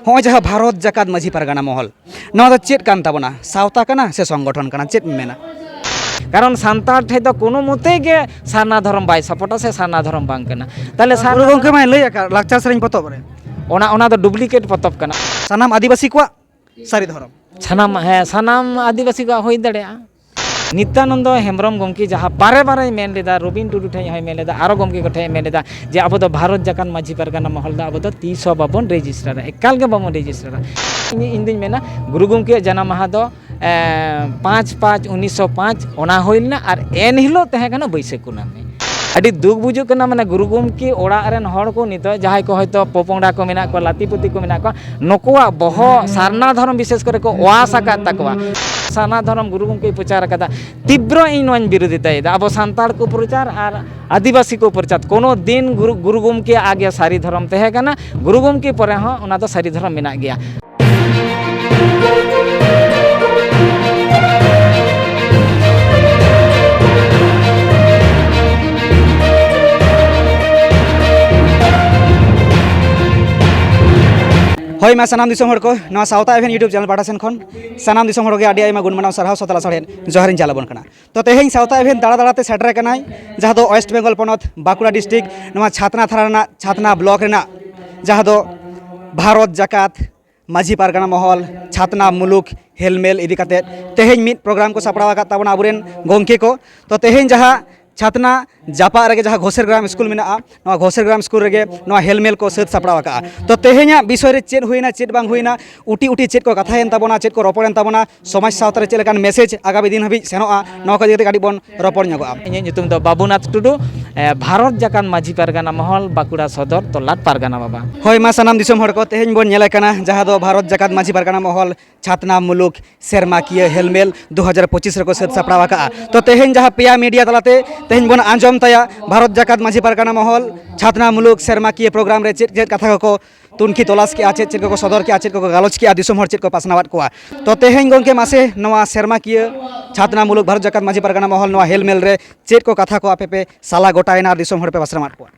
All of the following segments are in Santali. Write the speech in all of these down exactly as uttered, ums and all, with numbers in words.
ᱦᱚᱸᱜᱼᱚᱭ ᱡᱟᱦᱟᱸ ᱵᱷᱟᱨᱚᱛ ᱡᱟᱠᱟᱛ ᱢᱟᱹᱡᱷᱤ ᱯᱟᱨᱜᱟᱱᱟ ᱢᱚᱦᱚᱞ, ᱱᱚᱣᱟ ᱫᱚ ᱪᱮᱫ ᱠᱟᱱ ᱛᱟᱵᱚᱱᱟ? ᱥᱟᱶᱛᱟ ᱠᱟᱱᱟ ᱥᱮ ᱥᱚᱝᱜᱚᱴᱷᱚᱱ ᱠᱟᱱᱟ? ᱪᱮᱫ ᱮᱢ ᱢᱮᱱᱟ? ᱠᱟᱨᱚᱱ ᱥᱟᱱᱛᱟᱲ ᱴᱷᱮᱡ ᱫᱚ ᱠᱳᱱᱳ ᱢᱚᱛᱮ ᱜᱮ ᱥᱟᱨᱱᱟ ᱫᱷᱚᱨᱚᱢ ᱵᱟᱭ ᱥᱟᱯᱳᱨᱴᱟ ᱥᱮ ᱥᱟᱨᱱᱟ ᱫᱷᱚᱨᱚᱢ ᱵᱟᱝ ᱠᱟᱱᱟ᱾ ᱛᱟᱦᱞᱮ ᱜᱩᱨᱩ ᱥᱟᱨᱱᱟ ᱜᱚᱢᱠᱮ ᱢᱟᱭ ᱞᱟᱹᱭ ᱟᱠᱟᱫ ᱞᱟᱠᱪᱟᱨ ᱥᱮᱨᱮᱧ ᱯᱚᱛᱚᱵ ᱨᱮ, ᱚᱱᱟ, ᱚᱱᱟ ᱫᱚ ᱰᱩᱯᱞᱤᱠᱮᱴ ᱯᱚᱛᱚᱵ ᱠᱟᱱᱟ᱾ ᱥᱟᱱᱟᱢ ᱟᱹᱫᱤᱵᱟᱹᱥᱤ ᱠᱚᱣᱟᱜ ᱥᱟᱹᱨᱤ ᱫᱷᱚᱨᱚᱢ᱾ ᱥᱟᱱᱟᱢ, ᱦᱮᱸ, ᱥᱟᱱᱟᱢ ᱟᱹᱫᱤᱵᱟᱹᱥᱤ ᱠᱚᱣᱟᱜ ᱦᱩᱭ ᱫᱟᱲᱮᱭᱟᱜᱼᱟ᱾ ᱱᱤᱛᱭᱟᱱᱚᱱᱫᱚ ᱦᱮᱢᱵᱨᱚᱢ ᱜᱚᱢᱠᱮ ᱡᱟᱦᱟᱸ ᱵᱟᱨᱮ ᱵᱟᱨᱮᱭ ᱢᱮᱱ ᱞᱮᱫᱟ, ᱨᱚᱵᱤᱱ ᱴᱩᱰᱩ ᱴᱷᱮᱱ ᱦᱚᱸᱭ ᱢᱮᱱ ᱞᱮᱫᱟ, ᱟᱨᱚ ᱜᱚᱢᱠᱮ ᱠᱚ ᱴᱷᱮᱱ ᱢᱮᱱ ᱞᱮᱫᱟ ᱡᱮ ᱟᱵᱚ ᱫᱚ ᱵᱷᱟᱨᱚᱛ ᱡᱟᱠᱟᱛ ᱢᱟᱹᱡᱷᱤ ᱯᱟᱨᱜᱟᱱᱟ ᱢᱚᱦᱚᱞ ᱫᱚ ᱟᱵᱚ ᱫᱚ ᱛᱤᱥ ᱦᱚᱸ ᱵᱟᱵᱚᱱ ᱨᱮᱡᱤᱥᱴᱟᱨᱟ, ᱮᱠᱟᱞ ᱜᱮ ᱵᱟᱵᱚᱱ ᱨᱮᱡᱤᱥᱴᱟᱨᱟ᱾ ᱤᱧ, ᱤᱧ ᱫᱩᱧ ᱢᱮᱱᱟ, ᱜᱩᱨᱩ ᱜᱚᱢᱠᱮᱭᱟᱜ ᱡᱟᱱᱟᱢ ᱢᱟᱦᱟ ᱫᱚ, ᱮᱸ, ᱯᱟᱸᱪ ᱯᱟᱸᱪ ᱩᱱᱤᱥᱥᱚ ᱯᱟᱸᱪ ᱚᱱᱟ ᱦᱩᱭ ᱞᱮᱱᱟ, ᱟᱨ ᱮᱱ ᱦᱤᱞᱳᱜ ᱛᱟᱦᱮᱸ ᱠᱟᱱᱟ ᱵᱟᱹᱭᱥᱟᱹᱠᱷ ᱠᱩᱱᱟᱹᱢᱤ᱾ ᱟᱹᱰᱤ ᱫᱩᱠ ᱵᱩᱡᱩᱜ ᱠᱟᱱᱟ, ᱢᱟᱱᱮ ᱜᱩᱨᱩ ᱜᱚᱢᱠᱮ ᱚᱲᱟᱜ ᱨᱮᱱ ᱦᱚᱲ ᱠᱚ ᱱᱤᱛᱚᱜ ᱡᱟᱦᱟᱸᱭ ᱠᱚ ᱦᱚᱭᱛᱳ ᱯᱚᱯᱚᱝᱲᱟ ᱠᱚ ᱢᱮᱱᱟᱜ ᱠᱚᱣᱟ, ᱞᱟᱹᱛᱤ ᱯᱩᱛᱤ ᱠᱚ ᱢᱮᱱᱟᱜ ᱠᱚᱣᱟ, ᱱᱩᱠᱩᱣᱟᱜ ᱵᱚᱦᱚᱜ ᱥᱟᱨᱱᱟ ᱫᱷᱚᱨᱚᱢ ᱵᱤᱥᱮᱥ ᱠᱚᱨᱮ ᱠᱚ ᱚᱣᱟᱥ ᱟᱠᱟᱫ ᱛᱟᱠᱚᱣᱟ᱾ ᱥᱟᱨᱱᱟ ᱫᱷᱚᱨᱚᱢ ᱜᱩᱨᱩ ᱜᱚᱢᱠᱮᱭ ᱯᱨᱚᱪᱟᱨ ᱟᱠᱟᱫᱟ, ᱛᱤᱵᱨᱚ ᱤᱧ ᱱᱚᱣᱟᱧ ᱵᱤᱨᱳᱫᱷᱤᱛᱟᱭᱮᱫᱟ᱾ ᱟᱵᱚ ᱥᱟᱱᱛᱟᱲ ᱠᱚ ᱯᱨᱚᱪᱟᱨ ᱟᱨ ᱟᱹᱫᱤᱵᱟᱹᱥᱤ ᱠᱚ ᱯᱨᱚᱪᱟᱨ, ᱠᱳᱱᱳ ᱫᱤᱱ ᱜᱩᱨᱩ, ᱜᱩᱨᱩ ᱜᱚᱢᱠᱮᱭᱟᱜ ᱟᱜᱮ ᱥᱟᱹᱨᱤ ᱫᱷᱚᱨᱚᱢ ᱛᱟᱦᱮᱸ ᱠᱟᱱᱟ, ᱜᱩᱨᱩ ᱜᱚᱢᱠᱮ ᱯᱚᱨᱮ ᱦᱚᱸ ᱚᱱᱟ ᱫᱚ ᱥᱟᱹᱨᱤ ᱫᱷᱚᱨᱚᱢ ᱢᱮᱱᱟᱜ ᱜᱮᱭᱟ᱾ ᱦᱳᱭ ᱢᱟ ᱥᱟᱱᱟᱢ ᱫᱤᱥᱚᱢ ᱦᱚᱲ ᱠᱚ, ᱱᱚᱣᱟ ᱥᱟᱶᱛᱟ ᱮᱵᱷᱮᱱ YouTube ᱪᱮᱱᱮᱞ ᱯᱟᱦᱴᱟ ᱥᱮᱱ ᱠᱷᱚᱱ ᱥᱟᱱᱟᱢ ᱫᱤᱥᱚᱢ ᱦᱚᱲ ᱜᱮ ᱟᱹᱰᱤ ᱟᱭᱢᱟ ᱜᱩᱱ ᱢᱟᱱᱟᱣ ᱥᱟᱨᱦᱟᱣ, ᱥᱟᱶᱛᱟ ᱥᱟᱶᱦᱮᱫ ᱡᱚᱦᱟᱨᱤᱧ ᱪᱟᱞ ᱟᱵᱚᱱ ᱠᱟᱱᱟ᱾ ᱛᱚ ᱛᱮᱦᱮᱧ ᱥᱟᱶᱛᱟ ᱮᱵᱷᱮᱱ ᱫᱟᱬᱟ ᱫᱟᱬᱟ ᱛᱮ ᱥᱮᱴᱮᱨ ᱟᱠᱟᱱᱟᱭ ᱡᱟᱦᱟᱸ ᱫᱚ ᱳᱭᱮᱥᱴ ᱵᱮᱝᱜᱚᱞ ᱯᱚᱱᱚᱛ ᱵᱟᱸᱠᱩᱲᱟ ᱰᱤᱥᱴᱨᱤᱠᱴ, ᱱᱚᱣᱟ ᱪᱷᱟᱛᱱᱟ ᱛᱷᱟᱱᱟ ᱨᱮᱱᱟᱜ ᱪᱷᱟᱛᱱᱟ ᱵᱞᱚᱠ ᱨᱮᱱᱟᱜ ᱡᱟᱦᱟᱸ ᱫᱚ ᱵᱷᱟᱨᱚᱛ ᱡᱟᱠᱟᱛ ᱢᱟᱹᱡᱷᱤ ᱯᱟᱨᱜᱟᱱᱟ ᱢᱚᱦᱚᱞ ᱪᱷᱟᱛᱱᱟ ᱢᱩᱞᱩᱠ ᱦᱮᱞᱢᱮᱞ ᱤᱫᱤ ᱠᱟᱛᱮ ᱛᱮᱦᱮᱧ ᱢᱤᱫ ᱯᱨᱳᱜᱨᱟᱢ ᱠᱚ ᱥᱟᱯᱲᱟᱣ ᱟᱠᱟᱫ ᱛᱟᱵᱚᱱᱟ ᱟᱵᱚᱨᱮᱱ ᱜᱚᱢᱠᱮ ᱠᱚ᱾ ᱛᱚ ᱛᱮᱦᱮᱧ ᱡᱟᱦᱟᱸ ᱪᱷᱟᱛᱱᱟ ᱡᱟᱯᱟᱜ ᱨᱮᱜᱮ ᱡᱟᱦᱟᱸ ᱜᱷᱳᱥᱮᱨ ᱜᱨᱟᱢ ᱥᱠᱩᱞ ᱢᱮᱱᱟᱜᱼᱟ, ᱱᱚᱣᱟ ᱜᱷᱳᱥᱮᱨ ᱜᱨᱟᱢ ᱥᱠᱩᱞ ᱨᱮᱜᱮ ᱱᱚᱣᱟ ᱦᱮᱞᱢᱮᱞ ᱠᱚ ᱥᱟᱹᱛ ᱥᱟᱯᱲᱟᱣ ᱟᱠᱟᱫᱼᱟ᱾ ᱛᱚ ᱛᱮᱦᱮᱧᱟᱜ ᱵᱤᱥᱚᱭ ᱨᱮ ᱪᱮᱫ ᱦᱩᱭᱱᱟ, ᱪᱮᱫ ᱵᱟᱝ ᱦᱩᱭᱱᱟ, ᱩᱴᱤ ᱩᱴᱤ ᱪᱮᱫ ᱠᱚ ᱠᱟᱛᱷᱟᱭᱮᱱ ᱛᱟᱵᱚᱱᱟ, ᱪᱮᱫ ᱠᱚ ᱨᱚᱯᱚᱲᱮᱱ ᱛᱟᱵᱚᱱᱟ, ᱥᱚᱢᱟᱡᱽ ᱥᱟᱶᱛᱟ ᱨᱮ ᱪᱮᱫ ᱞᱮᱠᱟᱱ ᱢᱮᱥᱮᱡᱽ ᱟᱜᱟᱢᱤ ᱫᱤᱱ ᱦᱟᱹᱵᱤᱡ ᱥᱮᱱᱚᱜᱼᱟ, ᱱᱚᱣᱟ ᱠᱚ ᱤᱫᱤ ᱠᱟᱛᱮ ᱠᱟᱹᱴᱤᱡ ᱵᱚᱱ ᱨᱚᱯᱚᱲ ᱧᱚᱜᱚᱜᱼᱟ᱾ ᱤᱧᱟᱹᱜ ᱧᱩᱛᱩᱢ ᱫᱚ ᱵᱟᱵᱩᱱᱟᱛᱷ ᱴᱩᱰᱩ, ᱮ, ᱵᱷᱟᱨᱚᱛ ᱡᱟᱠᱟᱛ ᱢᱟᱹᱡᱷᱤ ᱯᱟᱨᱜᱟᱱᱟ ᱢᱚᱦᱚᱞ, ᱵᱟᱸᱠᱩᱲᱟ ᱥᱚᱫᱚᱨ, ᱛᱚᱞᱟᱴ ᱯᱟᱨᱜᱟᱱᱟ ᱵᱟᱵᱟ᱾ ᱦᱳᱭ, ᱢᱟ ᱥᱟᱱᱟᱢ ᱫᱤᱥᱚᱢ ᱦᱚᱲ ᱠᱚ, ᱛᱮᱦᱮᱧ ᱵᱚᱱ ᱧᱮᱞᱮ ᱠᱟᱱᱟ ᱡᱟᱦᱟᱸ ᱫᱚ ᱵᱷᱟᱨᱚᱛ ᱡᱟᱠᱟᱛ ᱢᱟᱹᱡᱷᱤ ᱯᱟᱨᱜᱟᱱᱟ ᱢᱚᱦᱚᱞ ᱪᱷᱟᱛᱱᱟ ᱢᱩᱞᱩᱠ ᱥᱮᱨᱢᱟᱠᱤᱭᱟᱹ ᱦᱮᱞᱢᱮᱞ ᱫᱩ ᱦᱟᱡᱟᱨ ᱯᱚᱸᱪᱤᱥ ᱨᱮᱠᱚ ᱥᱟᱹᱛ ᱥᱟᱯᱲᱟᱣ ᱟᱠᱟᱫᱼᱟ᱾ ᱛᱚ ᱛᱮᱦᱮᱧ ᱡᱟᱦᱟᱸ ᱯᱮᱭᱟ ᱢᱤᱰᱤᱭᱟ ᱛᱟᱞᱟᱛᱮ ᱛᱮᱦᱮᱧ ᱵᱚᱱ ᱟᱸᱡᱚᱢ ᱛᱟᱭᱟ ᱵᱷᱟᱨᱚᱛ ᱡᱟᱠᱟᱛ ᱢᱟᱹᱡᱷᱤ ᱯᱟᱨᱜᱟᱱᱟ ᱢᱚᱦᱚᱞ ᱪᱷᱟᱛᱱᱟ ᱢᱩᱞᱩᱠ ᱥᱮᱨᱢᱟᱠᱤᱭᱟᱹ ᱯᱨᱳᱜᱨᱟᱢ ᱨᱮ ᱪᱮᱫ ᱪᱮᱫ ᱠᱟᱛᱷᱟ ᱠᱚᱠᱚ ᱛᱩᱱᱠᱷᱤ ᱛᱚᱞᱟᱥ ᱠᱮᱜᱼᱟ, ᱪᱮᱫ ᱪᱮᱫ ᱠᱚᱠᱚ ᱥᱚᱫᱚᱨ ᱠᱮᱜᱼᱟ, ᱪᱮᱫ ᱠᱚᱠᱚ ᱜᱟᱞᱚᱪ ᱠᱮᱜᱼᱟ, ᱫᱤᱥᱚᱢ ᱦᱚᱲ ᱪᱮᱫ ᱠᱚ ᱯᱟᱥᱱᱟᱣᱟᱫ ᱠᱚᱣᱟ᱾ ᱛᱚ ᱛᱮᱦᱮᱧ ᱜᱚᱢᱠᱮ ᱢᱟᱥᱮ ᱱᱚᱣᱟ ᱥᱮᱨᱢᱟᱠᱤᱭᱟᱹ ᱪᱷᱟᱛᱱᱟ ᱢᱩᱞᱩᱠ ᱵᱷᱟᱨᱚᱛ ᱡᱟᱠᱟᱛ ᱢᱟᱹᱡᱷᱤ ᱯᱟᱨᱜᱟᱱᱟ ᱢᱚᱦᱚᱞ ᱱᱚᱣᱟ ᱦᱮᱞᱢᱮᱞ ᱨᱮ ᱪᱮᱫ ᱠᱚ ᱠᱟᱛᱷᱟ ᱠᱚ ᱟᱯᱮ ᱯᱮ ᱥᱟᱞᱟ ᱜᱚᱴᱟᱭᱮᱱᱟ ᱟᱨ ᱫᱤᱥᱚᱢ ᱦᱚᱲ ᱯᱮ ᱯᱟᱥᱱᱟᱣᱟᱫ ᱠᱚᱣᱟ?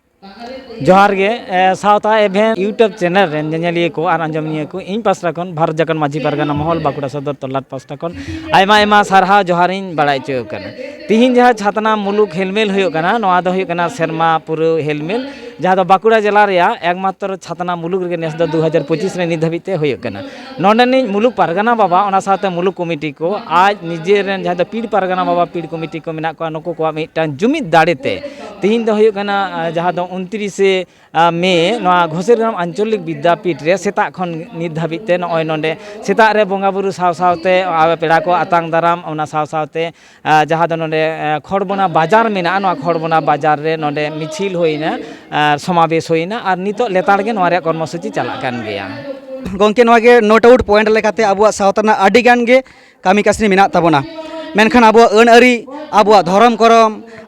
ᱡᱚᱦᱟᱨ ᱜᱮ, ᱮ, ᱥᱟᱶᱛᱟ ᱮᱵᱷᱮᱱ YouTube ᱪᱮᱱᱮᱞ ᱨᱮᱱ ᱧᱮᱧᱮᱞᱤᱭᱟᱹ ᱠᱚ ᱟᱨ ᱟᱸᱡᱚᱢᱤᱭᱟᱹ ᱠᱚ, ᱤᱧ ᱯᱟᱥᱴᱟ ᱠᱷᱚᱱ ᱵᱷᱟᱨᱚᱛ ᱡᱷᱟᱲᱠᱷᱚᱸᱰ ᱢᱟᱹᱡᱷᱤ ᱯᱟᱨᱜᱟᱱᱟ ᱢᱚᱦᱚᱞ ᱵᱟᱸᱠᱩᱲᱟ ᱥᱚᱫᱚᱨ ᱛᱚᱞᱞᱟᱴ ᱯᱟᱥᱴᱟ ᱠᱷᱚᱱ ᱟᱭᱢᱟ ᱟᱭᱢᱟ ᱥᱟᱨᱦᱟᱣ ᱡᱚᱦᱟᱨ ᱤᱧ ᱵᱟᱲᱟᱭ ᱦᱚᱪᱚ ᱠᱟᱱᱟ᱾ ᱛᱤᱦᱤᱧ ᱡᱟᱦᱟᱸ ᱪᱷᱟᱛᱱᱟ ᱢᱩᱞᱩᱠ ᱦᱮᱞᱢᱮᱞ ᱦᱩᱭᱩᱜ ᱠᱟᱱᱟ, ᱱᱚᱣᱟ ᱫᱚ ᱦᱩᱭᱩᱜ ᱠᱟᱱᱟ ᱥᱮᱨᱢᱟ ᱯᱩᱨᱟᱹᱣ ᱦᱮᱞᱢᱮᱞ, ᱡᱟᱦᱟᱸ ᱫᱚ ᱵᱟᱸᱠᱩᱲᱟ ᱡᱮᱞᱟ ᱨᱮᱭᱟᱜ ᱮᱠᱢᱟᱛᱨᱚ ᱪᱷᱟᱛᱱᱟ ᱢᱩᱞᱩᱠ ᱨᱮᱜᱮ ᱱᱮᱥ ᱫᱚ ᱫᱩ ᱦᱟᱡᱟᱨ ᱯᱚᱸᱪᱤᱥ ᱨᱮ ᱱᱤᱛ ᱫᱷᱟᱹᱵᱤᱡ ᱛᱮ ᱦᱩᱭᱩᱜ ᱠᱟᱱᱟ᱾ ᱱᱚᱰᱮᱱᱤᱡ ᱢᱩᱞᱩᱠ ᱯᱟᱨᱜᱟᱱᱟ ᱵᱟᱵᱟ, ᱚᱱᱟ ᱥᱟᱶᱛᱮ ᱢᱩᱞᱩᱠ ᱠᱚᱢᱤᱴᱤ ᱠᱚ, ᱟᱡ ᱱᱤᱡᱮᱨ ᱨᱮᱱ ᱡᱟᱦᱟᱸ ᱫᱚ ᱯᱤᱲ ᱯᱟᱨᱜᱟᱱᱟ ᱵᱟᱵᱟ ᱯᱤᱲ ᱠᱚᱢᱤᱴᱤ ᱠᱚ ᱢᱮᱱᱟᱜ ᱠᱚᱣᱟ, ᱱᱩᱠᱩ ᱠᱚᱣᱟᱜ ᱢᱤᱫᱴᱟᱝ ᱡᱩᱢᱤᱫ ᱫᱟᱲᱮ ᱛᱮ ᱛᱤᱦᱤᱧ ᱫᱚ ᱦᱩᱭᱩᱜ ᱠᱟᱱᱟ, ᱟ, ᱡᱟᱦᱟᱸ ᱫᱚ ᱩᱱᱛᱨᱤᱥᱮ ᱟ, ᱢᱮ ᱱᱚᱣᱟ ᱜᱷᱳᱥᱮᱨᱜᱨᱟᱢ ᱟᱧᱪᱚᱞᱤᱠ ᱵᱤᱫᱽᱫᱟᱯᱤᱴ ᱨᱮ ᱥᱮᱛᱟᱜ ᱠᱷᱚᱱ ᱱᱤᱛ ᱫᱷᱟᱹᱵᱤᱡ ᱛᱮ ᱱᱚᱜᱼᱚᱭ ᱱᱚᱰᱮ ᱥᱮᱛᱟᱜ ᱨᱮ ᱵᱚᱸᱜᱟ ᱵᱩᱨᱩ ᱥᱟᱶ ᱥᱟᱶᱛᱮ, ᱟ, ᱯᱮᱲᱟ ᱠᱚ ᱟᱛᱟᱝ ᱫᱟᱨᱟᱢ, ᱚᱱᱟ ᱥᱟᱶ ᱥᱟᱶᱛᱮ, ᱟ, ᱡᱟᱦᱟᱸ ᱫᱚ ᱱᱚᱰᱮ, ᱟ, ᱠᱷᱚᱲᱵᱚᱱᱟ ᱵᱟᱡᱟᱨ ᱢᱮᱱᱟᱜᱼᱟ, ᱱᱚᱣᱟ ᱠᱷᱚᱲᱵᱚᱱᱟ ᱵᱟᱡᱟᱨ ᱨᱮ ᱱᱚᱰᱮ ᱢᱤᱪᱷᱤᱞ ᱦᱩᱭᱱᱟ, ᱟᱨ ᱥᱚᱢᱟᱵᱮᱥ ᱦᱩᱭᱱᱟ, ᱟᱨ ᱱᱤᱛᱚᱜ ᱞᱮᱛᱟᱲ ᱜᱮ ᱱᱚᱣᱟ ᱨᱮᱭᱟᱜ ᱠᱚᱨᱢᱚᱥᱩᱪᱤ ᱪᱟᱞᱟᱜ ᱠᱟᱱ ᱜᱮᱭᱟ᱾ ᱜᱚᱢᱠᱮ, ᱱᱚᱣᱟ ᱜᱮ ᱱᱳᱴ ᱟᱣᱩᱴ ᱯᱚᱭᱮᱱᱴ ᱞᱮᱠᱟᱛᱮ ᱟᱵᱚᱣᱟᱜ ᱥᱟᱶᱛᱟ ᱨᱮᱱᱟᱜ ᱟᱹᱰᱤ ᱜᱟᱱ ᱜᱮ ᱠᱟᱹᱢᱤ ᱠᱟᱹᱥᱱᱤ ᱢᱮᱱᱟᱜ ᱛᱟᱵᱚᱱᱟ, ᱢᱮᱱᱠᱷᱟᱱ ᱟᱵᱚᱣᱟᱜ ᱟᱹᱱ ᱟᱹᱨᱤ,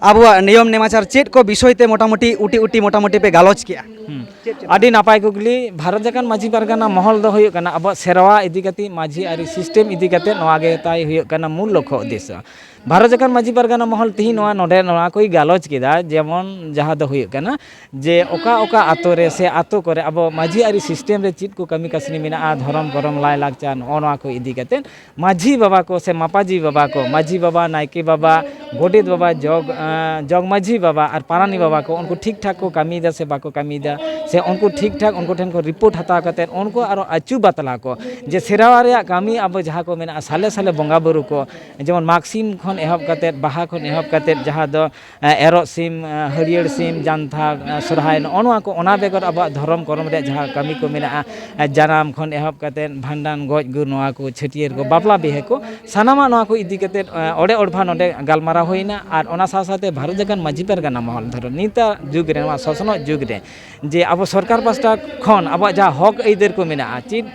ᱟᱵᱚᱣᱟᱜ ᱱᱤᱭᱚᱢ ᱱᱮᱢᱟᱪᱟᱨ ᱪᱮᱫ ᱠᱚ ᱵᱤᱥᱚᱭ ᱛᱮ ᱢᱚᱴᱟᱢᱩᱴᱤ ᱩᱴᱤ ᱩᱴᱤ ᱢᱚᱴᱟᱢᱩᱴᱤ ᱯᱮ ᱜᱟᱞᱚᱪ ᱠᱮᱜᱼᱟ? ᱦᱩᱸ᱾ ᱪᱮᱫ ᱪᱮᱫ? ᱟᱹᱰᱤ ᱱᱟᱯᱟᱭ ᱠᱩᱠᱞᱤ᱾ ᱵᱷᱟᱨᱚᱛ ᱡᱷᱟᱲᱠᱷᱚᱸᱰ ᱢᱟᱹᱡᱷᱤ ᱯᱟᱨᱜᱟᱱᱟ ᱢᱚᱦᱚᱞ ᱫᱚ ᱦᱩᱭᱩᱜ ᱠᱟᱱᱟ ᱟᱵᱚᱣᱟᱜ ᱥᱮᱨᱣᱟ ᱤᱫᱤ ᱠᱟᱛᱮ, ᱢᱟᱹᱡᱷᱤ ᱟᱹᱨᱤ ᱥᱤᱥᱴᱮᱢ ᱤᱫᱤ ᱠᱟᱛᱮ, ᱱᱚᱣᱟ ᱜᱮ ᱛᱟᱭ ᱦᱩᱭᱩᱜ ᱠᱟᱱᱟ ᱢᱩᱞ ᱞᱚᱠᱠᱷᱚ ᱩᱫᱽᱫᱮᱥᱥᱚ᱾ ᱵᱷᱟᱨᱚᱛ ᱡᱷᱟᱲᱠᱷᱚᱸᱰ ᱢᱟᱹᱡᱷᱤ ᱯᱟᱨᱜᱟᱱᱟ ᱢᱚᱦᱚᱞ ᱛᱤᱦᱤᱧ ᱱᱚᱣᱟ ᱱᱚᱰᱮ ᱱᱚᱣᱟ ᱠᱚᱭ ᱜᱟᱞᱚᱪ ᱠᱮᱫᱟ, ᱡᱮᱢᱚᱱ ᱡᱟᱦᱟᱸ ᱫᱚ ᱦᱩᱭᱩᱜ ᱠᱟᱱᱟ ᱡᱮ ᱚᱠᱟ ᱚᱠᱟ ᱟᱛᱳ ᱨᱮ ᱥᱮ ᱟᱛᱳ ᱠᱚᱨᱮ ᱟᱵᱚ ᱢᱟᱹᱡᱷᱤ ᱟᱹᱨᱤ ᱥᱤᱥᱴᱮᱢ ᱨᱮ ᱪᱮᱫ ᱠᱚ ᱠᱟᱹᱢᱤ ᱠᱟᱹᱥᱱᱤ ᱢᱮᱱᱟᱜᱼᱟ, ᱫᱷᱚᱨᱚᱢ ᱠᱚᱨᱚᱢ ᱞᱟᱭᱼᱞᱟᱠᱪᱟᱨ, ᱱᱚᱜᱼᱚ ᱱᱚᱣᱟ ᱠᱚ ᱤᱫᱤ ᱠᱟᱛᱮ ᱢᱟᱹᱡᱷᱤ ᱵᱟᱵᱟ ᱠᱚ ᱥᱮ ᱢᱟᱯᱟᱡᱷᱤ ᱵᱟᱵᱟ ᱠᱚ, ᱢᱟᱹᱡᱷᱤ ᱵᱟᱵᱟ, ᱱᱟᱭᱠᱮ ᱵᱟᱵᱟ, ᱜᱚᱰᱮᱛ ᱵᱟᱵᱟ, ᱡᱚᱜᱽ, ᱟᱸ, ᱡᱚᱜᱽ ᱢᱟᱹᱡᱷᱤ ᱵᱟᱵᱟ ᱟᱨ ᱯᱟᱨᱟᱱᱤ ᱵᱟᱵᱟ ᱠᱚ, ᱩᱱᱠᱩ ᱴᱷᱤᱠ ᱴᱷᱟᱠ ᱠᱚ ᱠᱟᱹᱢᱤᱭᱮᱫᱟ ᱥᱮ ᱵᱟᱠᱚ ᱠᱟᱹᱢᱤᱭᱮᱫᱟ, ᱥᱮ ᱩᱱᱠᱩ ᱴᱷᱤᱠ ᱴᱷᱟᱠ ᱩᱱᱠᱩ ᱴᱷᱮᱱ ᱠᱷᱚᱱ ᱨᱤᱯᱳᱨᱴ ᱦᱟᱛᱟᱣ ᱠᱟᱛᱮ ᱩᱱᱠᱩ ᱟᱨᱚ ᱟᱹᱪᱩ ᱵᱟᱛᱞᱟᱣ ᱠᱚ, ᱡᱮ ᱥᱮᱨᱣᱟ ᱨᱮᱭᱟᱜ ᱠᱟᱹᱢᱤ ᱟᱵᱚ ᱡᱟᱦᱟᱸ ᱠᱚ ᱢᱮᱱᱟᱜᱼᱟ, ᱥᱟᱞᱮ ᱥᱟᱞᱮ ᱵᱚᱸᱜᱟ ᱵᱩᱨᱩ ᱠᱚ, ᱡᱮᱢᱚᱱ ᱢᱟᱜᱽ ᱥᱤᱢ ᱠᱷᱚᱱ ᱮᱦᱚᱵ ᱠᱟᱛᱮ, ᱵᱟᱦᱟ ᱠᱷᱚᱱ ᱮᱦᱚᱵ ᱠᱟᱛᱮ, ᱡᱟᱦᱟᱸ ᱫᱚ ᱮᱨᱚᱜ ᱥᱤᱢ, ᱦᱟᱹᱨᱭᱟᱹᱲ ᱥᱤᱢ, ᱡᱟᱱᱛᱷᱟᱲ, ᱥᱚᱨᱦᱟᱭ, ᱱᱚᱜᱼᱚ ᱱᱚᱣᱟ ᱠᱚ, ᱚᱱᱟ ᱵᱮᱜᱚᱨ ᱟᱵᱚᱣᱟᱜ ᱫᱷᱚᱨᱚᱢ ᱠᱚᱨᱚᱢ ᱨᱮᱭᱟᱜ ᱡᱟᱦᱟᱸ ᱠᱟᱹᱢᱤ ᱠᱚ ᱢᱮᱱᱟᱜᱼᱟ, ᱡᱟᱱᱟᱢ ᱠᱷᱚᱱ ᱮᱦᱚᱵ ᱠᱟᱛᱮᱫ ᱵᱷᱟᱸᱰᱟᱱ, ᱜᱚᱡ ᱜᱩᱨ, ᱱᱚᱣᱟ ᱠᱚ, ᱪᱷᱟᱹᱴᱭᱟᱹᱨ ᱠᱚ, ᱵᱟᱯᱞᱟ ᱵᱤᱦᱟᱹ ᱠᱚ, ᱥᱟᱱᱟᱢᱟᱜ ᱱᱚᱣᱟ ᱠᱚ ᱤᱫᱤ ᱠᱟᱛᱮᱫ, ᱚᱲᱮ ᱚᱲᱵᱷᱟ ᱱᱚᱰᱮ ᱜᱟᱞᱢᱟᱨᱟᱣ ᱦᱩᱭᱱᱟ᱾ ᱟᱨ ᱚᱱᱟ ᱥᱟᱶ ᱥᱟᱶᱛᱮ ᱵᱷᱟᱨᱚᱛ ᱡᱷᱟᱲᱠᱷᱚᱸᱰ ᱢᱟᱹᱡᱷᱤ ᱯᱟᱨᱜᱟᱱᱟ ᱢᱚᱦᱚᱞ ᱫᱷᱚᱨᱚ ᱱᱤᱛᱟᱜ ᱡᱩᱜᱽ ᱨᱮ, ᱱᱚᱣᱟ ᱥᱚᱥᱱᱚᱜ ᱡᱩᱜᱽ ᱨᱮ, ᱡᱮ ᱟᱵᱚ ᱥᱚᱨᱠᱟᱨ ᱯᱟᱥᱴᱟ ᱠᱷᱚᱱ ᱟᱵᱚᱣᱟᱜ ᱡᱟᱦᱟᱸ ᱦᱚᱠ ᱟᱹᱭᱫᱟᱹᱨ ᱠᱚ ᱢᱮᱱᱟᱜᱼᱟ, ᱪᱮᱫ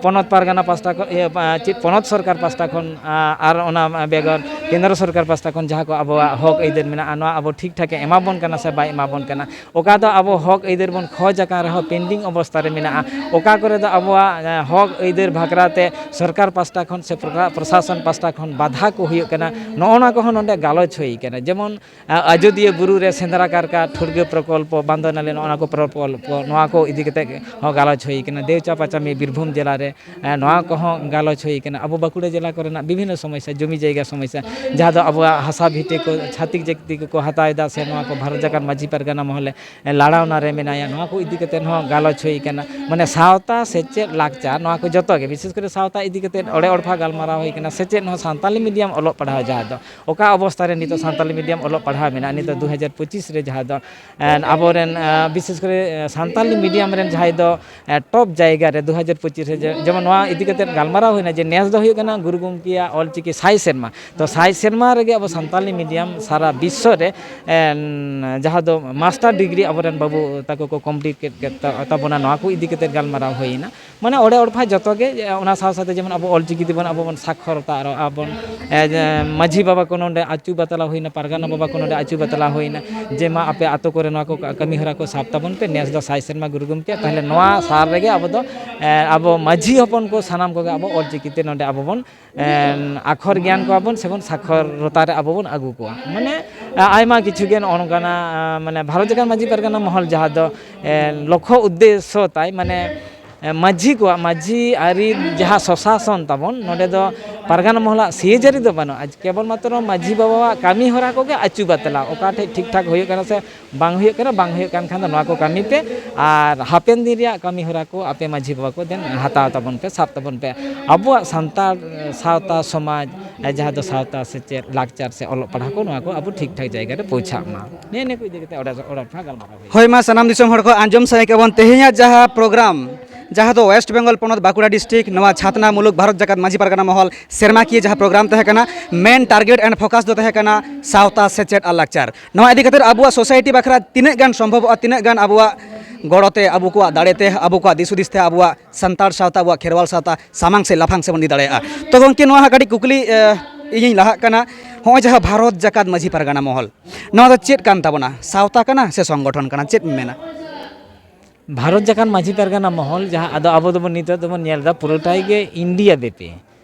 ᱯᱚᱱᱚᱛ ᱯᱟᱨᱜᱟᱱᱟ ᱯᱟᱥᱴᱟ ᱠᱷᱚᱱ, ᱤᱭᱟᱹ, ᱪᱮᱫ, ᱯᱚᱱᱚᱛ ᱥᱚᱨᱠᱟᱨ ᱯᱟᱥᱴᱟ ᱠᱷᱚᱱ, ᱟᱨ ᱚᱱᱟ ᱵᱮᱜᱚᱨ ᱠᱮᱱᱫᱨᱚ ᱥᱚᱨᱠᱟᱨ ᱯᱟᱥᱴᱟ ᱠᱷᱚᱱ ᱡᱟᱦᱟᱸ ᱠᱚ ᱟᱵᱚᱣᱟᱜ ᱦᱚᱠ ᱟᱹᱭᱫᱟᱹᱨ ᱢᱮᱱᱟᱜᱼᱟ, ᱱᱚᱣᱟ ᱟᱵᱚ ᱴᱷᱤᱠ ᱴᱷᱟᱠᱮ ᱮᱢᱟ ᱵᱚᱱ ᱠᱟᱱᱟ ᱥᱮ ᱵᱟᱭ ᱮᱢᱟ ᱵᱚᱱ ᱠᱟᱱᱟ᱾ ᱚᱠᱟ ᱫᱚ ᱟᱵᱚ ᱦᱚᱠ ᱟᱹᱭᱫᱟᱹᱨ ᱵᱚᱱ ᱠᱷᱚᱡᱽ ᱟᱠᱟᱱ ᱨᱮᱦᱚᱸ pending ᱚᱵᱚᱥᱛᱟ ᱨᱮ ᱢᱮᱱᱟᱜᱼᱟ᱾ ᱚᱠᱟ ᱠᱚᱨᱮ ᱫᱚ ᱟᱵᱚᱣᱟᱜ, ᱮ, ᱦᱚᱠ ᱟᱹᱭᱫᱟᱹᱨ ᱵᱟᱠᱷᱨᱟ ᱛᱮ ᱥᱚᱨᱠᱟᱨ ᱯᱟᱥᱴᱟ ᱠᱷᱚᱱ ᱥᱮ ᱯᱨᱚᱥᱟ-, ᱯᱨᱚᱥᱟᱥᱚᱱ ᱯᱟᱥᱴᱟ ᱠᱷᱚᱱ ᱵᱟᱫᱷᱟ ᱠᱚ ᱦᱩᱭᱩᱜ ᱠᱟᱱᱟ, ᱱᱚᱜᱼᱚ ᱱᱚᱣᱟ ᱠᱚᱦᱚᱸ ᱱᱚᱰᱮ ᱜᱟᱞᱚᱪ ᱦᱩᱭ ᱠᱟᱱᱟ᱾ ᱡᱮᱢᱚᱱ, ᱟ-, ᱟᱡᱳᱫᱤᱭᱟᱹ ᱵᱩᱨᱩ ᱨᱮ ᱥᱮᱸᱫᱽᱨᱟ ᱠᱟᱨᱠᱟ, ᱴᱷᱩᱲᱜᱟᱹ ᱯᱨᱚᱠᱚᱞᱯᱚ, ᱵᱟᱸᱫᱚ ᱱᱟᱹᱞᱤ, ᱱᱚᱜᱼᱚ ᱱᱚᱣᱟ ᱠᱚ ᱯᱨᱚᱠᱚᱞᱯᱚ, ᱱᱚᱣᱟ ᱠᱚ ᱤᱫᱤ ᱠᱟᱛᱮ ᱦᱚᱸ ᱜᱟᱞᱚᱪ ᱦᱩᱭ ᱠᱟᱱᱟ᱾ ᱫᱮᱣᱪᱟ ᱯᱟᱪᱟᱢᱤ ᱵᱤᱨᱵᱷᱩᱢ ᱡᱮᱞᱟ ᱨᱮ, ᱮ, ᱱᱚᱣᱟ ᱠᱚᱦᱚᱸ ᱜᱟᱞᱚᱪ ᱦᱩᱭ ᱠᱟᱱᱟ᱾ ᱟᱵᱚ ᱵᱟᱸᱠᱩᱲᱟ ᱡᱮᱞᱟ ᱠᱚᱨᱮᱱᱟᱜ ᱵᱤᱵᱷᱤᱱᱱᱚ ᱥᱚᱢᱚᱥᱥᱟ, ᱡᱚᱢᱤ ᱡᱟᱭᱜᱟ ᱥᱚᱢᱚᱥᱥᱟ, ᱡᱟᱦᱟᱸ ᱫᱚ ᱟᱵᱚᱣᱟᱜ ᱦᱟᱥᱟ ᱵᱷᱤᱴᱟᱹ ᱠᱚ ᱪᱷᱟᱹᱛᱤᱠ ᱡᱟᱹᱛᱤ ᱠᱚᱠᱚ ᱦᱟᱛᱟᱣ ᱮᱫᱟ, ᱥᱮ ᱱᱚᱣᱟ ᱠᱚ ᱵᱷᱟᱨᱚᱛ ᱡᱟᱠᱟᱛ ᱢᱟᱹᱡᱷᱤ ᱯᱟᱨᱜᱟᱱᱟ ᱢᱚᱦᱚᱞᱮ ᱞᱟᱲᱟᱣᱱᱟ ᱨᱮ ᱢᱮᱱᱟᱭᱟ, ᱱᱚᱣᱟ ᱠᱚ ᱤᱫᱤ ᱠᱟᱛᱮ ᱦᱚᱸ ᱜᱟᱞᱚᱪ ᱦᱩᱭ ᱠᱟᱱᱟ᱾ ᱢᱟᱱᱮ ᱥᱟᱶᱛᱟ, ᱥᱮᱪᱮᱫ, ᱞᱟᱠᱪᱟᱨ, ᱱᱚᱣᱟ ᱠᱚ ᱡᱚᱛᱚ ᱜᱮ, ᱵᱤᱥᱮᱥ ᱠᱚᱨᱮ ᱥᱟᱶᱛᱟ ᱤᱫᱤ ᱠᱟᱛᱮ ᱚᱲᱮ ᱚᱲᱯᱷᱟ ᱜᱟᱞᱢᱟᱨᱟᱣ ᱦᱩᱭ ᱠᱟᱱᱟ᱾ ᱥᱮᱪᱮᱫ ᱦᱚᱸ ᱥᱟᱱᱛᱟᱞᱤ medium ᱚᱞᱚᱜ ᱯᱟᱲᱦᱟᱣ, ᱡᱟᱦᱟᱸ ᱫᱚ ᱚᱠᱟ ᱚᱵᱚᱥᱛᱟ ᱨᱮ ᱱᱤᱛᱚᱜ ᱥᱟᱱᱛᱟᱞᱤ medium ᱚᱞᱚᱜ ᱯᱟᱲᱦᱟᱣ ᱢᱮᱱᱟᱜᱼᱟ, ᱱᱤᱛᱚᱜ ᱫᱩ ᱦᱟᱡᱟᱨ ᱯᱚᱸᱪᱤᱥ ᱨᱮ, ᱡᱟᱦᱟᱸ ᱫᱚ, ᱮᱸ, ᱟᱵᱚᱨᱮᱱ, ᱮᱸ, ᱵᱤᱥᱮᱥ ᱠᱚᱨᱮ, ᱮᱸ, ᱥᱟᱱᱛᱟᱞᱤ medium ᱨᱮᱱ ᱡᱟᱦᱟᱸᱭ ᱫᱚ, ᱮᱸ, top ᱡᱟᱭᱜᱟ ᱨᱮ ᱫᱩ ᱦᱟᱡᱟᱨ ᱯᱚᱸᱪᱤᱥ ᱨᱮ, ᱡᱮ-, ᱡᱮᱢᱚᱱ ᱱᱚᱣᱟ ᱤᱫᱤ ᱠᱟᱛᱮ ᱜᱟᱞᱢᱟᱨᱟᱣ ᱦᱩᱭᱱᱟ ᱡᱮ ᱱᱮᱥ ᱫᱚ ᱦᱩᱭᱩᱜ ᱠᱟᱱᱟ ᱜᱩᱨᱩ ᱜᱚᱢᱠᱮᱭᱟᱜ ᱚᱞᱪᱤᱠᱤ ᱥᱟᱭ ᱥᱮᱨᱢᱟ᱾ ᱛᱚ ᱥᱟᱭ ᱥᱮᱨᱢᱟ ᱨᱮᱜᱮ ᱟᱵᱚ ᱥᱟᱱᱛᱟᱞᱤ medium ᱥᱟᱨᱟ ᱵᱤᱥᱥᱚ ᱨᱮ, ᱮᱱ, ᱡᱟᱦᱟᱸ ᱫᱚ master degree ᱟᱵᱚᱨᱮᱱ ᱵᱟᱹᱵᱩ ᱛᱟᱠᱚ ᱠᱚ complete ᱠᱮᱫ, ᱠᱮᱫ ᱛᱟ-, ᱛᱟᱵᱚᱱᱟ, ᱱᱚᱣᱟ ᱠᱚ ᱤᱫᱤ ᱠᱟᱛᱮ ᱜᱟᱞᱢᱟᱨᱟᱣ ᱦᱩᱭᱱᱟ᱾ ᱢᱟᱱᱮ ᱚᱲᱮ ᱚᱲᱯᱷᱟ ᱡᱚᱛᱚ ᱜᱮ, ᱚᱱᱟ ᱥᱟᱶ ᱥᱟᱶᱛᱮ ᱡᱮᱢᱚᱱ ᱟᱵᱚ ᱚᱞᱪᱤᱠᱤ ᱛᱮᱵᱚᱱ ᱟᱵᱚ ᱵᱚᱱ ᱥᱟᱠᱷᱚᱨᱚᱛᱟ, ᱟᱨ ᱟᱵᱚᱱ, ᱮ, ᱡᱮ, ᱢᱟᱹᱡᱷᱤ ᱵᱟᱵᱟ ᱠᱚ ᱱᱚᱰᱮ ᱟᱹᱪᱩ ᱵᱟᱛᱞᱟᱣ ᱦᱩᱭᱱᱟ, ᱯᱟᱨᱜᱟᱱᱟ ᱵᱟᱵᱟ ᱠᱚ ᱱᱚᱰᱮ ᱟᱹᱪᱩ ᱵᱟᱛᱞᱟᱣ ᱦᱩᱭᱱᱟ, ᱡᱮ ᱢᱟ ᱟᱯᱮ ᱟᱛᱳ ᱠᱚᱨᱮ ᱱᱚᱣᱟ ᱠᱚ ᱠᱟ-, ᱠᱟᱹᱢᱤ ᱦᱚᱨᱟ ᱠᱚ ᱥᱟᱵ ᱛᱟᱵᱚᱱ ᱯᱮ, ᱱᱮᱥ ᱫᱚ ᱥᱟᱭ ᱥᱮᱨᱢᱟ ᱜᱩᱨᱩ ᱜᱚᱢᱠᱮ, ᱛᱟᱦᱞᱮ ᱱᱚᱣᱟ ᱥᱟᱞ ᱨᱮᱜᱮ ᱟᱵᱚ ᱫᱚ, ᱮ, ᱟᱵᱚ ᱢᱟᱹᱡᱷᱤ ᱦᱚᱯᱚᱱ ᱠᱚ ᱥᱟᱱᱟᱢ ᱠᱚᱜᱮ ᱟᱵᱚ ᱚᱞᱪᱤᱠᱤ ᱛᱮ ᱱᱚᱰᱮ ᱟᱵᱚ ᱵᱚᱱ ᱮᱱ, ᱟᱠᱷᱚᱨ ᱜᱮᱭᱟᱱ ᱠᱚᱣᱟ ᱵᱚᱱ ᱥᱮᱵᱚᱱ ᱥᱟᱠᱷᱚᱨᱚᱛᱟ ᱨᱮ ᱟᱵᱚ ᱵᱚᱱ ᱟᱹᱜᱩ ᱠᱚᱣᱟ᱾ ᱢᱟᱱᱮ, ᱟ-, ᱟᱭᱢᱟ ᱠᱤᱪᱷᱩ ᱜᱮ ᱱᱚᱜᱼᱚ ᱱᱚᱝᱠᱟᱱᱟᱜ, ᱟ, ᱢᱟᱱᱮ, ᱵᱷᱟᱨᱚᱛ ᱡᱟᱠᱟᱛ ᱢᱟᱹᱡᱷᱤ ᱯᱟᱨᱜᱟᱱᱟ ᱢᱚᱦᱚᱞ ᱡᱟᱦᱟᱸ ᱫᱚ, ᱮ, ᱞᱚᱠᱠᱷᱚ ᱩᱫᱽᱫᱮᱥᱥᱚ ᱛᱟᱭ, ᱢᱟᱱᱮ, ᱮ, ᱢᱟᱹᱡᱷᱤ ᱠᱚᱣᱟᱜ, ᱢᱟᱹᱡᱷᱤ ᱟᱹᱨᱤ ᱡᱟᱦᱟᱸ ᱥᱚᱥᱟᱥᱚᱱ ᱛᱟᱵᱚᱱ, ᱱᱚᱰᱮ ᱫᱚ ᱯᱟᱨᱜᱟᱱᱟ ᱢᱚᱦᱚᱞᱟᱜ ᱥᱤᱭᱟᱹᱡᱟᱹᱨᱤ ᱫᱚ ᱵᱟᱹᱱᱩᱜᱼᱟ᱾ ᱠᱮᱵᱚᱞ ᱢᱟᱛᱨᱚ ᱢᱟᱹᱡᱷᱤ ᱵᱟᱵᱟᱣᱟᱜ ᱠᱟᱹᱢᱤ ᱦᱚᱨᱟ ᱠᱚᱜᱮ ᱟᱹᱪᱩ ᱵᱟᱛᱞᱟᱣ, ᱚᱠᱟ ᱴᱷᱮᱡ ᱴᱷᱤᱠ ᱴᱷᱟᱠ ᱦᱩᱭᱩᱜ ᱠᱟᱱᱟ ᱥᱮ ᱵᱟᱝ ᱦᱩᱭᱩᱜ ᱠᱟᱱᱟ, ᱵᱟᱝ ᱦᱩᱭᱩᱜ ᱠᱟᱱ ᱠᱷᱟᱱ ᱫᱚ ᱱᱚᱣᱟ ᱠᱚ ᱠᱟᱹᱢᱤ ᱯᱮ, ᱟᱨ ᱦᱟᱯᱮᱱ ᱫᱤᱱ ᱨᱮᱭᱟᱜ ᱠᱟᱹᱢᱤ ᱦᱚᱨᱟ ᱠᱚ ᱟᱯᱮ ᱢᱟᱹᱡᱷᱤ ᱵᱟᱵᱟ ᱠᱚ ᱫᱮᱱ ᱦᱟᱛᱟᱣ ᱛᱟᱵᱚᱱ ᱯᱮ, ᱥᱟᱵ ᱛᱟᱵᱚᱱ ᱯᱮ᱾ ᱟᱵᱚᱣᱟᱜ ᱥᱟᱱᱛᱟᱲ, ᱮ, ᱥᱟᱶᱛᱟ ᱥᱚᱢᱟᱡᱽ, ᱮ, ᱡᱟᱦᱟᱸ ᱫᱚ ᱥᱟᱶᱛᱟ ᱥᱮᱪᱮᱫ, ᱞᱟᱠᱪᱟᱨ ᱥᱮ ᱚᱞᱚᱜ ᱯᱟᱲᱦᱟᱣ ᱠᱚ, ᱱᱚᱣᱟ ᱠᱚ ᱟᱵᱚ ᱴᱷᱤᱠ ᱴᱷᱟᱠ ᱡᱟᱭᱜᱟ ᱨᱮ ᱯᱳᱣᱪᱷᱟᱜ ᱢᱟ᱾ ᱱᱮᱜᱼᱮ ᱱᱤᱭᱟᱹ ᱠᱚ ᱤᱫᱤ ᱠᱟᱛᱮ ᱚᱲᱮ, ᱚᱲᱮ ᱚᱲᱯᱷᱟ ᱜᱟᱞᱢᱟᱨᱟᱣ ᱦᱩᱭ᱾ ᱦᱳᱭ, ᱢᱟ ᱥᱟᱱᱟᱢ ᱫᱤᱥᱚᱢ ᱦᱚᱲ ᱠᱚ ᱟᱸᱡᱚᱢ ᱥᱟᱹᱭ ᱠᱮᱫ ᱵᱚᱱ ᱛᱮᱦᱮᱧᱟᱜ ᱡᱟᱦᱟᱸ program, ᱡᱟᱦᱟᱸ ᱫᱚ West Bengal ᱯᱚᱱᱚᱛ ᱵᱟᱸᱠᱩᱲᱟ district ᱱᱚᱣᱟ ᱪᱷᱟᱛᱱᱟ ᱢᱩᱞᱩᱠ ᱵᱷᱟᱨᱚᱛ ᱡᱟᱠᱟᱛ ᱢᱟᱹᱡᱷᱤ ᱯᱟᱨᱜᱟᱱᱟ ᱢᱚᱦᱚᱞ ᱥᱮᱨᱢᱟᱠᱤᱭᱟᱹ ᱡᱟᱦᱟᱸ program ᱛᱟᱦᱮᱸ ᱠᱟᱱᱟ, main target and focus ᱫᱚ ᱛᱟᱦᱮᱸ ᱠᱟᱱᱟ ᱥᱟᱶᱛᱟ, ᱥᱮᱪᱮᱫ ᱟᱨ ᱞᱟᱠᱪᱟᱨ᱾ ᱱᱚᱣᱟ ᱤᱫᱤ ᱠᱟᱛᱮ ᱟᱵᱚᱣᱟᱜ society ᱵᱟᱠᱷᱨᱟ ᱛᱤᱱᱟᱹᱜ ᱜᱟᱱ ᱥᱚᱢᱵᱷᱚᱵᱚᱜᱼᱟ, ᱛᱤᱱᱟᱹᱜ ᱜᱟᱱ ᱟᱵᱚᱣᱟᱜ ᱜᱚᱲᱚ ᱛᱮ, ᱟᱵᱚ ᱠᱚᱣᱟᱜ ᱫᱟᱲᱮ ᱛᱮ, ᱟᱵᱚ ᱠᱚᱣᱟᱜ ᱫᱤᱥ ᱦᱩᱫᱤᱥ ᱛᱮ ᱟᱵᱚᱣᱟᱜ ᱥᱟᱱᱛᱟᱲ ᱥᱟᱶᱛᱟ, ᱟᱵᱚᱣᱟᱜ ᱠᱷᱮᱨᱣᱟᱞ ᱥᱟᱶᱛᱟ ᱥᱟᱢᱟᱝ ᱥᱮᱫ, ᱞᱟᱯᱷᱟᱝ ᱥᱮᱫ ᱵᱚᱱ ᱤᱫᱤ ᱫᱟᱲᱮᱭᱟᱜᱼᱟ᱾ ᱛᱚ ᱜᱚᱢᱠᱮ, ᱱᱚᱣᱟ ᱦᱟᱸᱜ ᱠᱟᱹᱴᱤᱡ ᱠᱩᱠᱞᱤ, ᱮ, ᱤᱧᱤᱧ ᱞᱟᱦᱟᱜ ᱠᱟᱱᱟ᱾ ᱦᱚᱸᱜᱼᱚᱭ ᱡᱟᱦᱟᱸ ᱵᱷᱟᱨᱚᱛ ᱡᱟᱠᱟᱛ ᱢᱟᱹᱡᱷᱤ ᱯᱟᱨᱜᱟᱱᱟ ᱢᱚᱦᱚᱞ, ᱱᱚᱣᱟ ᱫᱚ ᱪᱮᱫ ᱠᱟᱱ ᱛᱟᱵᱚᱱᱟ? ᱥᱟᱶᱛᱟ ᱠᱟᱱᱟ ᱥᱮ ᱥᱚᱝᱜᱚᱴᱷᱚᱱ ᱠᱟᱱᱟ? ᱪᱮᱫ ᱮᱢ ᱢᱮᱱᱟ? ᱵᱷᱟᱨᱚᱛ ᱡᱟᱠᱟᱛ ᱢᱟᱹᱡᱷᱤ ᱯᱟᱨᱜᱟᱱᱟ ᱢᱚᱦᱚᱞ, ᱡᱟᱦᱟᱸ ᱟᱫᱚ ᱟᱵᱚ ᱫᱚᱵᱚᱱ ᱱᱤᱛᱚᱜ ᱫᱚᱵᱚᱱ ᱧᱮᱞ ᱮᱫᱟ, ᱯᱩᱨᱟᱹᱴᱟᱭ ᱜᱮ ᱤᱱᱰᱤᱭᱟ ᱵᱮᱯᱤ᱾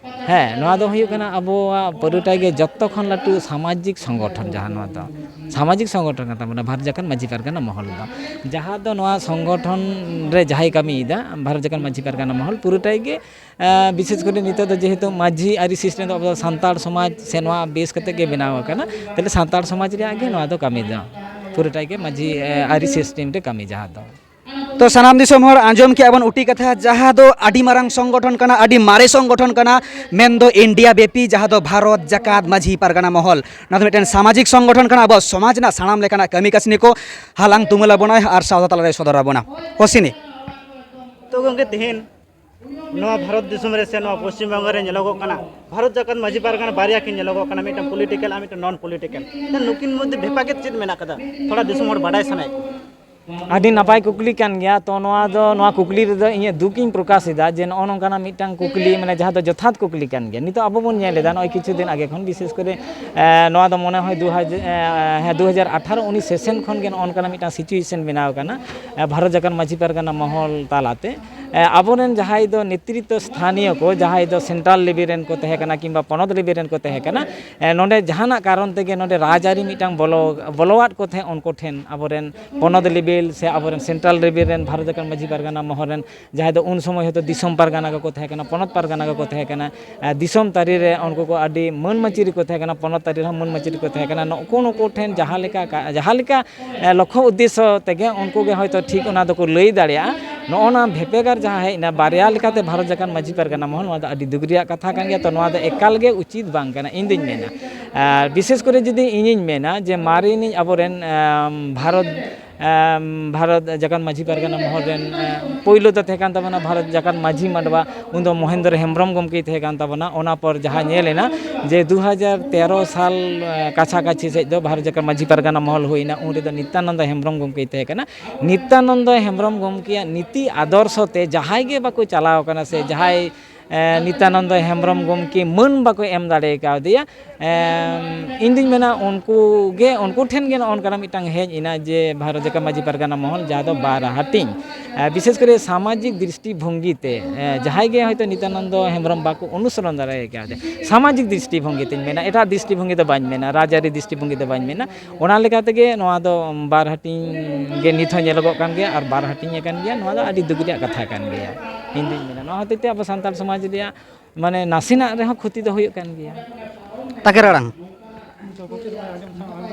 ᱦᱮᱸ, ᱱᱚᱣᱟ ᱫᱚ ᱦᱩᱭᱩᱜ ᱠᱟᱱᱟ ᱟᱵᱚᱣᱟᱜ ᱯᱩᱨᱟᱹᱴᱟᱭ ᱜᱮ ᱡᱚᱛᱚ ᱠᱷᱚᱱ ᱞᱟᱹᱴᱩ ᱥᱟᱢᱟᱡᱤᱠ ᱥᱚᱝᱜᱚᱴᱷᱚᱱ, ᱡᱟᱦᱟᱸ ᱱᱚᱣᱟ ᱫᱚ ᱥᱟᱢᱟᱡᱤᱠ ᱥᱚᱝᱜᱚᱴᱷᱚᱱ ᱠᱟᱱ ᱛᱟᱵᱚᱱᱟ ᱵᱷᱟᱨᱚᱛ ᱡᱟᱠᱟᱛ ᱢᱟᱹᱡᱷᱤ ᱯᱟᱨᱜᱟᱱᱟ ᱢᱚᱦᱚᱞ ᱫᱚ, ᱡᱟᱦᱟᱸ ᱫᱚ ᱱᱚᱣᱟ ᱥᱚᱝᱜᱚᱴᱷᱚᱱ ᱨᱮ ᱡᱟᱦᱟᱸᱭ ᱠᱟᱹᱢᱤᱭᱮᱫᱟ ᱵᱷᱟᱨᱚᱛ ᱡᱟᱠᱟᱛ ᱢᱟᱹᱡᱷᱤ ᱯᱟᱨᱜᱟᱱᱟ ᱢᱚᱦᱚᱞ ᱯᱩᱨᱟᱹᱴᱟᱭ ᱜᱮ, ᱮᱸ, ᱵᱤᱥᱮᱥ ᱠᱚᱨᱮ ᱱᱤᱛᱚᱜ ᱫᱚ ᱡᱮᱦᱮᱛᱩ ᱢᱟᱹᱡᱷᱤ ᱟᱹᱨᱤ ᱥᱤᱥᱴᱮᱢ ᱫᱚ ᱟᱵᱚ ᱫᱚ ᱥᱟᱱᱛᱟᱲ ᱥᱚᱢᱟᱡᱽ ᱥᱮ ᱱᱚᱣᱟ ᱵᱮᱥ ᱠᱟᱛᱮ ᱜᱮ ᱵᱮᱱᱟᱣ ᱟᱠᱟᱱᱟ, ᱛᱟᱦᱞᱮ ᱥᱟᱱᱛᱟᱲ ᱥᱚᱢᱟᱡᱽ ᱨᱮᱭᱟᱜ ᱜᱮ ᱱᱚᱣᱟ ᱫᱚ ᱠᱟᱹᱢᱤ ᱫᱚ, ᱯᱩᱨᱟᱹᱴᱟᱭ ᱜᱮ ᱢᱟᱹᱡᱷᱤ, ᱮᱸ, ᱟᱹᱨᱤ ᱥᱤᱥᱴᱮᱢ ᱨᱮ ᱠᱟᱹᱢᱤ ᱡᱟᱦᱟᱸ ᱫᱚ᱾ ᱛᱚ ᱥᱟᱱᱟᱢ ᱫᱤᱥᱚᱢ ᱦᱚᱲ ᱟᱸᱡᱚᱢ ᱠᱮᱜᱼᱟ ᱵᱚᱱ ᱩᱴᱤ ᱠᱟᱛᱷᱟ, ᱡᱟᱦᱟᱸ ᱫᱚ ᱟᱹᱰᱤ ᱢᱟᱨᱟᱝ ᱥᱚᱝᱜᱚᱴᱷᱚᱱ ᱠᱟᱱᱟ, ᱟᱹᱰᱤ ᱢᱟᱨᱮ ᱥᱚᱝᱜᱚᱴᱷᱚᱱ ᱠᱟᱱᱟ, ᱢᱮᱱᱫᱚ ᱤᱱᱰᱤᱭᱟ ᱵᱮᱯᱤ, ᱡᱟᱦᱟᱸ ᱫᱚ ᱵᱷᱟᱨᱚᱛ ᱡᱟᱠᱟᱛ ᱢᱟᱹᱡᱷᱤ ᱯᱟᱨᱜᱟᱱᱟ ᱢᱚᱦᱚᱞ᱾ ᱱᱚᱣᱟ ᱫᱚ ᱢᱤᱫᱴᱮᱱ ᱥᱟᱢᱟᱡᱤᱠ ᱥᱚᱝᱜᱚᱴᱷᱚᱱ ᱠᱟᱱᱟ, ᱟᱵᱚᱣᱟᱜ ᱥᱚᱢᱟᱡᱽ ᱨᱮᱱᱟᱜ ᱥᱟᱱᱟᱢ ᱞᱮᱠᱟᱱᱟᱜ ᱠᱟᱹᱢᱤ ᱠᱟᱹᱥᱱᱤ ᱠᱚ ᱦᱟᱞᱟᱝ ᱛᱩᱢᱟᱹᱞ ᱟᱵᱚᱱᱟᱭ ᱟᱨ ᱥᱟᱶᱛᱟ ᱛᱟᱞᱟᱨᱮ ᱥᱚᱫᱚᱨ ᱟᱵᱚᱱᱟ᱾ ᱚᱥᱤᱱᱤ᱾ ᱛᱚ ᱜᱚᱢᱠᱮ, ᱛᱮᱦᱮᱧ ᱱᱚᱣᱟ ᱵᱷᱟᱨᱚᱛ ᱫᱤᱥᱚᱢ ᱨᱮ ᱥᱮ ᱱᱚᱣᱟ ᱯᱚᱥᱪᱤᱢ ᱵᱚᱝᱜᱚ ᱨᱮ ᱧᱮᱞᱚᱜᱚᱜ ᱠᱟᱱᱟ, ᱵᱷᱟᱨᱚᱛ ᱡᱟᱠᱟᱛ ᱢᱟᱹᱡᱷᱤ ᱯᱟᱨᱜᱟᱱᱟ ᱵᱟᱨᱭᱟ ᱠᱤᱱ ᱧᱮᱞᱚᱜᱚᱜ ᱠᱟᱱᱟ, ᱢᱤᱫᱴᱟᱝ ᱯᱚᱞᱤᱴᱤᱠᱟᱞ ᱟᱨ ᱢᱤᱫᱴᱟᱝ ᱱᱚᱱ ᱯᱚᱞᱤᱴᱤᱠᱟᱞ᱾ ᱛᱚ ᱱᱩᱠᱤᱱ ᱢᱚᱫᱽᱫᱷᱮ ᱵᱷᱮᱯᱟᱜᱮᱫ ᱪᱮᱫ ᱢᱮᱱᱟᱜ ᱠᱟᱫᱟ? ᱛᱷᱚᱲᱟ ᱫᱤᱥᱚᱢ ᱦᱚᱲ ᱵᱟᱰᱟᱭ ᱥᱟᱱᱟᱭᱮᱫ ᱠᱚᱣᱟ᱾ ᱟᱹᱰᱤ ᱱᱟᱯᱟᱭ ᱠᱩᱠᱞᱤ ᱠᱟᱱ ᱜᱮᱭᱟ᱾ ᱛᱚ ᱱᱚᱣᱟ ᱫᱚ, ᱱᱚᱣᱟ ᱠᱩᱠᱞᱤ ᱨᱮᱫᱚ ᱤᱧᱟᱹᱜ ᱫᱩᱠ ᱤᱧ ᱯᱨᱚᱠᱟᱥ ᱮᱫᱟ ᱡᱮ ᱱᱚᱜᱼᱚ ᱱᱚᱝᱠᱟᱱᱟᱜ ᱢᱤᱫᱴᱟᱝ ᱠᱩᱠᱞᱤ, ᱢᱟᱱᱮ ᱡᱟᱦᱟᱸ ᱫᱚ ᱡᱚᱛᱷᱟᱛ ᱠᱩᱠᱞᱤ ᱠᱟᱱ ᱜᱮᱭᱟ᱾ ᱱᱤᱛᱚᱜ ᱟᱵᱚ ᱵᱚᱱ ᱧᱮᱞ ᱮᱫᱟ, ᱱᱚᱜᱼᱚᱭ ᱠᱤᱪᱷᱩ ᱫᱤᱱ ᱟᱜᱮ ᱠᱷᱚᱱ, ᱵᱤᱥᱮᱥ ᱠᱚᱨᱮ, ᱮ, ᱱᱚᱣᱟ ᱫᱚ ᱢᱚᱱᱮ ᱦᱚᱭ ᱫᱩ ᱦᱟᱡᱟᱨ, ᱮ, ᱦᱮᱸ, ᱫᱩ ᱦᱟᱡᱟᱨ ᱟᱴᱷᱟᱨᱚ ᱩᱱᱤᱥ ᱥᱮᱥᱮᱱ ᱠᱷᱚᱱ ᱜᱮ ᱱᱚᱜᱼᱚ ᱱᱚᱝᱠᱟᱱᱟᱜ ᱢᱤᱫᱴᱟᱝ situation ᱵᱮᱱᱟᱣ ᱟᱠᱟᱱᱟ, ᱮ, ᱵᱷᱟᱨᱚᱛ ᱡᱟᱠᱟᱛ ᱢᱟᱹᱡᱷᱤ ᱯᱟᱨᱜᱟᱱᱟ ᱢᱚᱦᱚᱞ ᱛᱟᱞᱟᱛᱮ᱾ ᱮ, ᱟᱵᱚᱨᱮᱱ ᱡᱟᱦᱟᱸᱭ ᱫᱚ ᱱᱮᱛᱨᱤᱛᱛᱚ ᱥᱛᱷᱟᱱᱤᱭᱚ ᱠᱚ, ᱡᱟᱦᱟᱸᱭ ᱫᱚ central level ᱨᱮᱱ ᱠᱚ ᱛᱟᱦᱮᱸ ᱠᱟᱱᱟ ᱠᱤᱝᱵᱟ ᱯᱚᱱᱚᱛ level ᱨᱮᱱ ᱠᱚ ᱛᱟᱦᱮᱸ ᱠᱟᱱᱟ, ᱮ, ᱱᱚᱰᱮ ᱡᱟᱦᱟᱱᱟᱜ ᱠᱟᱨᱚᱱ ᱛᱮᱜᱮ ᱱᱚᱰᱮ ᱨᱟᱡᱽᱟᱹᱨᱤ ᱢᱤᱫᱴᱟᱝ ᱵᱚᱞᱚ, ᱵᱚᱞᱚᱣᱟᱫ ᱠᱚ ᱛᱟᱦᱮᱸᱫ ᱩᱱᱠᱩ ᱴᱷᱮᱱ, ᱟᱵᱚᱨᱮᱱ ᱯᱚᱱᱚᱛ level ᱥᱮ ᱟᱵᱚᱨᱮᱱ central level ᱨᱮᱱ ᱵᱷᱟᱨᱚᱛ ᱡᱟᱠᱟᱛ ᱢᱟᱹᱡᱷᱤ ᱯᱟᱨᱜᱟᱱᱟ ᱢᱚᱦᱚᱞ ᱨᱮᱱ ᱡᱟᱦᱟᱸᱭ ᱫᱚ ᱩᱱ ᱥᱚᱢᱚᱭ ᱦᱚᱭᱛᱳ ᱫᱤᱥᱚᱢ ᱯᱟᱨᱜᱟᱱᱟ ᱠᱚᱠᱚ ᱛᱟᱦᱮᱸ ᱠᱟᱱᱟ, ᱯᱚᱱᱚᱛ ᱯᱟᱨᱜᱟᱱᱟ ᱠᱚᱠᱚ ᱛᱟᱦᱮᱸ ᱠᱟᱱᱟ, ᱮ, ᱫᱤᱥᱚᱢ ᱛᱟᱹᱨᱤ ᱨᱮ ᱩᱱᱠᱩ ᱠᱚ ᱟᱹᱰᱤ ᱢᱟᱹᱱ ᱢᱟᱹᱪᱤ ᱨᱮᱠᱚ ᱛᱟᱦᱮᱸ ᱠᱟᱱᱟ, ᱯᱚᱱᱚᱛ ᱛᱟᱹᱨᱤ ᱨᱮᱦᱚᱸ ᱢᱟᱹᱱ ᱢᱟᱹᱪᱤ ᱨᱮᱠᱚ ᱛᱟᱦᱮᱸ ᱠᱟᱱᱟ᱾ ᱱᱩᱠᱩ, ᱱᱩᱠᱩ ᱴᱷᱮᱱ ᱡᱟᱦᱟᱸ ᱞᱮᱠᱟ ᱠᱟ-, ᱡᱟᱦᱟᱸ ᱞᱮᱠᱟ ᱮ, ᱞᱚᱠᱠᱷᱚ ᱩᱫᱽᱫᱮᱥᱥᱚ ᱛᱮᱜᱮ ᱩᱱᱠᱩ ᱜᱮ ᱦᱚᱭᱛᱳ ᱴᱷᱤᱠ ᱚᱱᱟ ᱫᱚᱠᱚ ᱞᱟᱹᱭ ᱫᱟᱲᱮᱭᱟᱜᱼᱟ᱾ ᱱᱚᱜᱼᱚ ᱱᱟ ᱵᱷᱮᱯᱮᱜᱟᱨ ᱡᱟᱦᱟᱸ ᱦᱮᱡ ᱮᱱᱟ ᱵᱟᱨᱭᱟ ᱞᱮᱠᱟᱛᱮ ᱵᱷᱟᱨᱚᱛ ᱡᱟᱠᱟᱛ ᱢᱟᱹᱡᱷᱤ ᱯᱟᱨᱜᱟᱱᱟ ᱢᱚᱦᱚᱞ, ᱱᱚᱣᱟ ᱫᱚ ᱟᱹᱰᱤ ᱫᱩᱠ ᱨᱮᱭᱟᱜ ᱠᱟᱛᱷᱟ ᱠᱟᱱ ᱜᱮᱭᱟ᱾ ᱛᱚ ᱱᱚᱣᱟ ᱫᱚ ᱮᱠᱟᱞ ᱜᱮ ᱩᱪᱤᱛ ᱵᱟᱝ ᱠᱟᱱᱟ, ᱤᱧ ᱫᱩᱧ ᱢᱮᱱᱟ᱾ ᱟᱨ ᱵᱤᱥᱮᱥ ᱠᱚᱨᱮ ᱡᱩᱫᱤ ᱤᱧᱤᱧ ᱢᱮᱱᱟ ᱡᱮ ᱢᱟᱨᱮᱱᱤᱡ ᱟᱵᱚᱨᱮᱱ, ᱮᱢ, ᱵᱷᱟᱨᱚᱛ ᱮᱢ, ᱵᱷᱟᱨᱚᱛ ᱡᱟᱠᱟᱛ ᱢᱟᱹᱡᱷᱤ ᱯᱟᱨᱜᱟᱱᱟ ᱢᱚᱦᱚᱞ ᱨᱮᱱ, ᱮ, ᱯᱳᱭᱞᱳ ᱫᱚ ᱛᱟᱦᱮᱸ ᱠᱟᱱ ᱛᱟᱵᱚᱱᱟ ᱵᱷᱟᱨᱚᱛ ᱡᱟᱠᱟᱛ ᱢᱟᱹᱡᱷᱤ ᱢᱟᱰᱣᱟ, ᱩᱱᱫᱚ ᱢᱚᱦᱮᱱᱫᱨᱚ ᱦᱮᱢᱵᱨᱚᱢ ᱜᱚᱢᱠᱮᱭ ᱛᱟᱦᱮᱸ ᱠᱟᱱ ᱛᱟᱵᱚᱱᱟ᱾ ᱚᱱᱟ ᱯᱚᱨ ᱡᱟᱦᱟᱸ ᱧᱮᱞ ᱮᱱᱟ ᱡᱮ ᱫᱩ ᱦᱟᱡᱟᱨ ᱛᱮᱨᱚ ᱥᱟᱞ, ᱮ, ᱠᱟᱪᱷᱟ ᱠᱟᱪᱷᱤ ᱥᱮᱫ ᱫᱚ ᱵᱷᱟᱨᱚᱛ ᱡᱟᱠᱟᱛ ᱢᱟᱹᱡᱷᱤ ᱯᱟᱨᱜᱟᱱᱟ ᱢᱚᱦᱚᱞ ᱦᱩᱭᱱᱟ, ᱩᱱ ᱨᱮᱫᱚ ᱱᱤᱛᱭᱟᱱᱚᱱᱫᱚ ᱦᱮᱢᱵᱨᱚᱢ ᱜᱚᱢᱠᱮᱭ ᱛᱟᱦᱮᱸ ᱠᱟᱱᱟ᱾ ᱱᱤᱛᱭᱟᱱᱚᱱᱫᱚ ᱦᱮᱢᱵᱨᱚᱢ ᱜᱚᱢᱠᱮᱭᱟᱜ ᱱᱤᱛᱤ ᱟᱫᱚᱨᱥᱚ ᱛᱮ ᱡᱟᱦᱟᱸᱭ ᱜᱮ ᱵᱟᱠᱚ ᱪᱟᱞᱟᱣ ᱠᱟᱱᱟ ᱥᱮ ᱡᱟᱦᱟᱸᱭ, ᱮ, ᱱᱤᱛᱭᱟᱱᱚᱱᱫᱚ ᱦᱮᱢᱵᱨᱚᱢ ᱜᱚᱢᱠᱮ ᱢᱟᱹᱱ ᱵᱟᱠᱚ ᱮᱢ ᱫᱟᱲᱮ ᱠᱟᱣᱫᱮᱭᱟ, ᱮᱢ, ᱤᱧ ᱫᱩᱧ ᱢᱮᱱᱟ ᱩᱱᱠᱩ ᱜᱮ, ᱩᱱᱠᱩ ᱴᱷᱮᱱ ᱜᱮ ᱱᱚᱜᱼᱚ ᱱᱚᱝᱠᱟᱱᱟᱜ ᱢᱤᱫᱴᱟᱝ ᱦᱮᱡ ᱮᱱᱟ ᱡᱮ ᱵᱷᱟᱨᱚᱛ ᱡᱟᱠᱟᱛ ᱢᱟᱹᱡᱷᱤ ᱯᱟᱨᱜᱟᱱᱟ ᱢᱚᱦᱚᱞ, ᱡᱟᱦᱟᱸ ᱫᱚ ᱵᱟᱨ ᱦᱟᱹᱴᱤᱧ, ᱮ, ᱵᱤᱥᱮᱥ ᱠᱚᱨᱮ ᱥᱟᱢᱟᱡᱤᱠ ᱫᱨᱤᱥᱴᱤᱵᱷᱚᱝᱜᱤ ᱛᱮ, ᱮ, ᱡᱟᱦᱟᱸᱭ ᱜᱮ ᱦᱚᱭᱛᱳ ᱱᱤᱛᱭᱟᱱᱚᱱᱫᱚ ᱦᱮᱢᱵᱨᱚᱢ ᱵᱟᱠᱚ ᱚᱱᱩᱥᱚᱨᱚᱱ ᱫᱟᱲᱮ ᱠᱟᱣᱫᱮᱭᱟ, ᱥᱟᱢᱟᱡᱤᱠ ᱫᱨᱤᱥᱴᱤᱵᱷᱚᱝᱜᱤ ᱛᱮᱧ ᱢᱮᱱᱟ, ᱮᱴᱟᱜ ᱫᱨᱤᱥᱴᱤᱵᱷᱚᱝᱜᱤ ᱫᱚ ᱵᱟᱹᱧ ᱢᱮᱱᱟ, ᱨᱟᱡᱽᱟᱹᱨᱤ ᱫᱨᱤᱥᱴᱤᱵᱷᱚᱝᱜᱤ ᱫᱚ ᱵᱟᱹᱧ ᱢᱮᱱᱟ᱾ ᱚᱱᱟ ᱞᱮᱠᱟ ᱛᱮᱜᱮ ᱱᱚᱣᱟ ᱫᱚ ᱵᱟᱨ ᱦᱟᱹᱴᱤᱧ ᱜᱮ ᱱᱤᱛ ᱦᱚᱸ ᱧᱮᱞᱚᱜᱚᱜ ᱠᱟᱱ ᱜᱮᱭᱟ ᱟᱨ ᱵᱟᱨ ᱦᱟᱹᱴᱤᱧ ᱟᱠᱟᱱ ᱜᱮᱭᱟ᱾ ᱱᱚᱣᱟ ᱫᱚ ᱟᱹᱰᱤ ᱫᱩᱠ ᱨᱮᱭᱟᱜ ᱠᱟᱛᱷᱟ ᱠᱟᱱ ᱜᱮᱭᱟ, ᱤᱧ ᱫᱩᱧ ᱢᱮᱱᱟ᱾ ᱱᱚᱣᱟ ᱦᱚᱛᱮᱡ ᱛᱮ ᱟᱵᱚ ᱥᱟᱱᱛᱟᱲ ᱥᱚᱢᱟᱡᱽ ᱨᱮᱭᱟᱜ ᱢᱟᱱᱮ ᱱᱟᱥᱮᱱᱟᱜ ᱨᱮᱦᱚᱸ ᱠᱷᱚᱛᱤ ᱫᱚ ᱦᱩᱭᱩᱜ ᱠᱟᱱ ᱜᱮᱭᱟ᱾ ᱛᱟᱠᱮᱨ ᱟᱲᱟᱝ᱾ ᱟᱸᱡᱚᱢ,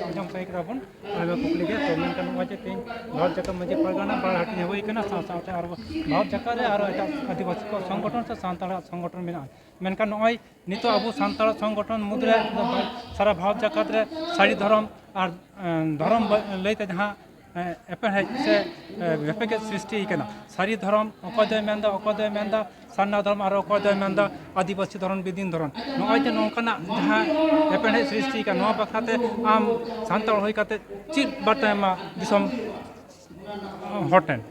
ᱟᱸᱡᱚᱢ ᱥᱟᱹᱭ ᱠᱮᱫᱟ ᱵᱚᱱ, ᱟᱭᱢᱟ ᱠᱩᱠᱞᱤ ᱜᱮ᱾ ᱛᱚ, ᱢᱮᱱᱠᱷᱟᱱ ᱱᱚᱜᱼᱚᱭ ᱡᱮ ᱛᱮᱦᱮᱧ ᱵᱷᱟᱨᱚᱛ ᱡᱟᱠᱟᱛ ᱢᱟᱹᱡᱷᱤ ᱯᱟᱨᱜᱟᱱᱟ ᱵᱟᱨ ᱦᱟᱹᱴᱤᱧ ᱦᱩᱭ ᱠᱟᱱᱟ, ᱥᱟᱶ ᱥᱟᱶᱛᱮ ᱟᱨ ᱵᱷᱟᱨᱚᱛ ᱡᱟᱠᱟᱛ ᱨᱮ ᱟᱨᱚ ᱮᱴᱟᱜ ᱟᱹᱫᱤᱵᱟᱹᱥᱤ ᱠᱚᱣᱟᱜ ᱥᱚᱝᱜᱚᱴᱷᱚᱱ ᱥᱮ ᱥᱟᱱᱛᱟᱲᱟᱜ ᱥᱚᱝᱜᱚᱴᱷᱚᱱ ᱢᱮᱱᱟᱜᱼᱟ᱾ ᱢᱮᱱᱠᱷᱟᱱ ᱱᱚᱜᱼᱚᱭ ᱱᱤᱛᱚᱜ ᱟᱵᱚ ᱥᱟᱱᱛᱟᱲᱟᱜ ᱥᱚᱝᱜᱚᱴᱷᱚᱱ ᱢᱩᱫᱽᱨᱮ ᱥᱟᱨᱟ ᱵᱷᱟᱨᱚᱛ ᱡᱟᱠᱟᱛ ᱨᱮ ᱥᱟᱹᱨᱤ ᱫᱷᱚᱨᱚᱢ ᱟᱨ, ᱮᱸ, ᱫᱷᱚᱨᱚᱢ ᱵᱟ-, ᱞᱟᱹᱭᱛᱮ ᱡᱟᱦᱟᱸ, ᱮᱸ, ᱮᱯᱮᱨᱦᱮᱸᱰᱮᱡ ᱥᱮ, ᱮᱸ, ᱵᱮᱯᱮᱠᱮᱡ ᱥᱨᱤᱥᱴᱤ ᱠᱟᱱᱟ᱾ ᱥᱟᱹᱨᱤ ᱫᱷᱚᱨᱚᱢ ᱚᱠᱚᱭ ᱫᱚᱭ ᱢᱮᱱᱫᱟ, ᱚᱠᱚᱭ ᱫᱚᱭ ᱢᱮᱱᱫᱟ ᱥᱟᱨᱱᱟ ᱫᱷᱚᱨᱚᱢ, ᱟᱨ ᱚᱠᱚᱭ ᱫᱚᱭ ᱢᱮᱱᱫᱟ ᱟᱹᱫᱤᱵᱟᱹᱥᱤ ᱫᱷᱚᱨᱚᱢ, ᱵᱤᱫᱤᱱ ᱫᱷᱚᱨᱚᱢ᱾ ᱱᱚᱜᱼᱚᱭ ᱡᱮ ᱱᱚᱝᱠᱟᱱᱟᱜ ᱡᱟᱦᱟᱸ ᱮᱯᱮᱨᱦᱮᱸᱰᱮᱡ ᱥᱨᱤᱥᱴᱤ ᱠᱟᱱᱟ, ᱱᱚᱣᱟ ᱵᱟᱠᱷᱨᱟᱛᱮ ᱟᱢ ᱥᱟᱱᱛᱟᱲ ᱦᱩᱭ ᱠᱟᱛᱮ ᱪᱮᱫ ᱵᱟᱨᱛᱟᱭ ᱮᱢᱟ ᱫᱤᱥᱚᱢ ᱦᱚᱲ ᱴᱷᱮᱱ?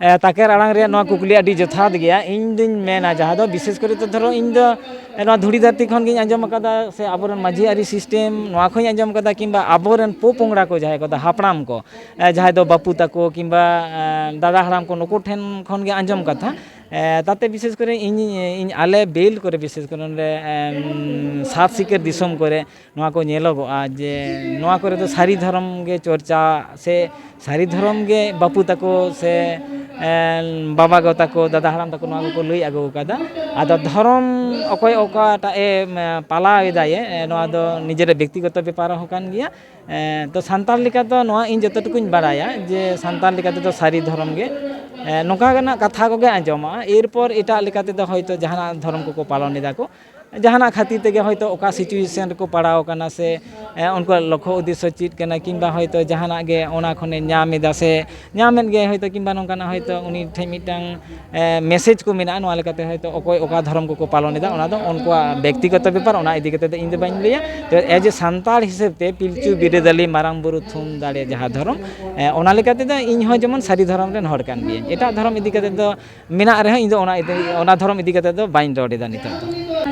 ᱮ, ᱛᱟᱠᱮᱨ ᱟᱲᱟᱝ ᱨᱮᱭᱟᱜ ᱱᱚᱣᱟ ᱠᱩᱠᱞᱤ ᱟᱹᱰᱤ ᱡᱚᱛᱷᱟᱛ ᱜᱮᱭᱟ᱾ ᱤᱧ ᱫᱩᱧ ᱢᱮᱱᱟ, ᱡᱟᱦᱟᱸ ᱫᱚ ᱵᱤᱥᱮᱥ ᱠᱚᱨᱮ ᱛᱮ ᱫᱷᱚᱨᱚ ᱤᱧ ᱫᱚ, ᱮ, ᱱᱚᱣᱟ ᱫᱷᱩᱲᱤ ᱫᱷᱟᱹᱨᱛᱤ ᱠᱷᱚᱱ ᱜᱤᱧ ᱟᱸᱡᱚᱢ ᱟᱠᱟᱫᱟ, ᱥᱮ ᱟᱵᱚᱨᱮᱱ ᱢᱟᱹᱡᱷᱤ ᱟᱹᱨᱤ ᱥᱤᱥᱴᱮᱢ ᱱᱚᱣᱟ ᱠᱷᱚᱱ ᱤᱧ ᱟᱸᱡᱚᱢ ᱟᱠᱟᱫᱟ, ᱠᱤᱝᱵᱟ ᱟᱵᱚᱨᱮᱱ ᱯᱚ ᱯᱚᱝᱲᱟ ᱠᱚ ᱡᱟᱦᱟᱸᱭ ᱠᱚᱫᱚ ᱦᱟᱯᱲᱟᱢ ᱠᱚ, ᱮ, ᱡᱟᱦᱟᱸᱭ ᱫᱚ ᱵᱟᱹᱯᱩ ᱛᱟᱠᱚ ᱠᱤᱝᱵᱟ, ᱮ, ᱫᱟᱫᱟ ᱦᱟᱲᱟᱢ ᱠᱚ, ᱱᱩᱠᱩ ᱴᱷᱮᱱ ᱠᱷᱚᱱ ᱜᱮ ᱟᱸᱡᱚᱢ ᱠᱟᱛᱷᱟ᱾ ᱮ, ᱛᱟᱛᱮ ᱵᱤᱥᱮᱥ ᱠᱚᱨᱮ ᱤᱧ, ᱤᱧ ᱟᱞᱮ ᱵᱮᱞ ᱠᱚᱨᱮ ᱵᱤᱥᱮᱥ ᱠᱚᱨᱮ ᱱᱚᱰᱮ, ᱮᱢ, ᱥᱟᱛ ᱥᱤᱠᱟᱹᱨ ᱫᱤᱥᱚᱢ ᱠᱚᱨᱮ ᱱᱚᱣᱟ ᱠᱚ ᱧᱮᱞᱚᱜᱚᱜᱼᱟ ᱡᱮ ᱱᱚᱣᱟ ᱠᱚᱨᱮ ᱫᱚ ᱥᱟᱹᱨᱤ ᱫᱷᱚᱨᱚᱢ ᱜᱮ ᱪᱚᱨᱪᱟ ᱥᱮ ᱥᱟᱹᱨᱤ ᱫᱷᱚᱨᱚᱢ ᱜᱮ ᱵᱟᱹᱯᱩ ᱛᱟᱠᱚ ᱥᱮ, ᱮ, ᱵᱟᱵᱟ ᱜᱚ ᱛᱟᱠᱚ, ᱫᱟᱫᱟ ᱦᱟᱲᱟᱢ ᱛᱟᱠᱚ ᱱᱚᱣᱟ ᱠᱚᱠᱚ ᱞᱟᱹᱭ ᱟᱹᱜᱩ ᱟᱠᱟᱫᱟ᱾ ᱟᱫᱚ ᱫᱷᱚᱨᱚᱢ ᱚᱠᱚᱭ ᱚᱠᱟᱴᱟᱜ ᱮ, ᱮ, ᱯᱟᱞᱟᱣ ᱮᱫᱟᱭᱮ, ᱮ, ᱱᱚᱣᱟ ᱫᱚ ᱱᱤᱡᱮᱨᱟᱜ ᱵᱮᱠᱛᱤᱜᱚᱛᱚ ᱵᱮᱯᱟᱨ ᱦᱚᱸ ᱠᱟᱱ ᱜᱮᱭᱟ᱾ ᱮ, ᱛᱚ ᱥᱟᱱᱛᱟᱲ ᱞᱮᱠᱟ ᱫᱚ ᱱᱚᱣᱟ ᱤᱧ ᱡᱚᱛᱚ ᱴᱩᱠᱩᱧ ᱵᱟᱲᱟᱭᱟ ᱡᱮ ᱥᱟᱱᱛᱟᱲ ᱞᱮᱠᱟ ᱛᱮᱫᱚ ᱥᱟᱹᱨᱤ ᱫᱷᱚᱨᱚᱢ ᱜᱮ, ᱮ, ᱱᱚᱝᱠᱟ ᱜᱮ ᱱᱟᱜ ᱠᱟᱛᱷᱟ ᱠᱚᱜᱮ ᱟᱸᱡᱚᱢᱚᱜᱼᱟ᱾ ᱮᱨᱯᱚᱨ ᱮᱴᱟᱜ ᱞᱮᱠᱟ ᱛᱮᱫᱚ ᱦᱚᱭᱛᱳ ᱡᱟᱦᱟᱱᱟᱜ ᱫᱷᱚᱨᱚᱢ ᱠᱚᱠᱚ ᱯᱟᱞᱚᱱ ᱮᱫᱟ ᱠᱚ᱾ ᱡᱟᱦᱟᱱᱟᱜ ᱠᱷᱟᱹᱛᱤᱨ ᱛᱮᱜᱮ ᱦᱚᱭᱛᱳ ᱚᱠᱟ situation ᱨᱮᱠᱚ ᱯᱟᱲᱟᱣ ᱟᱠᱟᱱᱟ ᱥᱮ ᱮ, ᱩᱱᱠᱩᱣᱟᱜ ᱞᱚᱠᱠᱷᱚ ᱩᱫᱽᱫᱮᱥᱥᱚ ᱪᱮᱫ ᱠᱟᱱᱟ, ᱠᱤᱝᱵᱟ ᱦᱚᱭᱛᱳ ᱡᱟᱦᱟᱱᱟᱜ ᱜᱮ ᱚᱱᱟ ᱠᱷᱚᱱᱮ ᱧᱟᱢ ᱮᱫᱟ ᱥᱮ ᱧᱟᱢᱮᱫ ᱜᱮᱭᱟᱭ ᱦᱚᱭᱛᱳ, ᱠᱤᱝᱵᱟ ᱱᱚᱝᱠᱟᱱᱟᱜ ᱦᱚᱭᱛᱳ ᱩᱱᱤ ᱴᱷᱮᱱ ᱢᱤᱫᱴᱟᱝ ᱮ, message ᱠᱚ ᱢᱮᱱᱟᱜᱼᱟ, ᱱᱚᱣᱟ ᱞᱮᱠᱟᱛᱮ ᱦᱚᱭᱛᱳ ᱚᱠᱚᱭ ᱚᱠᱟ ᱫᱷᱚᱨᱚᱢ ᱠᱚᱠᱚ ᱯᱟᱞᱚᱱ ᱮᱫᱟ, ᱚᱱᱟ ᱫᱚ ᱩᱱᱠᱩᱣᱟᱜ ᱵᱮᱠᱛᱤᱜᱚᱛᱚ ᱵᱮᱯᱟᱨ, ᱚᱱᱟ ᱤᱫᱤ ᱠᱟᱛᱮ ᱫᱚ ᱤᱧ ᱫᱚ ᱵᱟᱹᱧ ᱞᱟᱹᱭᱟ᱾ ᱛᱚ, as a ᱥᱟᱱᱛᱟᱲ ᱦᱤᱥᱟᱹᱵ ᱛᱮ ᱯᱤᱞᱪᱩ ᱵᱤᱨᱟᱹᱫᱟᱹᱞᱤ ᱢᱟᱨᱟᱝ ᱵᱩᱨᱩ ᱛᱷᱩᱢ ᱫᱟᱲᱮ ᱡᱟᱦᱟᱸ ᱫᱷᱚᱨᱚᱢ, ᱮ, ᱚᱱᱟ ᱞᱮᱠᱟ ᱛᱮᱫᱚ ᱤᱧ ᱦᱚᱸ ᱡᱮᱢᱚᱱ ᱥᱟᱹᱨᱤ ᱫᱷᱚᱨᱚᱢ ᱨᱮᱱ ᱦᱚᱲ ᱠᱟᱱ ᱜᱤᱭᱟᱹᱧ᱾ ᱮᱴᱟᱜ ᱫᱷᱚᱨᱚᱢ ᱤᱫᱤ ᱠᱟᱛᱮ ᱫᱚ ᱢᱮᱱᱟᱜ ᱨᱮᱦᱚᱸ ᱤᱧ ᱫᱚ ᱚᱱᱟ ᱤᱫᱤ, ᱚᱱᱟ ᱫᱷᱚᱨᱚᱢ ᱤᱫᱤ ᱠᱟᱛᱮ ᱫᱚ ᱵᱟᱹᱧ ᱨᱚᱲ ᱮᱫᱟ ᱱᱤᱛᱚᱜ ᱫᱚ᱾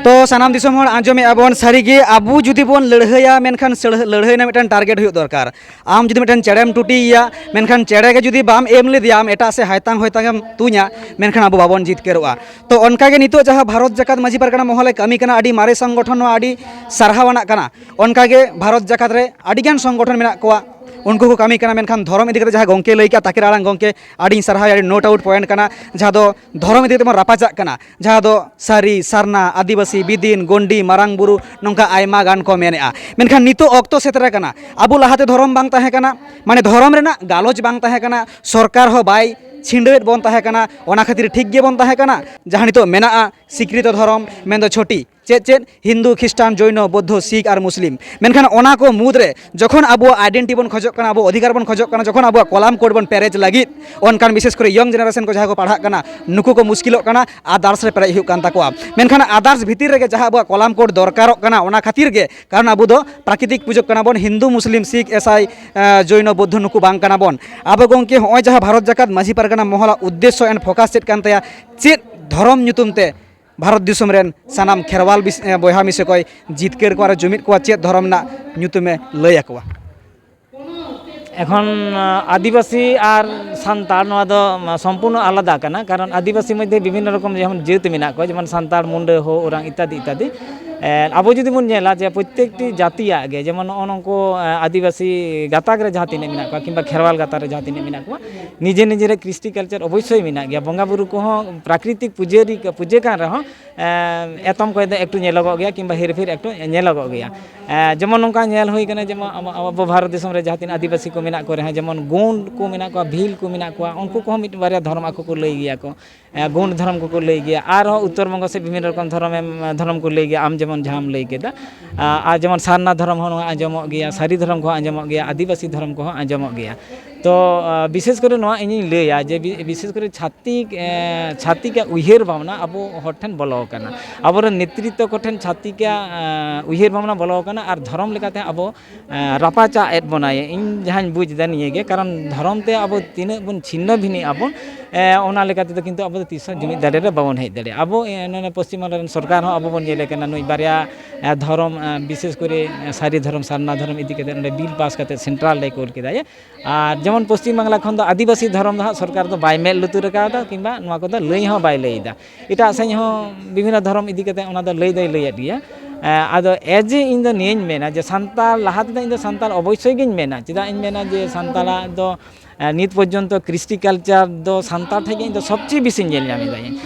ᱛᱚ ᱥᱟᱱᱟᱢ ᱫᱤᱥᱚᱢ ᱦᱚᱲ ᱟᱸᱡᱚᱢᱮᱫᱼᱟ ᱵᱚᱱ, ᱥᱟᱹᱨᱤᱜᱮ ᱟᱵᱚ ᱡᱩᱫᱤ ᱵᱚᱱ ᱞᱟᱹᱲᱦᱟᱹᱭᱟ, ᱢᱮᱱᱠᱷᱟᱱ ᱥᱟᱹᱲᱦᱟᱹ-, ᱞᱟᱹᱲᱦᱟᱹᱭ ᱨᱮᱱᱟᱜ ᱢᱤᱫᱴᱟᱝ target ᱦᱩᱭᱩᱜ ᱫᱚᱨᱠᱟᱨ᱾ ᱟᱢ ᱡᱩᱫᱤ ᱢᱤᱫᱴᱟᱝ ᱪᱮᱬᱮᱢ ᱴᱩᱴᱤᱭᱮᱭᱟ, ᱢᱮᱱᱠᱷᱟᱱ ᱪᱮᱬᱮ ᱜᱮ ᱡᱩᱫᱤ ᱵᱟᱢ ᱮᱢ ᱞᱮᱫᱮᱭᱟ, ᱟᱢ ᱮᱴᱟᱜ ᱥᱮᱫ ᱦᱟᱭᱛᱟᱝ ᱦᱚᱭᱛᱟᱝ ᱮᱢ ᱛᱩᱧᱟ, ᱢᱮᱱᱠᱷᱟᱱ ᱟᱵᱚ ᱵᱟᱵᱚᱱ ᱡᱤᱛᱠᱟᱹᱨᱚᱜᱼᱟ᱾ ᱛᱚ ᱚᱱᱠᱟᱜᱮ ᱱᱤᱛᱚᱜ ᱡᱟᱦᱟᱸ ᱵᱷᱟᱨᱚᱛ ᱡᱟᱠᱟᱛ ᱢᱟᱹᱡᱷᱤ ᱯᱟᱨᱜᱟᱱᱟ ᱢᱚᱦᱚᱞᱮ ᱠᱟᱹᱢᱤ ᱠᱟᱱᱟ, ᱟᱹᱰᱤ ᱢᱟᱨᱮ ᱥᱚᱝᱜᱚᱴᱷᱚᱱ, ᱱᱚᱣᱟ ᱟᱹᱰᱤ ᱥᱟᱨᱦᱟᱣ ᱟᱱᱟᱜ ᱠᱟᱱᱟ᱾ ᱚᱱᱠᱟᱜᱮ ᱵᱷᱟᱨᱚᱛ ᱡᱟᱠᱟᱛ ᱨᱮ ᱟᱹᱰᱤᱜᱟᱱ ᱥᱚᱝᱜᱚᱴᱷᱚᱱ ᱢᱮᱱᱟᱜ ᱠᱚᱣᱟ, ᱩᱱᱠᱩ ᱠᱚ ᱠᱟᱹᱢᱤ ᱠᱟᱱᱟ, ᱢᱮᱱᱠᱷᱟᱱ ᱫᱷᱚᱨᱚᱢ ᱤᱫᱤ ᱠᱟᱛᱮ ᱡᱟᱦᱟᱸ ᱜᱚᱢᱠᱮ ᱞᱟᱹᱭ ᱠᱮᱜᱼᱟ, ᱛᱟᱠᱮᱨ ᱟᱲᱟᱝ ᱜᱚᱢᱠᱮ, ᱟᱹᱰᱤᱧ ᱥᱟᱨᱦᱟᱣᱮᱭᱟ, ᱟᱹᱰᱤ no doubt point ᱠᱟᱱᱟ, ᱡᱟᱦᱟᱸ ᱫᱚ ᱫᱷᱚᱨᱚᱢ ᱤᱫᱤ ᱠᱟᱛᱮ ᱵᱚᱱ ᱨᱟᱯᱟᱪᱟᱜ ᱠᱟᱱᱟ, ᱡᱟᱦᱟᱸ ᱫᱚ ᱥᱟᱹᱨᱤ, ᱥᱟᱨᱱᱟ, ᱟᱹᱫᱤᱵᱟᱹᱥᱤ, ᱵᱤᱫᱤᱱ, ᱜᱚᱱᱰᱤ, ᱢᱟᱨᱟᱝ ᱵᱩᱨᱩ, ᱱᱚᱝᱠᱟ ᱟᱭᱢᱟ ᱜᱟᱱ ᱠᱚ ᱢᱮᱱᱮᱜᱼᱟ᱾ ᱢᱮᱱᱠᱷᱟᱱ ᱱᱤᱛᱚᱜ ᱚᱠᱛᱚ ᱥᱮᱴᱮᱨ ᱟᱠᱟᱱᱟ, ᱟᱵᱚ ᱞᱟᱦᱟᱛᱮ ᱫᱷᱚᱨᱚᱢ ᱵᱟᱝ ᱛᱟᱦᱮᱸ ᱠᱟᱱᱟ, ᱢᱟᱱᱮ ᱫᱷᱚᱨᱚᱢ ᱨᱮᱱᱟᱜ ᱜᱟᱞᱚᱪ ᱵᱟᱝ ᱛᱟᱦᱮᱸ ᱠᱟᱱᱟ, ᱥᱚᱨᱠᱟᱨ ᱦᱚᱸ ᱵᱟᱭ ᱪᱷᱤᱸᱰᱟᱹᱣᱮᱫ ᱵᱚᱱ ᱛᱟᱦᱮᱸ ᱠᱟᱱᱟ, ᱚᱱᱟ ᱠᱷᱟᱹᱛᱤᱨ ᱴᱷᱤᱠ ᱜᱮᱵᱚᱱ ᱛᱟᱦᱮᱸ ᱠᱟᱱᱟ᱾ ᱡᱟᱦᱟᱸ ᱱᱤᱛᱚᱜ ᱢᱮᱱᱟᱜᱼᱟ ᱥᱤᱠᱨᱤᱛᱚ ᱫᱷᱚᱨᱚᱢ, ᱢᱮᱱᱫᱚ ᱪᱷᱚᱴᱤ, ᱪᱮᱫ ᱪᱮᱫ? ᱦᱤᱱᱫᱩ, ᱠᱷᱨᱤᱥᱴᱟᱱ, ᱡᱚᱭᱱᱚ, ᱵᱳᱫᱽᱫᱷᱚ, ᱥᱤᱠᱷ ᱟᱨ ᱢᱩᱥᱞᱤᱢ᱾ ᱢᱮᱱᱠᱷᱟᱱ ᱚᱱᱟ ᱠᱚ ᱢᱩᱫᱽᱨᱮ ᱡᱚᱠᱷᱚᱱ ᱟᱵᱚᱣᱟᱜ identity ᱵᱚᱱ ᱠᱷᱚᱡᱚᱜ ᱠᱟᱱᱟ, ᱟᱵᱚ ᱚᱫᱷᱤᱠᱟᱨ ᱵᱚᱱ ᱠᱷᱚᱡᱚᱜ ᱠᱟᱱᱟ, ᱡᱚᱠᱷᱚᱱ ᱟᱵᱚᱣᱟᱜ ᱠᱚᱞᱟᱢ ᱠᱳᱰ ᱵᱚᱱ ᱯᱮᱨᱮᱡ ᱞᱟᱹᱜᱤᱫ, ᱚᱱᱠᱟᱱ ᱵᱤᱥᱮᱥ ᱠᱚᱨᱮ young generation ᱠᱚ ᱡᱟᱦᱟᱸᱭ ᱠᱚ ᱯᱟᱲᱦᱟᱜ ᱠᱟᱱᱟ, ᱱᱩᱠᱩ ᱠᱚ ᱢᱩᱥᱠᱤᱞᱚᱜ ᱠᱟᱱᱟ, others ᱨᱮ ᱯᱮᱨᱮᱡ ᱦᱩᱭᱩᱜ ᱠᱟᱱ ᱛᱟᱠᱚᱣᱟ᱾ ᱢᱮᱱᱠᱷᱟᱱ others ᱵᱷᱤᱛᱤᱨ ᱨᱮᱜᱮ ᱡᱟᱦᱟᱸ ᱟᱵᱚᱣᱟᱜ ᱠᱚᱞᱟᱢ ᱠᱳᱰ ᱫᱚᱨᱠᱟᱨᱚᱜ ᱠᱟᱱᱟ, ᱚᱱᱟ ᱠᱷᱟᱹᱛᱤᱨ ᱜᱮ, ᱠᱟᱨᱚᱱ ᱟᱵᱚ ᱫᱚ ᱯᱨᱟᱠᱨᱤᱛᱤᱠ ᱯᱩᱡᱟᱹ ᱠᱟᱱᱟ ᱵᱚᱱ, ᱦᱤᱱᱫᱩ, ᱢᱩᱥᱞᱤᱢ, ᱥᱤᱠᱷ, ᱤᱥᱟᱭ, ᱮ, ᱡᱚᱭᱱᱚ, ᱵᱳᱫᱽᱫᱷᱚ ᱱᱩᱠᱩ ᱵᱟᱝ ᱠᱟᱱᱟ ᱵᱚᱱ᱾ ᱟᱵᱚ ᱜᱚᱢᱠᱮ ᱦᱚᱸᱜᱼᱚᱭ ᱡᱟᱦᱟᱸ ᱵᱷᱟᱨᱚᱛ ᱡᱟᱠᱟᱛ ᱢᱟᱹᱡᱷᱤ ᱯᱟᱨᱜᱟᱱᱟ ᱢᱚᱦᱚᱞᱟᱜ ᱩᱫᱽᱫᱮᱥᱥᱚ and focus ᱪᱮᱫ ᱠᱟᱱ ᱛᱟᱭᱟ, ᱪᱮᱫ ᱫᱷᱚᱨᱚᱢ ᱧᱩᱛᱩᱢ ᱛᱮ ᱵᱷᱟᱨᱚᱛ ᱫᱤᱥᱚᱢ ᱨᱮᱱ ᱥᱟᱱᱟᱢ ᱠᱷᱮᱨᱣᱟᱞ ᱵᱤᱥ-, ᱮ, ᱵᱚᱭᱦᱟ ᱢᱤᱥᱮ ᱠᱚᱭ ᱡᱤᱛᱠᱟᱹᱨ ᱠᱚᱣᱟ ᱟᱨ ᱡᱩᱢᱤᱫ ᱠᱚᱣᱟ, ᱪᱮᱫ ᱫᱷᱚᱨᱚᱢ ᱨᱮᱱᱟᱜ ᱧᱩᱛᱩᱢᱮ ᱞᱟᱹᱭ ᱟᱠᱚᱣᱟ? ᱮᱠᱷᱚᱱ, ᱟᱸ, ᱟᱹᱫᱤᱵᱟᱹᱥᱤ ᱟᱨ ᱥᱟᱱᱛᱟᱲ, ᱱᱚᱣᱟ ᱫᱚ, ᱟᱸ, ᱥᱚᱢᱯᱩᱨᱱᱚ ᱟᱞᱟᱫᱟ ᱠᱟᱱᱟ, ᱠᱟᱨᱚᱱ ᱟᱹᱫᱤᱵᱟᱹᱥᱤ ᱢᱚᱫᱽᱫᱷᱮ ᱵᱤᱵᱷᱤᱱᱱᱚ ᱨᱚᱠᱚᱢ ᱡᱮᱢᱚᱱ ᱡᱟᱹᱛ ᱢᱮᱱᱟᱜ ᱠᱚᱣᱟ, ᱡᱮᱢᱚᱱ ᱥᱟᱱᱛᱟᱲ, ᱢᱩᱱᱰᱟᱹ, ᱦᱳ, ᱳᱨᱟᱝ ᱤᱛᱛᱟᱫᱤ ᱤᱛᱛᱟᱫᱤ᱾ ᱮᱸ, ᱟᱵᱚ ᱡᱩᱫᱤ ᱵᱚᱱ ᱧᱮᱞᱟ ᱡᱮ ᱯᱨᱚᱛᱛᱮᱠᱴᱤ ᱡᱟᱹᱛᱤᱭᱟᱜ ᱜᱮ, ᱡᱮᱢᱚᱱ ᱱᱚᱜᱼᱚ ᱱᱩᱠᱩ, ᱟᱸ, ᱟᱹᱫᱤᱵᱟᱹᱥᱤ ᱜᱟᱛᱟᱠ ᱨᱮ ᱡᱟᱦᱟᱸ ᱛᱤᱱᱟᱹᱜ ᱢᱮᱱᱟᱜ ᱠᱚᱣᱟ ᱠᱤᱝᱵᱟ ᱠᱷᱮᱨᱣᱟᱞ ᱜᱟᱛᱟᱠ ᱨᱮ ᱡᱟᱦᱟᱸ ᱛᱤᱱᱟᱹᱜ ᱢᱮᱱᱟᱜ ᱠᱚᱣᱟ, ᱱᱤᱡᱮ ᱱᱤᱡᱮᱨᱟᱜ ᱠᱨᱤᱥᱴᱤ culture ᱚᱵᱚᱥᱥᱳᱭ ᱢᱮᱱᱟᱜ ᱜᱮᱭᱟ, ᱵᱚᱸᱜᱟ ᱵᱩᱨᱩ ᱠᱚᱦᱚᱸ ᱯᱨᱟᱠᱨᱤᱛᱤᱠ ᱯᱩᱡᱟᱹᱨᱤ, ᱯᱩᱡᱟᱹ ᱠᱟᱱ ᱨᱮᱦᱚᱸ ᱮᱛᱚᱢ ᱠᱚᱭ ᱫᱚ ᱮᱠᱴᱩ ᱧᱮᱞᱚᱜᱚᱜ ᱜᱮᱭᱟ ᱠᱤᱝᱵᱟ ᱦᱮᱨᱯᱷᱮᱨ ᱮᱠᱴᱩ ᱧᱮᱞᱚᱜᱚᱜ ᱜᱮᱭᱟ᱾ ᱡᱮᱢᱚᱱ ᱱᱚᱝᱠᱟ ᱧᱮᱞ ᱦᱩᱭ ᱠᱟᱱᱟ, ᱡᱮᱢᱚᱱ ᱟᱵᱚ ᱵᱷᱟᱨᱚᱛ ᱫᱤᱥᱚᱢ ᱨᱮ ᱡᱟᱦᱟᱸ ᱛᱤᱱᱟᱹᱜ ᱟᱹᱫᱤᱵᱟᱹᱥᱤ ᱠᱚ ᱢᱮᱱᱟᱜ ᱠᱚ ᱨᱮᱦᱚᱸ, ᱡᱮᱢᱚᱱ ᱜᱳᱸᱰ ᱠᱚ ᱢᱮᱱᱟᱜ ᱠᱚᱣᱟ, ᱵᱷᱤᱞ ᱠᱚ ᱢᱮᱱᱟᱜ ᱠᱚᱣᱟ, ᱩᱱᱠᱩ ᱠᱚᱦᱚᱸ ᱢᱤᱫ ᱵᱟᱨᱭᱟ ᱫᱷᱚᱨᱚᱢ ᱟᱠᱚ ᱠᱚ ᱞᱟᱹᱭ ᱜᱮᱭᱟ ᱠᱚ᱾ ᱜᱳᱸᱰ ᱫᱷᱚᱨᱚᱢ ᱠᱚᱠᱚ ᱞᱟᱹᱭ ᱜᱮᱭᱟ, ᱟᱨᱦᱚᱸ ᱩᱛᱛᱚᱨ ᱵᱚᱝᱜᱚ ᱥᱮᱫ ᱵᱤᱵᱷᱤᱱᱱᱚ ᱨᱚᱠᱚᱢ ᱫᱷᱚᱨᱚᱢ ᱮᱢ, ᱫᱷᱚᱨᱚᱢ ᱠᱚ ᱞᱟᱹᱭ ᱜᱮᱭᱟ, ᱟᱢ ᱡᱮᱢᱚᱱ ᱡᱟᱦᱟᱸᱢ ᱞᱟᱹᱭ ᱠᱮᱫᱟ᱾ ᱟᱨ ᱡᱮᱢᱚᱱ ᱥᱟᱨᱱᱟ ᱫᱷᱚᱨᱚᱢ ᱦᱚᱸ ᱱᱚᱣᱟ ᱟᱸᱡᱚᱢᱚᱜ ᱜᱮᱭᱟ, ᱥᱟᱹᱨᱤ ᱫᱷᱚᱨᱚᱢ ᱠᱚᱦᱚᱸ ᱟᱸᱡᱚᱢᱚᱜ ᱜᱮᱭᱟ, ᱟᱹᱫᱤᱵᱟᱹᱥᱤ ᱫᱷᱚᱨᱚᱢ ᱠᱚᱦᱚᱸ ᱟᱸᱡᱚᱢᱚᱜ ᱜᱮᱭᱟ᱾ ᱛᱚ ᱵᱤᱥᱮᱥ ᱠᱚᱨᱮ ᱱᱚᱣᱟ ᱤᱧᱤᱧ ᱞᱟᱹᱭᱟ ᱡᱮ ᱵᱤᱥᱮᱥ ᱠᱚᱨᱮ ᱪᱷᱟᱛᱤᱠ ᱪᱷᱟᱛᱤᱠᱟᱜ ᱩᱭᱦᱟᱹᱨ ᱵᱷᱟᱵᱽᱱᱟ ᱟᱵᱚ ᱦᱚᱲ ᱴᱷᱮᱱ ᱵᱚᱞᱚ ᱟᱠᱟᱱᱟ᱾ ᱟᱵᱚᱨᱮᱱ ᱱᱮᱛᱨᱤᱛᱛᱚ ᱠᱚᱴᱷᱮᱱ ᱪᱷᱟᱛᱤᱠᱟᱜ ᱩᱭᱦᱟᱹᱨ ᱵᱷᱟᱵᱽᱱᱟ ᱵᱚᱞᱚ ᱟᱠᱟᱱᱟ ᱟᱨ ᱫᱷᱚᱨᱚᱢ ᱞᱮᱠᱟᱛᱮ ᱟᱵᱚ ᱨᱟᱯᱟᱪᱟᱜ ᱮᱫ ᱵᱚᱱᱟᱭ᱾ ᱤᱧ ᱡᱟᱦᱟᱸᱧ ᱵᱩᱡᱽ ᱮᱫᱟ ᱱᱤᱭᱟᱹ ᱜᱮ, ᱠᱟᱨᱚᱱ ᱫᱷᱚᱨᱚᱢ ᱛᱮ ᱟᱵᱚ ᱛᱤᱱᱟᱹᱜ ᱵᱚᱱ ᱪᱷᱤᱱᱱᱚ ᱵᱷᱤᱱᱤᱜ ᱟᱵᱚᱱ, ᱚᱱᱟ ᱞᱮᱠᱟ ᱛᱮᱫᱚ ᱠᱤᱱᱛᱩ ᱟᱵᱚ ᱫᱚ ᱛᱤᱥ ᱦᱚᱸ ᱡᱩᱢᱤᱫ ᱫᱟᱲᱮ ᱨᱮ ᱵᱟᱵᱚᱱ ᱦᱮᱡ ᱫᱟᱲᱮᱭᱟᱜᱼᱟ᱾ ᱟᱵᱚ ᱱᱚᱰᱮ ᱯᱚᱥᱪᱤᱢ ᱵᱟᱝᱞᱟ ᱨᱮᱱ ᱥᱚᱨᱠᱟᱨ ᱦᱚᱸ ᱟᱵᱚ ᱵᱚᱱ ᱧᱮᱞᱮ ᱠᱟᱱᱟ, ᱱᱩᱭ ᱵᱟᱨᱭᱟ ᱫᱷᱚᱨᱚᱢ, ᱵᱤᱥᱮᱥ ᱠᱚᱨᱮ ᱥᱟᱹᱨᱤ ᱫᱷᱚᱨᱚᱢ, ᱥᱟᱨᱱᱟ ᱫᱷᱚᱨᱚᱢ ᱤᱫᱤ ᱠᱟᱛᱮ ᱱᱚᱰᱮ ᱵᱤᱞ ᱯᱟᱥ ᱠᱟᱛᱮ ᱥᱮᱱᱴᱨᱟᱞ ᱨᱮᱭ ᱠᱳᱞ ᱠᱮᱫᱟᱭ᱾ ᱟᱨ ᱡᱮᱢᱚᱱ ᱯᱚᱥᱪᱤᱢ ᱵᱟᱝᱞᱟ ᱠᱷᱚᱱ ᱫᱚ ᱟᱹᱫᱤᱵᱟᱹᱥᱤ ᱫᱷᱚᱨᱚᱢ ᱫᱚ ᱦᱟᱸᱜ ᱥᱚᱨᱠᱟᱨ ᱫᱚ ᱵᱟᱭ ᱢᱮᱫ ᱞᱩᱛᱩᱨ ᱟᱠᱟᱣᱫᱟ, ᱠᱤᱝᱵᱟ ᱱᱚᱣᱟ ᱠᱚᱫᱚ ᱞᱟᱹᱭ ᱦᱚᱸ ᱵᱟᱭ ᱞᱟᱹᱭ ᱮᱫᱟ᱾ ᱮᱴᱟᱜ ᱥᱮᱫ ᱦᱚᱸ ᱵᱤᱵᱷᱤᱱᱱᱚ ᱫᱷᱚᱨᱚᱢ ᱤᱫᱤ ᱠᱟᱛᱮ ᱚᱱᱟ ᱫᱚ ᱞᱟᱹᱭ ᱫᱚᱭ ᱞᱟᱹᱭᱮᱫ ᱜᱮᱭᱟ᱾ ᱟᱫᱚ ᱮᱡᱮ ᱤᱧ ᱫᱚ ᱱᱤᱭᱟᱹᱧ ᱢᱮᱱᱟ ᱡᱮ ᱥᱟᱱᱛᱟᱲ ᱞᱟᱦᱟ ᱛᱮᱫᱚ ᱤᱧ ᱫᱚ ᱥᱟᱱᱛᱟᱲ ᱚᱵᱚᱥᱥᱳᱭ ᱜᱤᱧ ᱢᱮᱱᱟ᱾ ᱪᱮᱫᱟᱜ ᱤᱧ ᱢᱮᱱᱟ ᱡᱮ ᱥᱟᱱᱛᱟᱲᱟᱜ ᱫᱚ ᱱᱤᱛ ᱯᱚᱨᱡᱚᱱᱛᱚ ᱠᱨᱤᱥᱴᱤ ᱠᱟᱞᱪᱟᱨ ᱫᱚ ᱥᱟᱱᱛᱟᱲ ᱴᱷᱮᱱ ᱜᱮ ᱤᱧ ᱫᱚ ᱥᱚᱵᱪᱮᱭᱮ ᱵᱮᱥᱤᱧ ᱧᱮᱞ ᱧᱟᱢ ᱮᱫᱟ᱾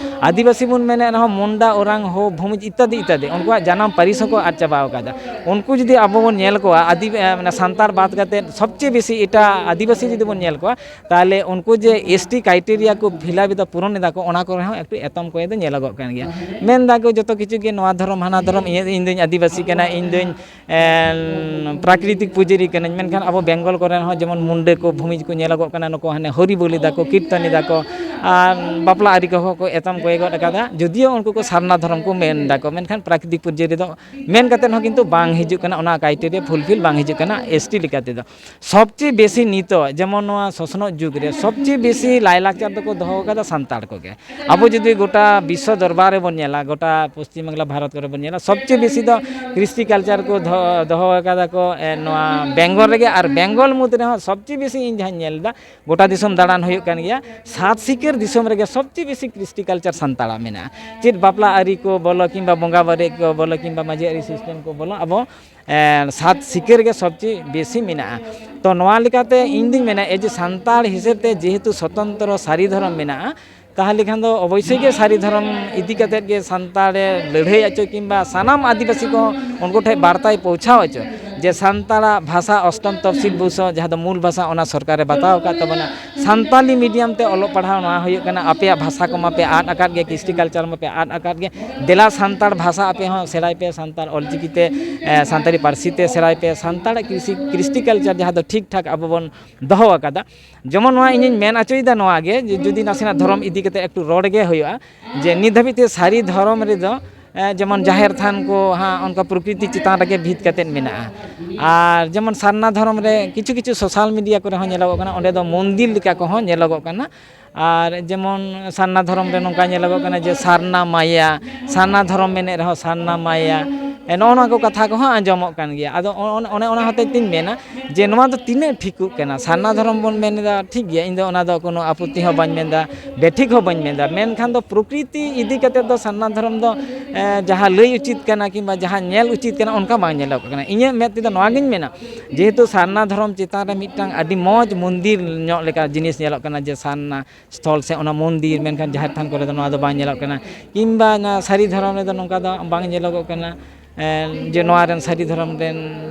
ᱟᱹᱫᱤᱵᱟᱹᱥᱤ ᱵᱚᱱ ᱢᱮᱱᱮᱫ ᱨᱮᱦᱚᱸ ᱢᱩᱱᱰᱟ, ᱳᱨᱟᱝ, ᱦᱳ, ᱵᱷᱩᱢᱤᱡᱽ ᱤᱛᱛᱟᱫᱤ ᱤᱛᱛᱟᱫᱤ, ᱩᱱᱠᱩᱣᱟᱜ ᱡᱟᱱᱟᱢ ᱯᱟᱹᱨᱤᱥ ᱦᱚᱸᱠᱚ ᱟᱫ ᱪᱟᱵᱟᱣ ᱠᱟᱫᱟ᱾ ᱩᱱᱠᱩ ᱡᱩᱫᱤ ᱟᱵᱚ ᱵᱚᱱ ᱧᱮᱞ ᱠᱚᱣᱟ, ᱟᱹᱫᱤ-, ᱮ, ᱢᱟᱱᱮ ᱥᱟᱱᱛᱟᱲ ᱵᱟᱫ ᱠᱟᱛᱮᱫ ᱥᱚᱵᱪᱮᱭᱮ ᱵᱮᱥᱤ ᱮᱴᱟᱜ ᱟᱹᱫᱤᱵᱟᱹᱥᱤ ᱡᱩᱫᱤ ᱵᱚᱱ ᱧᱮᱞ ᱠᱚᱣᱟ, ᱛᱟᱦᱚᱞᱮ ᱩᱱᱠᱩ ᱡᱮ ᱮᱥ ᱴᱤ ᱠᱨᱟᱭᱴᱮᱨᱤᱭᱟ ᱠᱚ ᱯᱷᱤᱞᱟᱯ ᱮᱫᱟ, ᱯᱩᱨᱚᱱ ᱮᱫᱟ ᱠᱚ, ᱚᱱᱟ ᱠᱚᱨᱮ ᱦᱚᱸ ᱮᱠᱴᱩ ᱮᱛᱚᱢ ᱠᱚᱭᱮ ᱫᱚ ᱧᱮᱞᱚᱜᱚᱜ ᱠᱟᱱ ᱜᱮᱭᱟ᱾ ᱢᱮᱱ ᱫᱟᱠᱚ ᱡᱚᱛᱚ ᱠᱤᱪᱷᱩ ᱜᱮ ᱱᱚᱣᱟ ᱫᱷᱚᱨᱚᱢ ᱦᱟᱱᱟ ᱫᱷᱚᱨᱚᱢ, ᱤᱧ, ᱤᱧ ᱫᱩᱧ ᱟᱹᱫᱤᱵᱟᱹᱥᱤ ᱠᱟᱱᱟ, ᱤᱧ ᱫᱩᱧ ᱮᱱ, ᱯᱨᱟᱠᱨᱤᱛᱤᱠ ᱯᱩᱡᱟᱹᱨᱤ ᱠᱟᱹᱱᱟᱹᱧ, ᱢᱮᱱᱠᱷᱟᱱ ᱟᱵᱚ ᱵᱮᱝᱜᱚᱞ ᱠᱚᱨᱮ ᱦᱚᱸ ᱡᱮᱢᱚᱱ ᱢᱩᱱᱰᱟᱹ ᱠᱚ, ᱵᱷᱩᱢᱤᱡᱽ ᱠᱚ ᱧᱮᱞᱚᱜᱚᱜ ᱠᱟᱱᱟ, ᱱᱩᱠᱩ ᱦᱟᱱᱮ ᱦᱚᱨᱤ ᱵᱚᱞᱤ ᱫᱟᱠᱚ, ᱠᱤᱨᱛᱚᱱᱤ ᱫᱟᱠᱚ, ᱟᱨ ᱵᱟᱯᱞᱟ ᱟᱹᱨᱤ ᱠᱚᱦᱚᱸ ᱠᱚ ᱮᱛᱚᱢ ᱠᱚᱭᱮ ᱜᱚᱫ ᱟᱠᱟᱫᱟ᱾ ᱡᱩᱫᱤᱭᱳ ᱩᱱᱠᱩ ᱠᱚ ᱥᱟᱨᱱᱟ ᱫᱷᱚᱨᱚᱢ ᱠᱚ ᱢᱮᱱ ᱫᱟᱠᱚ, ᱢᱮᱱᱠᱷᱟᱱ ᱯᱨᱟᱠᱨᱤᱛᱤᱠ ᱯᱩᱡᱟᱹᱨᱤ ᱫᱚ ᱢᱮᱱ ᱠᱟᱛᱮᱫ ᱦᱚᱸ ᱠᱤᱱᱛᱩ ᱵᱟᱝ ᱦᱤᱡᱩᱜ ᱠᱟᱱᱟ, ᱚᱱᱟ ᱠᱨᱟᱭᱴᱮᱨᱤᱭᱟ ᱯᱷᱩᱞᱯᱷᱤᱞ ᱵᱟᱝ ᱦᱤᱡᱩᱜ ᱠᱟᱱᱟ ᱮᱥ ᱴᱤ ᱞᱮᱠᱟ ᱛᱮᱫᱚ᱾ ᱥᱚᱵᱪᱮᱭᱮ ᱵᱮᱥᱤ ᱱᱤᱛᱚᱜ ᱡᱮᱢᱚᱱ ᱱᱚᱣᱟ ᱥᱚᱥᱱᱚᱜ ᱡᱩᱜᱽ ᱨᱮ ᱥᱚᱵᱪᱮᱭᱮ ᱵᱮᱥᱤ ᱞᱟᱭᱞᱟᱠᱪᱟᱨ ᱫᱚᱠᱚ ᱫᱚᱦᱚ ᱟᱠᱟᱫᱟ ᱥᱟᱱᱛᱟᱲ ᱠᱚᱜᱮ᱾ ᱟᱵᱚ ᱡᱩᱫᱤ ᱜᱚᱴᱟ ᱵᱤᱥᱥᱚ ᱫᱚᱨᱵᱟᱨ ᱨᱮᱵᱚᱱ ᱧᱮᱞᱟ, ᱜᱚᱴᱟ ᱯᱚᱥᱪᱤᱢ ᱵᱟᱝᱞᱟ, ᱵᱷᱟᱨᱚᱛ ᱠᱚᱨᱮ ᱵᱚᱱ ᱧᱮᱞᱟ, ᱥᱚᱵᱪᱮᱭᱮ ᱵᱮᱥᱤ ᱫᱚ ᱠᱨᱤᱥᱴᱤ ᱠᱟᱞᱪᱟᱨ ᱠᱚ ᱫᱚᱦᱚ, ᱫᱚᱦᱚ ᱟᱠᱟᱫᱟ ᱠᱚ, ᱮ, ᱱᱚᱣᱟ ᱵᱮᱝᱜᱚᱞ ᱨᱮᱜᱮ᱾ ᱟᱨ ᱵᱮᱝᱜᱚᱞ ᱢᱩᱫᱽ ᱨᱮᱦᱚᱸ ᱥᱚᱵᱪᱮᱭᱮ ᱵᱮᱥᱤ ᱤᱧ ᱡᱟᱦᱟᱸᱧ ᱧᱮᱞ ᱮᱫᱟ, ᱜᱚᱴᱟ ᱫᱤᱥᱚᱢ ᱫᱟᱬᱟᱱ ᱦᱩᱭᱩᱜ ᱠᱟᱱ ᱜᱮᱭᱟ, ᱥᱟᱛ ᱥᱤᱠᱟᱹᱨ ᱫᱤᱥᱚᱢ ᱨᱮᱜᱮ ᱥᱚᱵᱪᱮᱭᱮ ᱵᱮᱥᱤ ᱠᱨᱤᱥᱴᱤ ᱠᱟᱞᱪᱟᱨ ᱥᱟᱱᱛᱟᱲᱟᱜ ᱢᱮᱱᱟᱜᱼᱟ᱾ ᱪᱮᱫ ᱵᱟᱯᱞᱟ ᱟᱹᱨᱤ ᱠᱚ ᱵᱚᱞᱚ, ᱠᱤᱝᱵᱟ ᱵᱚᱸᱜᱟ ᱵᱟᱨᱮ ᱠᱚ ᱵᱚᱞᱚ, ᱠᱤᱝᱵᱟ ᱢᱟᱹᱡᱷᱤ ᱟᱹᱨᱤ ᱥᱤᱥᱴᱮᱢ ᱠᱚ ᱵᱚᱞᱚ, ᱟᱵᱚ, ᱮ, ᱥᱟᱛ ᱥᱤᱠᱟᱹᱨ ᱜᱮ ᱥᱚᱵᱪᱮᱭᱮ ᱵᱮᱥᱤ ᱢᱮᱱᱟᱜᱼᱟ᱾ ᱛᱚ, ᱱᱚᱣᱟ ᱞᱮᱠᱟᱛᱮ ᱤᱧ ᱫᱩᱧ ᱢᱮᱱᱟ, ᱮ ᱡᱮ ᱥᱟᱱᱛᱟᱲ ᱦᱤᱥᱟᱹᱵ ᱛᱮ ᱡᱮᱦᱮᱛᱩ ᱥᱚᱛᱚᱱᱛᱨᱚ ᱥᱟᱹᱨᱤ ᱫᱷᱚᱨᱚᱢ ᱢᱮᱱᱟᱜᱼᱟ, ᱛᱟᱦᱚᱞᱮ ᱠᱷᱟᱱ ᱫᱚ ᱚᱵᱚᱥᱥᱳᱭ ᱜᱮ ᱥᱟᱹᱨᱤ ᱫᱷᱚᱨᱚᱢ ᱤᱫᱤ ᱠᱟᱛᱮᱫ ᱜᱮ ᱥᱟᱱᱛᱟᱲᱮ ᱞᱟᱹᱲᱦᱟᱹᱭ ᱦᱚᱪᱚ ᱠᱤᱝᱵᱟ ᱥᱟᱱᱟᱢ ᱟᱹᱫᱤᱵᱟᱹᱥᱤ ᱠᱚ ᱩᱱᱠᱩ ᱴᱷᱮᱱ ᱵᱟᱨᱛᱟᱭ ᱯᱳᱣᱪᱷᱟᱣ ᱦᱚᱪᱚ, ᱡᱮ ᱥᱟᱱᱛᱟᱲᱟᱜ ᱵᱷᱟᱥᱟ ᱚᱥᱴᱚᱢ ᱛᱚᱯᱥᱤᱞ ᱵᱷᱩᱥᱚ ᱡᱟᱦᱟᱸ ᱫᱚ ᱢᱩᱞ ᱵᱷᱟᱥᱟ, ᱚᱱᱟ ᱥᱚᱨᱠᱟᱨᱮ ᱵᱟᱛᱟᱣ ᱟᱠᱟᱫ ᱛᱟᱵᱚᱱᱟ᱾ ᱥᱟᱱᱛᱟᱞᱤ ᱢᱤᱰᱤᱭᱟᱢ ᱛᱮ ᱚᱞᱚᱜ ᱯᱟᱲᱦᱟᱣ ᱱᱚᱣᱟ ᱦᱩᱭᱩᱜ ᱠᱟᱱᱟ, ᱟᱯᱮᱭᱟᱜ ᱵᱷᱟᱥᱟ ᱠᱚᱢᱟ ᱯᱮ ᱟᱫ ᱟᱠᱟᱫ ᱜᱮ, ᱠᱨᱤᱥᱴᱤ ᱠᱟᱞᱪᱟᱨ ᱢᱟᱯᱮ ᱟᱫ ᱟᱠᱟᱫ ᱜᱮ, ᱫᱮᱞᱟ ᱥᱟᱱᱛᱟᱲ ᱵᱷᱟᱥᱟ ᱟᱯᱮ ᱦᱚᱸ ᱥᱮᱬᱟᱭ ᱯᱮ, ᱥᱟᱱᱛᱟᱲ ᱚᱞᱪᱤᱠᱤ ᱛᱮ, ᱮ, ᱥᱟᱱᱛᱟᱲᱤ ᱯᱟᱹᱨᱥᱤ ᱛᱮ ᱥᱮᱬᱟᱭ ᱯᱮ, ᱥᱟᱱᱛᱟᱲᱟᱜ ᱠᱨᱤᱥᱤ-, ᱠᱨᱤᱥᱴᱤ ᱠᱟᱞᱪᱟᱨ ᱡᱟᱦᱟᱸ ᱫᱚ ᱴᱷᱤᱠ ᱴᱷᱟᱠ ᱟᱵᱚ ᱵᱚᱱ ᱫᱚᱦᱚ ᱟᱠᱟᱫᱟ᱾ ᱡᱮᱢᱚᱱ ᱱᱚᱣᱟ ᱤᱧᱤᱧ ᱢᱮᱱ ᱦᱚᱪᱚᱭᱮᱫᱟ ᱱᱚᱣᱟ ᱜᱮ, ᱡᱮ ᱡᱩᱫᱤ ᱱᱟᱥᱮᱱᱟᱜ ᱫᱷᱚᱨᱚᱢ ᱤᱫᱤ ᱠᱟᱛᱮ ᱮᱠᱴᱩ ᱨᱚᱲ ᱜᱮ ᱦᱩᱭᱩᱜᱼᱟ, ᱡᱮ ᱱᱤᱛ ᱫᱷᱟᱹᱵᱤᱡ ᱛᱮ ᱥᱟᱹᱨᱤ ᱫᱷᱚᱨᱚᱢ ᱨᱮᱫᱚ, ᱮ, ᱡᱮᱢᱚᱱ ᱡᱟᱦᱮᱨ ᱛᱷᱟᱱ ᱠᱚ ᱦᱟᱸᱜ ᱚᱱᱠᱟ ᱯᱨᱚᱠᱨᱤᱛᱤ ᱪᱮᱛᱟᱱ ᱨᱮᱜᱮ ᱵᱷᱤᱛ ᱠᱟᱛᱮᱫ ᱢᱮᱱᱟᱜᱼᱟ᱾ ᱟᱨ ᱡᱮᱢᱚᱱ ᱥᱟᱨᱱᱟ ᱫᱷᱚᱨᱚᱢ ᱨᱮ ᱠᱤᱪᱷᱩ ᱠᱤᱪᱷᱩ ᱥᱳᱥᱟᱞ ᱢᱤᱰᱤᱭᱟ ᱠᱚᱨᱮ ᱦᱚᱸ ᱧᱮᱞᱚᱜᱚᱜ ᱠᱟᱱᱟ, ᱚᱸᱰᱮ ᱫᱚ ᱢᱚᱱᱫᱤᱨ ᱞᱮᱠᱟ ᱠᱚᱦᱚᱸ ᱧᱮᱞᱚᱜᱚᱜ ᱠᱟᱱᱟ᱾ ᱟᱨ ᱡᱮᱢᱚᱱ ᱥᱟᱨᱱᱟ ᱫᱷᱚᱨᱚᱢ ᱨᱮ ᱱᱚᱝᱠᱟ ᱧᱮᱞᱚᱜᱚᱜ ᱠᱟᱱᱟ ᱡᱮ ᱥᱟᱨᱱᱟ ᱢᱟᱭᱟ, ᱥᱟᱨᱱᱟ ᱫᱷᱚᱨᱚᱢ ᱢᱮᱱᱮᱫ ᱨᱮᱦᱚᱸ ᱥᱟᱨᱱᱟ ᱢᱟᱭᱟ, ᱮ, ᱱᱚᱜᱼᱚ ᱱᱚᱣᱟ ᱠᱚ ᱠᱟᱛᱷᱟ ᱠᱚᱦᱚᱸ ᱟᱸᱡᱚᱢᱚᱜ ᱠᱟᱱ ᱜᱮᱭᱟ᱾ ᱟᱫᱚ ᱚᱱ-, ᱚᱱᱮ ᱚᱱᱟ ᱦᱚᱛᱮᱡ ᱛᱤᱧ ᱢᱮᱱᱟ ᱡᱮ ᱱᱚᱣᱟ ᱫᱚ ᱛᱤᱱᱟᱹᱜ ᱴᱷᱤᱠᱚᱜ ᱠᱟᱱᱟ? ᱥᱟᱨᱱᱟ ᱫᱷᱚᱨᱚᱢ ᱵᱚᱱ ᱢᱮᱱ ᱮᱫᱟ, ᱴᱷᱤᱠ ᱜᱮᱭᱟ, ᱤᱧ ᱫᱚ ᱚᱱᱟ ᱫᱚ ᱠᱳᱱᱳ ᱟᱯᱚᱛᱛᱤ ᱦᱚᱸ ᱵᱟᱹᱧ ᱢᱮᱱᱫᱟ, ᱵᱮᱴᱷᱤᱠ ᱦᱚᱸ ᱵᱟᱹᱧ ᱢᱮᱱᱫᱟ, ᱢᱮᱱᱠᱷᱟᱱ ᱫᱚ ᱯᱨᱚᱠᱨᱤᱛᱤ ᱤᱫᱤ ᱠᱟᱛᱮᱫ ᱫᱚ ᱥᱟᱨᱱᱟ ᱫᱷᱚᱨᱚᱢ ᱫᱚ, ᱮ, ᱡᱟᱦᱟᱸ ᱞᱟᱹᱭ ᱩᱪᱤᱛ ᱠᱟᱱᱟ ᱠᱤᱝᱵᱟ ᱡᱟᱦᱟᱸ ᱧᱮᱞ ᱩᱪᱤᱛ ᱠᱟᱱᱟ, ᱚᱱᱠᱟ ᱵᱟᱝ ᱧᱮᱞᱚᱜ ᱠᱟᱱᱟ᱾ ᱤᱧᱟᱹᱜ ᱢᱮᱫ ᱛᱮᱫᱚ ᱱᱚᱣᱟᱜᱤᱧ ᱢᱮᱱᱟ, ᱡᱮᱦᱮᱛᱩ ᱥᱟᱨᱱᱟ ᱫᱷᱚᱨᱚᱢ ᱪᱮᱛᱟᱱ ᱨᱮ ᱢᱤᱫᱴᱟᱝ ᱟᱹᱰᱤ ᱢᱚᱡᱽ ᱢᱚᱱᱫᱤᱨ ᱧᱚᱜ ᱞᱮᱠᱟ ᱡᱤᱱᱤᱥ ᱧᱮᱞᱚᱜ ᱠᱟᱱᱟ, ᱡᱮ ᱥᱟᱨᱱᱟ ᱥᱛᱷᱚᱞ ᱥᱮ ᱚᱱᱟ ᱢᱚᱱᱫᱤᱨ, ᱢᱮᱱᱠᱷᱟᱱ ᱡᱟᱦᱮᱨ ᱛᱷᱟᱱ ᱠᱚᱨᱮ ᱫᱚ ᱱᱚᱣᱟ ᱫᱚ ᱵᱟᱝ ᱧᱮᱞᱚᱜ ᱠᱟᱱᱟ, ᱠᱤᱝᱵᱟ ᱚᱱᱟ ᱥᱟᱹᱨᱤ ᱫᱷᱚᱨᱚᱢ ᱨᱮᱫᱚ ᱱᱚᱝᱠᱟ ᱫᱚ ᱵᱟᱝ ᱧᱮᱞᱚᱜᱚᱜ ᱠᱟᱱᱟ, ᱮ, ᱡᱮ ᱱᱚᱣᱟ ᱨᱮᱱ ᱥᱟᱹᱨᱤ ᱫᱷᱚᱨᱚᱢ ᱨᱮᱱ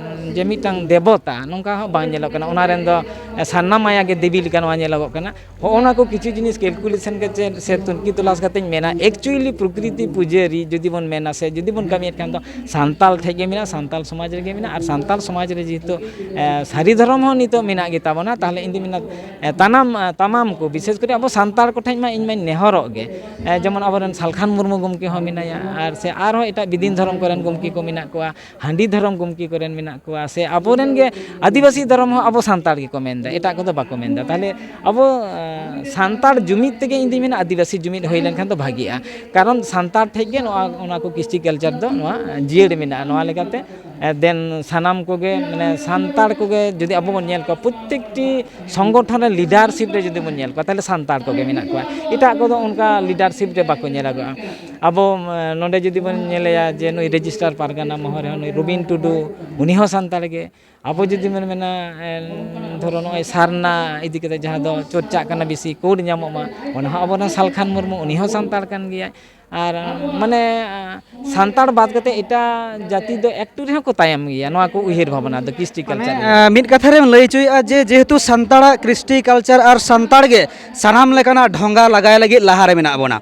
ᱡᱮ ᱢᱤᱫᱴᱟᱝ ᱫᱮᱵᱚᱛᱟ, ᱱᱚᱝᱠᱟ ᱦᱚᱸ ᱵᱟᱝ ᱧᱮᱞᱚᱜ ᱠᱟᱱᱟ᱾ ᱚᱱᱟ ᱨᱮᱱ ᱫᱚ ᱥᱟᱨᱱᱟ ᱢᱟᱭᱟ ᱜᱮ ᱫᱮᱵᱤ ᱞᱮᱠᱟ ᱱᱚᱣᱟ ᱧᱮᱞᱚᱜᱚᱜ ᱠᱟᱱᱟ᱾ ᱦᱚᱸᱜᱼᱚ ᱱᱟ ᱠᱚ ᱠᱤᱪᱷᱩ ᱡᱤᱱᱤᱥ ᱠᱮᱞᱠᱩᱞᱮᱥᱚᱱ ᱠᱟᱛᱮ ᱥᱮ ᱛᱩᱱᱠᱷᱤ ᱛᱚᱞᱟᱥ ᱠᱟᱛᱮᱧ ᱢᱮᱱᱟ, actually ᱯᱨᱚᱠᱨᱤᱛᱤ ᱯᱩᱡᱟᱹᱨᱤ ᱡᱩᱫᱤ ᱵᱚᱱ ᱢᱮᱱᱟ ᱥᱮ ᱡᱩᱫᱤ ᱵᱚᱱ ᱠᱟᱹᱢᱤᱭᱮᱫ ᱠᱷᱟᱱ ᱫᱚ ᱥᱟᱱᱛᱟᱞ ᱴᱷᱮᱡ ᱜᱮ ᱢᱮᱱᱟᱜᱼᱟ, ᱥᱟᱱᱛᱟᱞ ᱥᱚᱢᱟᱡᱽ ᱨᱮᱜᱮ ᱢᱮᱱᱟᱜᱼᱟ᱾ ᱟᱨ ᱥᱟᱱᱛᱟᱞ ᱥᱚᱢᱟᱡᱽ ᱨᱮ ᱡᱮᱦᱮᱛᱩ, ᱮ, ᱥᱟᱹᱨᱤ ᱫᱷᱚᱨᱚᱢ ᱦᱚᱸ ᱱᱤᱛᱚᱜ ᱢᱮᱱᱟᱜ ᱜᱮ ᱛᱟᱵᱚᱱᱟ, ᱛᱟᱦᱚᱞᱮ ᱤᱧ ᱫᱩᱧ ᱢᱮᱱᱟ, ᱮ, ᱛᱟᱱᱟᱢ, ᱮ, ᱛᱟᱢᱟᱢ ᱠᱚ, ᱵᱤᱥᱮᱥ ᱠᱚᱨᱮ ᱟᱵᱚ ᱥᱟᱱᱛᱟᱲ ᱠᱚᱴᱷᱮᱱ ᱢᱟ ᱤᱧ ᱢᱟᱧ ᱱᱮᱦᱚᱨᱚᱜ ᱜᱮ, ᱮ, ᱡᱮᱢᱚᱱ ᱟᱵᱚᱨᱮᱱ ᱥᱟᱞᱠᱷᱟᱱ ᱢᱩᱨᱢᱩ ᱜᱚᱢᱠᱮ ᱦᱚᱸ ᱢᱮᱱᱟᱭᱟ, ᱟᱨ ᱥᱮ ᱟᱨᱦᱚᱸ ᱮᱴᱟᱜ ᱵᱤᱫᱤᱱ ᱫᱷᱚᱨᱚᱢ ᱠᱚᱨᱮᱱ ᱜᱚᱢᱠᱮ ᱠᱚ ᱢᱮᱱᱟᱜ ᱠᱚᱣᱟ, ᱦᱟᱺᱰᱤ ᱫᱷᱚᱨᱚᱢ ᱜᱚᱢᱠᱮ ᱠᱚᱨᱮᱱ ᱢᱮᱱᱟᱜ ᱠᱚᱣᱟ, ᱥᱮ ᱟᱵᱚᱨᱮᱱ ᱜᱮ ᱟᱹᱫᱤᱵᱟᱹᱥᱤ ᱫᱷᱚᱨᱚᱢ ᱦᱚᱸ ᱟᱵᱚ ᱥᱟᱱᱛᱟᱲ ᱜᱮᱠᱚ ᱢᱮᱱᱫᱟ, ᱮᱴᱟᱜ ᱠᱚᱫᱚ ᱵᱟᱠᱚ ᱢᱮᱱᱫᱟ᱾ ᱛᱟᱦᱚᱞᱮ ᱟᱵᱚ, ᱮ, ᱥᱟᱱᱛᱟᱲ ᱡᱩᱢᱤᱫ ᱛᱮᱜᱮ ᱤᱧ ᱫᱩᱧ ᱢᱮᱱᱟ ᱟᱹᱫᱤᱵᱟᱹᱥᱤ ᱡᱩᱢᱤᱫ ᱦᱩᱭ ᱞᱮᱱᱠᱷᱟᱱ ᱫᱚ ᱵᱷᱟᱜᱤᱜᱼᱟ, ᱠᱟᱨᱚᱱ ᱥᱟᱱᱛᱟᱲ ᱴᱷᱮᱡ ᱜᱮ ᱱᱚᱣᱟ, ᱚᱱᱟ ᱠᱚ ᱠᱨᱤᱥᱴᱤ ᱠᱟᱞᱪᱟᱨ ᱫᱚ ᱱᱚᱣᱟ ᱡᱤᱭᱟᱹᱲ ᱢᱮᱱᱟᱜᱼᱟ᱾ ᱱᱚᱣᱟ ᱞᱮᱠᱟᱛᱮ, ᱮ, ᱫᱮᱱ ᱥᱟᱱᱟᱢ ᱠᱚᱜᱮ, ᱢᱟᱱᱮ, ᱥᱟᱱᱛᱟᱲ ᱠᱚᱜᱮ ᱡᱩᱫᱤ ᱟᱵᱚ ᱵᱚᱱ ᱧᱮᱞ ᱠᱚᱣᱟ, ᱯᱨᱚᱛᱛᱮᱠᱴᱤ ᱥᱚᱝᱜᱚᱴᱷᱚᱱ ᱨᱮ ᱞᱤᱰᱟᱨᱥᱤᱯ ᱨᱮ ᱡᱩᱫᱤ ᱵᱚᱱ ᱧᱮᱞ ᱠᱚᱣᱟ, ᱛᱟᱦᱚᱞᱮ ᱥᱟᱱᱛᱟᱲ ᱠᱚᱜᱮ ᱢᱮᱱᱟᱜ ᱠᱚᱣᱟ, ᱮᱴᱟᱜ ᱠᱚᱫᱚ ᱚᱱᱠᱟ ᱞᱤᱰᱟᱨᱥᱤᱯ ᱨᱮ ᱵᱟᱠᱚ ᱧᱮᱞᱚᱜᱚᱜᱼᱟ᱾ ᱟᱵᱚ, ᱮ, ᱱᱚᱰᱮ ᱡᱩᱫᱤ ᱵᱚᱱ ᱧᱮᱞᱮᱭᱟ ᱡᱮ ᱱᱩᱭ ᱨᱮᱡᱤᱥᱴᱟᱨ ᱯᱟᱨᱜᱟᱱᱟ ᱢᱚᱦᱚᱞ ᱨᱮᱦᱚᱸ ᱱᱩᱭ ᱨᱚᱵᱤᱱ ᱴᱩᱰᱩ, ᱩᱱᱤ ᱦᱚᱸ ᱥᱟᱱᱛᱟᱲ ᱜᱮ᱾ ᱟᱵᱚ ᱡᱩᱫᱤ ᱵᱚᱱ ᱢᱮᱱᱟ, ᱮᱱ, ᱫᱷᱚᱨᱚ ᱱᱚᱜᱼᱚᱭ ᱥᱟᱨᱱᱟ ᱤᱫᱤ ᱠᱟᱛᱮ ᱡᱟᱦᱟᱸ ᱫᱚ ᱪᱚᱨᱪᱟᱜ ᱠᱟᱱᱟ ᱵᱮᱥᱤ, ᱠᱳᱰ ᱧᱟᱢᱚᱜ ᱢᱟ, ᱚᱱᱟ ᱦᱚᱸ ᱟᱵᱚ ᱨᱮᱱ ᱥᱟᱞᱠᱷᱟᱱ ᱢᱩᱨᱢᱩ, ᱩᱱᱤ ᱦᱚᱸ ᱥᱟᱱᱛᱟᱲ ᱠᱟᱱ ᱜᱮᱭᱟᱭ᱾ ᱟᱨ ᱢᱟᱱᱮ ᱥᱟᱱᱛᱟᱲ ᱵᱟᱫ ᱠᱟᱛᱮ ᱮᱴᱟᱜ ᱡᱟᱹᱛᱤ ᱫᱚ ᱮᱠᱴᱩ ᱨᱮᱦᱚᱸ ᱠᱚ ᱛᱟᱭᱚᱢ ᱜᱮᱭᱟ ᱱᱚᱣᱟ ᱠᱚ ᱩᱭᱦᱟᱹᱨ ᱵᱷᱟᱵᱽᱱᱟ ᱫᱚ, ᱠᱨᱤᱥᱴᱤ ᱠᱟᱞᱪᱟᱨ ᱨᱮ᱾ ᱟᱸ, ᱢᱤᱫ ᱠᱟᱛᱷᱟ ᱨᱮᱢ ᱞᱟᱹᱭ ᱦᱚᱪᱚᱭᱮᱫᱼᱟ ᱡᱮ ᱡᱮᱦᱮᱛᱩ ᱥᱟᱱᱛᱟᱲᱟᱜ ᱠᱨᱤᱥᱴᱤ ᱠᱟᱞᱪᱟᱨ ᱟᱨ ᱥᱟᱱᱛᱟᱲ ᱜᱮ ᱥᱟᱱᱟᱢ ᱞᱮᱠᱟᱱᱟᱜ ᱰᱷᱚᱸᱜᱟ ᱞᱟᱜᱟᱭ ᱞᱟᱹᱜᱤᱫ ᱞᱟᱦᱟ ᱨᱮ ᱢᱮᱱᱟᱜ ᱵᱚᱱᱟ᱾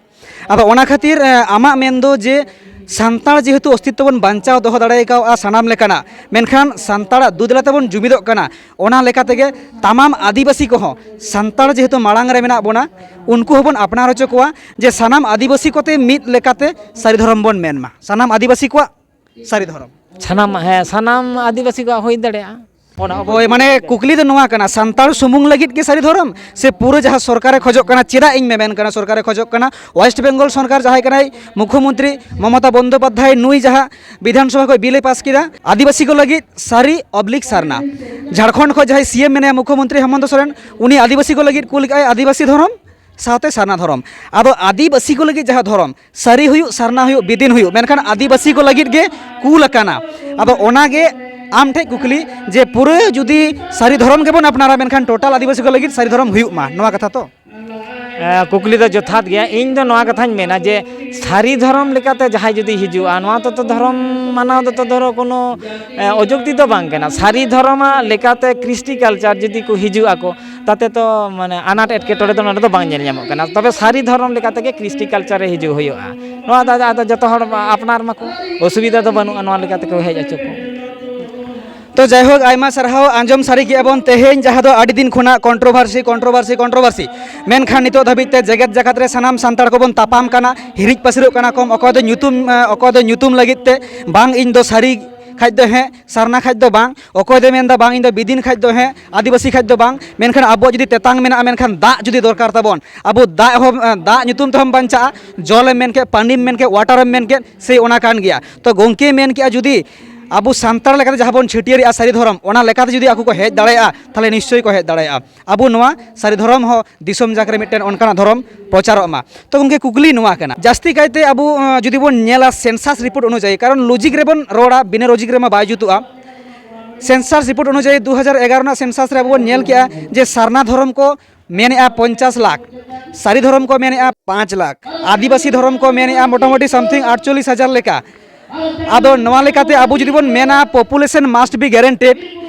ᱟᱫᱚ ᱚᱱᱟ ᱠᱷᱟᱹᱛᱤᱨ, ᱮᱸ, ᱟᱢᱟᱜ ᱢᱮᱱ ᱫᱚ ᱡᱮ ᱥᱟᱱᱛᱟᱲ ᱡᱮᱦᱮᱛᱩ ᱚᱥᱛᱤᱛᱛᱚ ᱵᱚᱱ ᱵᱟᱧᱪᱟᱣ ᱫᱚᱦᱚ ᱫᱟᱲᱮ ᱟᱠᱟᱫᱼᱟ ᱥᱟᱱᱟᱢ ᱞᱮᱠᱟᱱᱟᱜ, ᱢᱮᱱᱠᱷᱟᱱ ᱥᱟᱱᱛᱟᱲᱟᱜ ᱫᱩ ᱫᱮᱞᱟ ᱛᱮᱵᱚᱱ ᱡᱩᱢᱤᱫᱚᱜ ᱠᱟᱱᱟ, ᱚᱱᱟ ᱞᱮᱠᱟ ᱛᱮᱜᱮ ᱛᱟᱢᱟᱢ ᱟᱹᱫᱤᱵᱟᱹᱥᱤ ᱠᱚᱦᱚᱸ ᱥᱟᱱᱛᱟᱲ ᱡᱮᱦᱮᱛᱩ ᱢᱟᱲᱟᱝ ᱨᱮ ᱢᱮᱱᱟᱜ ᱵᱚᱱᱟ, ᱩᱱᱠᱩ ᱦᱚᱸᱵᱚᱱ ᱟᱯᱱᱟᱨ ᱦᱚᱪᱚ ᱠᱚᱣᱟ ᱡᱮ ᱥᱟᱱᱟᱢ ᱟᱹᱫᱤᱵᱟᱹᱥᱤ ᱠᱚᱛᱮ ᱢᱤᱫ ᱞᱮᱠᱟᱛᱮ ᱥᱟᱹᱨᱤ ᱫᱷᱚᱨᱚᱢ ᱵᱚᱱ ᱢᱮᱱ ᱢᱟ, ᱥᱟᱱᱟᱢ ᱟᱹᱫᱤᱵᱟᱹᱥᱤ ᱠᱚᱣᱟᱜ ᱥᱟᱹᱨᱤ ᱫᱷᱚᱨᱚᱢ᱾ ᱥᱟᱱᱟᱢ, ᱦᱮᱸ, ᱥᱟᱱᱟᱢ ᱟᱹᱫᱤᱵᱟᱹᱥᱤ ᱠᱚᱣᱟᱜ ᱦᱩᱭ ᱫᱟᱲᱮᱭᱟᱜᱼᱟ᱾ ᱚᱱᱟ ᱚᱵᱚ- ᱦᱳᱭ, ᱢᱟᱱᱮ ᱠᱩᱠᱞᱤ ᱫᱚ ᱱᱚᱣᱟ ᱠᱟᱱᱟ, ᱥᱟᱱᱛᱟᱲ ᱥᱩᱢᱩᱝ ᱞᱟᱹᱜᱤᱫ ᱜᱮ ᱥᱟᱹᱨᱤ ᱫᱷᱚᱨᱚᱢ ᱥᱮ ᱯᱩᱨᱟᱹ ᱡᱟᱦᱟᱸ ᱥᱚᱨᱠᱟᱨᱮ ᱠᱷᱚᱡᱚᱜ ᱠᱟᱱᱟ? ᱪᱮᱫᱟᱜ ᱤᱧ ᱢᱮᱢᱮᱱ ᱠᱟᱱᱟ ᱥᱚᱨᱠᱟᱨᱮ ᱠᱷᱚᱡᱚᱜ ᱠᱟᱱᱟ? ᱳᱭᱮᱥᱴ ᱵᱮᱝᱜᱚᱞ ᱥᱚᱨᱠᱟᱨ ᱡᱟᱦᱟᱸᱭ ᱠᱟᱱᱟᱭ ᱢᱩᱠᱷᱭᱚᱢᱚᱱᱛᱨᱤ ᱢᱚᱢᱚᱛᱟ ᱵᱚᱱᱫᱳᱯᱟᱫᱽᱫᱷᱟᱭ, ᱱᱩᱭ ᱡᱟᱦᱟᱸ ᱵᱤᱫᱷᱟᱱ ᱥᱚᱵᱷᱟ ᱠᱷᱚᱱ ᱵᱤᱞ ᱮ ᱯᱟᱥ ᱠᱮᱫᱟ, ᱟᱹᱫᱤᱵᱟᱹᱥᱤ ᱠᱚ ᱞᱟᱹᱜᱤᱫ ᱥᱟᱹᱨᱤ ᱚᱵᱞᱤᱠ ᱥᱟᱨᱱᱟ᱾ ᱡᱷᱟᱲᱠᱷᱚᱸᱰ ᱠᱷᱚᱱ ᱡᱟᱦᱟᱸᱭ ᱥᱤ ᱮᱢ ᱢᱮᱱᱟᱭᱟ ᱢᱩᱠᱷᱭᱚᱢᱚᱱᱛᱨᱤ ᱦᱮᱢᱚᱱᱛᱚ ᱥᱚᱨᱮᱱ, ᱩᱱᱤ ᱟᱹᱫᱤᱵᱟᱹᱥᱤ ᱠᱚ ᱞᱟᱹᱜᱤᱫ ᱠᱩᱞ ᱠᱟᱜᱼᱟᱭ ᱟᱹᱫᱤᱵᱟᱹᱥᱤ ᱫᱷᱚᱨᱚᱢ ᱥᱟᱶᱛᱮ ᱥᱟᱨᱱᱟ ᱫᱷᱚᱨᱚᱢ᱾ ᱟᱫᱚ ᱟᱹᱫᱤᱵᱟᱹᱥᱤ ᱠᱚ ᱞᱟᱹᱜᱤᱫ ᱡᱟᱦᱟᱸ ᱫᱷᱚᱨᱚᱢ, ᱥᱟᱹᱨᱤ ᱦᱩᱭᱩᱜ, ᱥᱟᱨᱱᱟ ᱦᱩᱭᱩᱜ, ᱵᱤᱫᱤᱱ ᱦᱩᱭᱩᱜ, ᱢᱮᱱᱠᱷᱟᱱ ᱟᱹᱫᱤᱵᱟᱹᱥᱤ ᱠᱚ ᱞᱟᱹᱜᱤᱫ ᱜᱮ ᱠᱩᱞ ᱟᱠᱟᱱᱟ᱾ ᱟᱫᱚ ᱚᱱᱟᱜᱮ ᱟᱢ ᱴᱷᱮᱱ ᱠᱩᱠᱞᱤ, ᱡᱮ ᱯᱩᱨᱟᱹ ᱡᱩᱫᱤ ᱥᱟᱹᱨᱤ ᱫᱷᱚᱨᱚᱢ ᱜᱮᱵᱚᱱ ᱟᱯᱱᱟᱨᱟ, ᱢᱮᱱᱠᱷᱟᱱ ᱴᱳᱴᱟᱞ ᱟᱹᱫᱤᱵᱟᱹᱥᱤ ᱠᱚ ᱞᱟᱹᱜᱤᱫ ᱥᱟᱹᱨᱤ ᱫᱷᱚᱨᱚᱢ ᱦᱩᱭᱩᱜ ᱢᱟ, ᱱᱚᱣᱟ ᱠᱟᱛᱷᱟ ᱛᱚ? ᱮ, ᱠᱩᱠᱞᱤ ᱫᱚ ᱡᱚᱛᱷᱟᱛ ᱜᱮᱭᱟ᱾ ᱤᱧ ᱫᱚ ᱱᱚᱣᱟ ᱠᱟᱛᱷᱟᱧ ᱢᱮᱱᱟ ᱡᱮ ᱥᱟᱹᱨᱤ ᱫᱷᱚᱨᱚᱢ ᱞᱮᱠᱟᱛᱮ ᱡᱟᱦᱟᱸᱭ ᱡᱩᱫᱤ ᱦᱤᱡᱩᱜᱼᱟ, ᱱᱚᱣᱟ ᱫᱚ ᱛᱚ ᱫᱷᱚᱨᱚᱢ ᱢᱟᱱᱟᱣ ᱫᱚ ᱛᱚ ᱫᱷᱚᱨᱚ ᱠᱳᱱᱳ, ᱮ, ᱚᱡᱩᱠᱛᱤ ᱫᱚ ᱵᱟᱝ ᱠᱟᱱᱟ᱾ ᱥᱟᱹᱨᱤ ᱫᱷᱚᱨᱚᱢᱟᱜ ᱞᱮᱠᱟᱛᱮ ᱠᱨᱤᱥᱴᱤ ᱠᱟᱞᱪᱟᱨ ᱡᱩᱫᱤ ᱠᱚ ᱦᱤᱡᱩᱜ ᱟᱠᱚ, ᱛᱟᱛᱮ ᱛᱚ ᱢᱟᱱᱮ ᱟᱱᱟᱴ ᱮᱴᱠᱮᱴᱚᱬᱮ ᱫᱚ ᱱᱚᱰᱮ ᱫᱚ ᱵᱟᱝ ᱧᱮᱞ ᱧᱟᱢᱚᱜ ᱠᱟᱱᱟ᱾ ᱛᱚᱵᱮ ᱥᱟᱹᱨᱤ ᱫᱷᱚᱨᱚᱢ ᱞᱮᱠᱟ ᱛᱮᱜᱮ ᱠᱨᱤᱥᱴᱤ ᱠᱟᱞᱪᱟᱨ ᱨᱮ ᱦᱤᱡᱩᱜ ᱦᱩᱭᱩᱜᱼᱟ᱾ ᱱᱚᱣᱟ ᱫᱚ ᱟᱫᱚ ᱡᱚᱛᱚ ᱦᱚᱲ ᱟᱯᱱᱟᱨ ᱢᱟᱠᱚ, ᱚᱥᱩᱵᱤᱫᱷᱟ ᱫᱚ ᱵᱟᱹᱱᱩᱜᱼᱟ ᱱᱚᱣᱟ ᱞᱮᱠᱟ ᱛᱮᱠᱚ ᱦᱮᱡ ᱦᱚᱪᱚ ᱠᱚ᱾ ᱛᱚ ᱡᱟᱭᱦᱳᱠ, ᱟᱭᱢᱟ ᱥᱟᱨᱦᱟᱣ᱾ ᱟᱸᱡᱚᱢ ᱥᱟᱹᱨᱤ ᱠᱮᱜᱼᱟ ᱵᱚᱱ ᱛᱮᱦᱮᱧ, ᱡᱟᱦᱟᱸ ᱫᱚ ᱟᱹᱰᱤ ᱫᱤᱱ ᱠᱷᱚᱱᱟᱜ ᱠᱚᱱᱴᱨᱳᱵᱷᱟᱨᱥᱤ, ᱠᱚᱱᱴᱨᱳᱵᱷᱟᱨᱥᱤ, ᱠᱚᱱᱴᱨᱳᱵᱷᱟᱨᱥᱤ, ᱢᱮᱱᱠᱷᱟᱱ ᱱᱤᱛᱚᱜ ᱫᱷᱟᱹᱵᱤᱡ ᱛᱮ ᱡᱮᱜᱮᱛ ᱡᱟᱠᱟᱛ ᱨᱮ ᱥᱟᱱᱟᱢ ᱥᱟᱱᱛᱟᱲ ᱠᱚᱵᱚᱱ ᱛᱟᱯᱟᱢ ᱠᱟᱱᱟ, ᱦᱤᱨᱤᱡ ᱯᱟᱹᱥᱤᱨᱚᱜ ᱠᱟᱱᱟ ᱠᱚ, ᱚᱠᱚᱭ ᱫᱚ ᱧᱩᱛᱩᱢ, ᱚᱠᱚᱭ ᱫᱚ ᱧᱩᱛᱩᱢ ᱞᱟᱹᱜᱤᱫ ᱛᱮ, ᱵᱟᱝ ᱤᱧ ᱫᱚ ᱥᱟᱹᱨᱤ ᱠᱷᱟᱡ ᱫᱚ ᱦᱮᱸ, ᱥᱟᱨᱱᱟ ᱠᱷᱟᱡ ᱫᱚ ᱵᱟᱝ, ᱚᱠᱚᱭ ᱫᱚᱭ ᱢᱮᱱᱫᱟ ᱵᱟᱝ ᱤᱧ ᱫᱚ ᱵᱤᱫᱤᱱ ᱠᱷᱟᱡ ᱫᱚ ᱦᱮᱸ, ᱟᱹᱫᱤᱵᱟᱹᱥᱤ ᱠᱷᱟᱡ ᱫᱚ ᱵᱟᱝ᱾ ᱢᱮᱱᱠᱷᱟᱱ ᱟᱵᱚᱣᱟᱜ ᱡᱩᱫᱤ ᱛᱮᱛᱟᱝ ᱢᱮᱱᱟᱜᱼᱟ, ᱢᱮᱱᱠᱷᱟᱱ ᱫᱟᱜ ᱡᱩᱫᱤ ᱫᱚᱨᱠᱟᱨ ᱛᱟᱵᱚᱱ, ᱟᱵᱚ ᱫᱟᱜ ᱦᱚᱸ, ᱫᱟᱜ ᱧᱩᱛᱩᱢ ᱛᱮᱦᱚᱸᱢ ᱵᱟᱧᱪᱟᱜᱼᱟ, ᱡᱚᱞᱮᱢ ᱢᱮᱱ ᱠᱮᱫ, ᱯᱟᱱᱤᱢ ᱢᱮᱱ ᱠᱮᱫ, ᱣᱟᱴᱟᱨᱮᱢ ᱢᱮᱱ ᱠᱮᱫ, ᱥᱮᱭ ᱚᱱᱟ ᱠᱟᱱ ᱜᱮᱭᱟ᱾ ᱛᱚ ᱜᱚᱢᱠᱮ ᱢᱮᱱ ᱠᱮᱜᱼᱟ, ᱡᱩᱫᱤ ᱟᱵᱚ ᱥᱟᱱᱛᱟᱲ ᱞᱮᱠᱟᱛᱮ ᱡᱟᱦᱟᱸ ᱵᱚᱱ ᱪᱷᱟᱹᱴᱭᱟᱹᱨᱮᱜᱼᱟ ᱥᱟᱹᱨᱤ ᱫᱷᱚᱨᱚᱢ, ᱚᱱᱟ ᱞᱮᱠᱟᱛᱮ ᱡᱩᱫᱤ ᱟᱠᱚ ᱠᱚ ᱦᱮᱡ ᱫᱟᱲᱮᱭᱟᱜᱼᱟ, ᱛᱟᱦᱚᱞᱮ ᱱᱤᱥᱪᱚᱭ ᱠᱚ ᱦᱮᱡ ᱫᱟᱲᱮᱭᱟᱜᱼᱟ᱾ ᱟᱵᱚ ᱱᱚᱣᱟ ᱥᱟᱹᱨᱤ ᱫᱷᱚᱨᱚᱢ ᱦᱚᱸ ᱫᱤᱥᱚᱢ ᱡᱟᱠ ᱨᱮ ᱢᱤᱫᱴᱮᱱ ᱚᱱᱠᱟᱱᱟᱜ ᱫᱷᱚᱨᱚᱢ ᱯᱨᱚᱪᱟᱨᱚᱜ ᱢᱟ᱾ ᱛᱚ ᱜᱚᱢᱠᱮ, ᱠᱩᱠᱞᱤ ᱱᱚᱣᱟ ᱠᱟᱱᱟ, ᱡᱟᱹᱥᱛᱤ ᱠᱟᱭᱛᱮ ᱟᱵᱚ, ᱟᱸ, ᱡᱩᱫᱤ ᱵᱚᱱ ᱧᱮᱞᱟ ᱥᱮᱱᱥᱟᱥ ᱨᱤᱯᱳᱨᱴ ᱚᱱᱩᱡᱟᱭᱤ, ᱠᱟᱨᱚᱱ ᱞᱚᱡᱤᱠ ᱨᱮᱵᱚᱱ ᱨᱚᱲᱟ, ᱵᱤᱱᱟᱹ ᱞᱚᱡᱤᱠ ᱨᱮᱢᱟ ᱵᱟᱭ ᱡᱩᱛᱩᱜᱼᱟ᱾ ᱥᱮᱱᱥᱟᱥ ᱨᱤᱯᱳᱨᱴ ᱚᱱᱩᱡᱟᱭᱤ ᱫᱩ ᱦᱟᱡᱟᱨ ᱮᱜᱟᱨᱚ ᱨᱮᱱᱟᱜ ᱥᱮᱱᱥᱟᱥ ᱨᱮ ᱟᱵᱚ ᱵᱚᱱ ᱧᱮᱞ ᱠᱮᱜᱼᱟ ᱡᱮ ᱥᱟᱨᱱᱟ ᱫᱷᱚᱨᱚᱢ ᱠᱚ ᱢᱮᱱᱮᱜᱼᱟ ᱯᱚᱧᱪᱟᱥ ᱞᱟᱠᱷ, ᱥᱟᱹᱨᱤ ᱫᱷᱚᱨᱚᱢ ᱠᱚ ᱢᱮᱱᱮᱜᱼᱟ ᱯᱟᱸᱪ ᱞᱟᱠᱷ, ᱟᱹᱫᱤᱵᱟᱹᱥᱤ ᱫᱷᱚᱨᱚᱢ ᱠᱚ ᱢᱮᱱᱮᱜᱼᱟ ᱢᱚᱴᱟᱢᱩᱴᱤ something ᱟᱴᱪᱚᱞᱞᱤᱥ ᱦᱟᱡᱟᱨ ᱞᱮᱠᱟ᱾ ᱟᱫᱚ ᱱᱚᱣᱟ ᱞᱮᱠᱟᱛᱮ ᱟᱵᱚ ᱡᱩᱫᱤ ᱵᱚᱱ ᱢᱮᱱᱟ population must be guaranteed,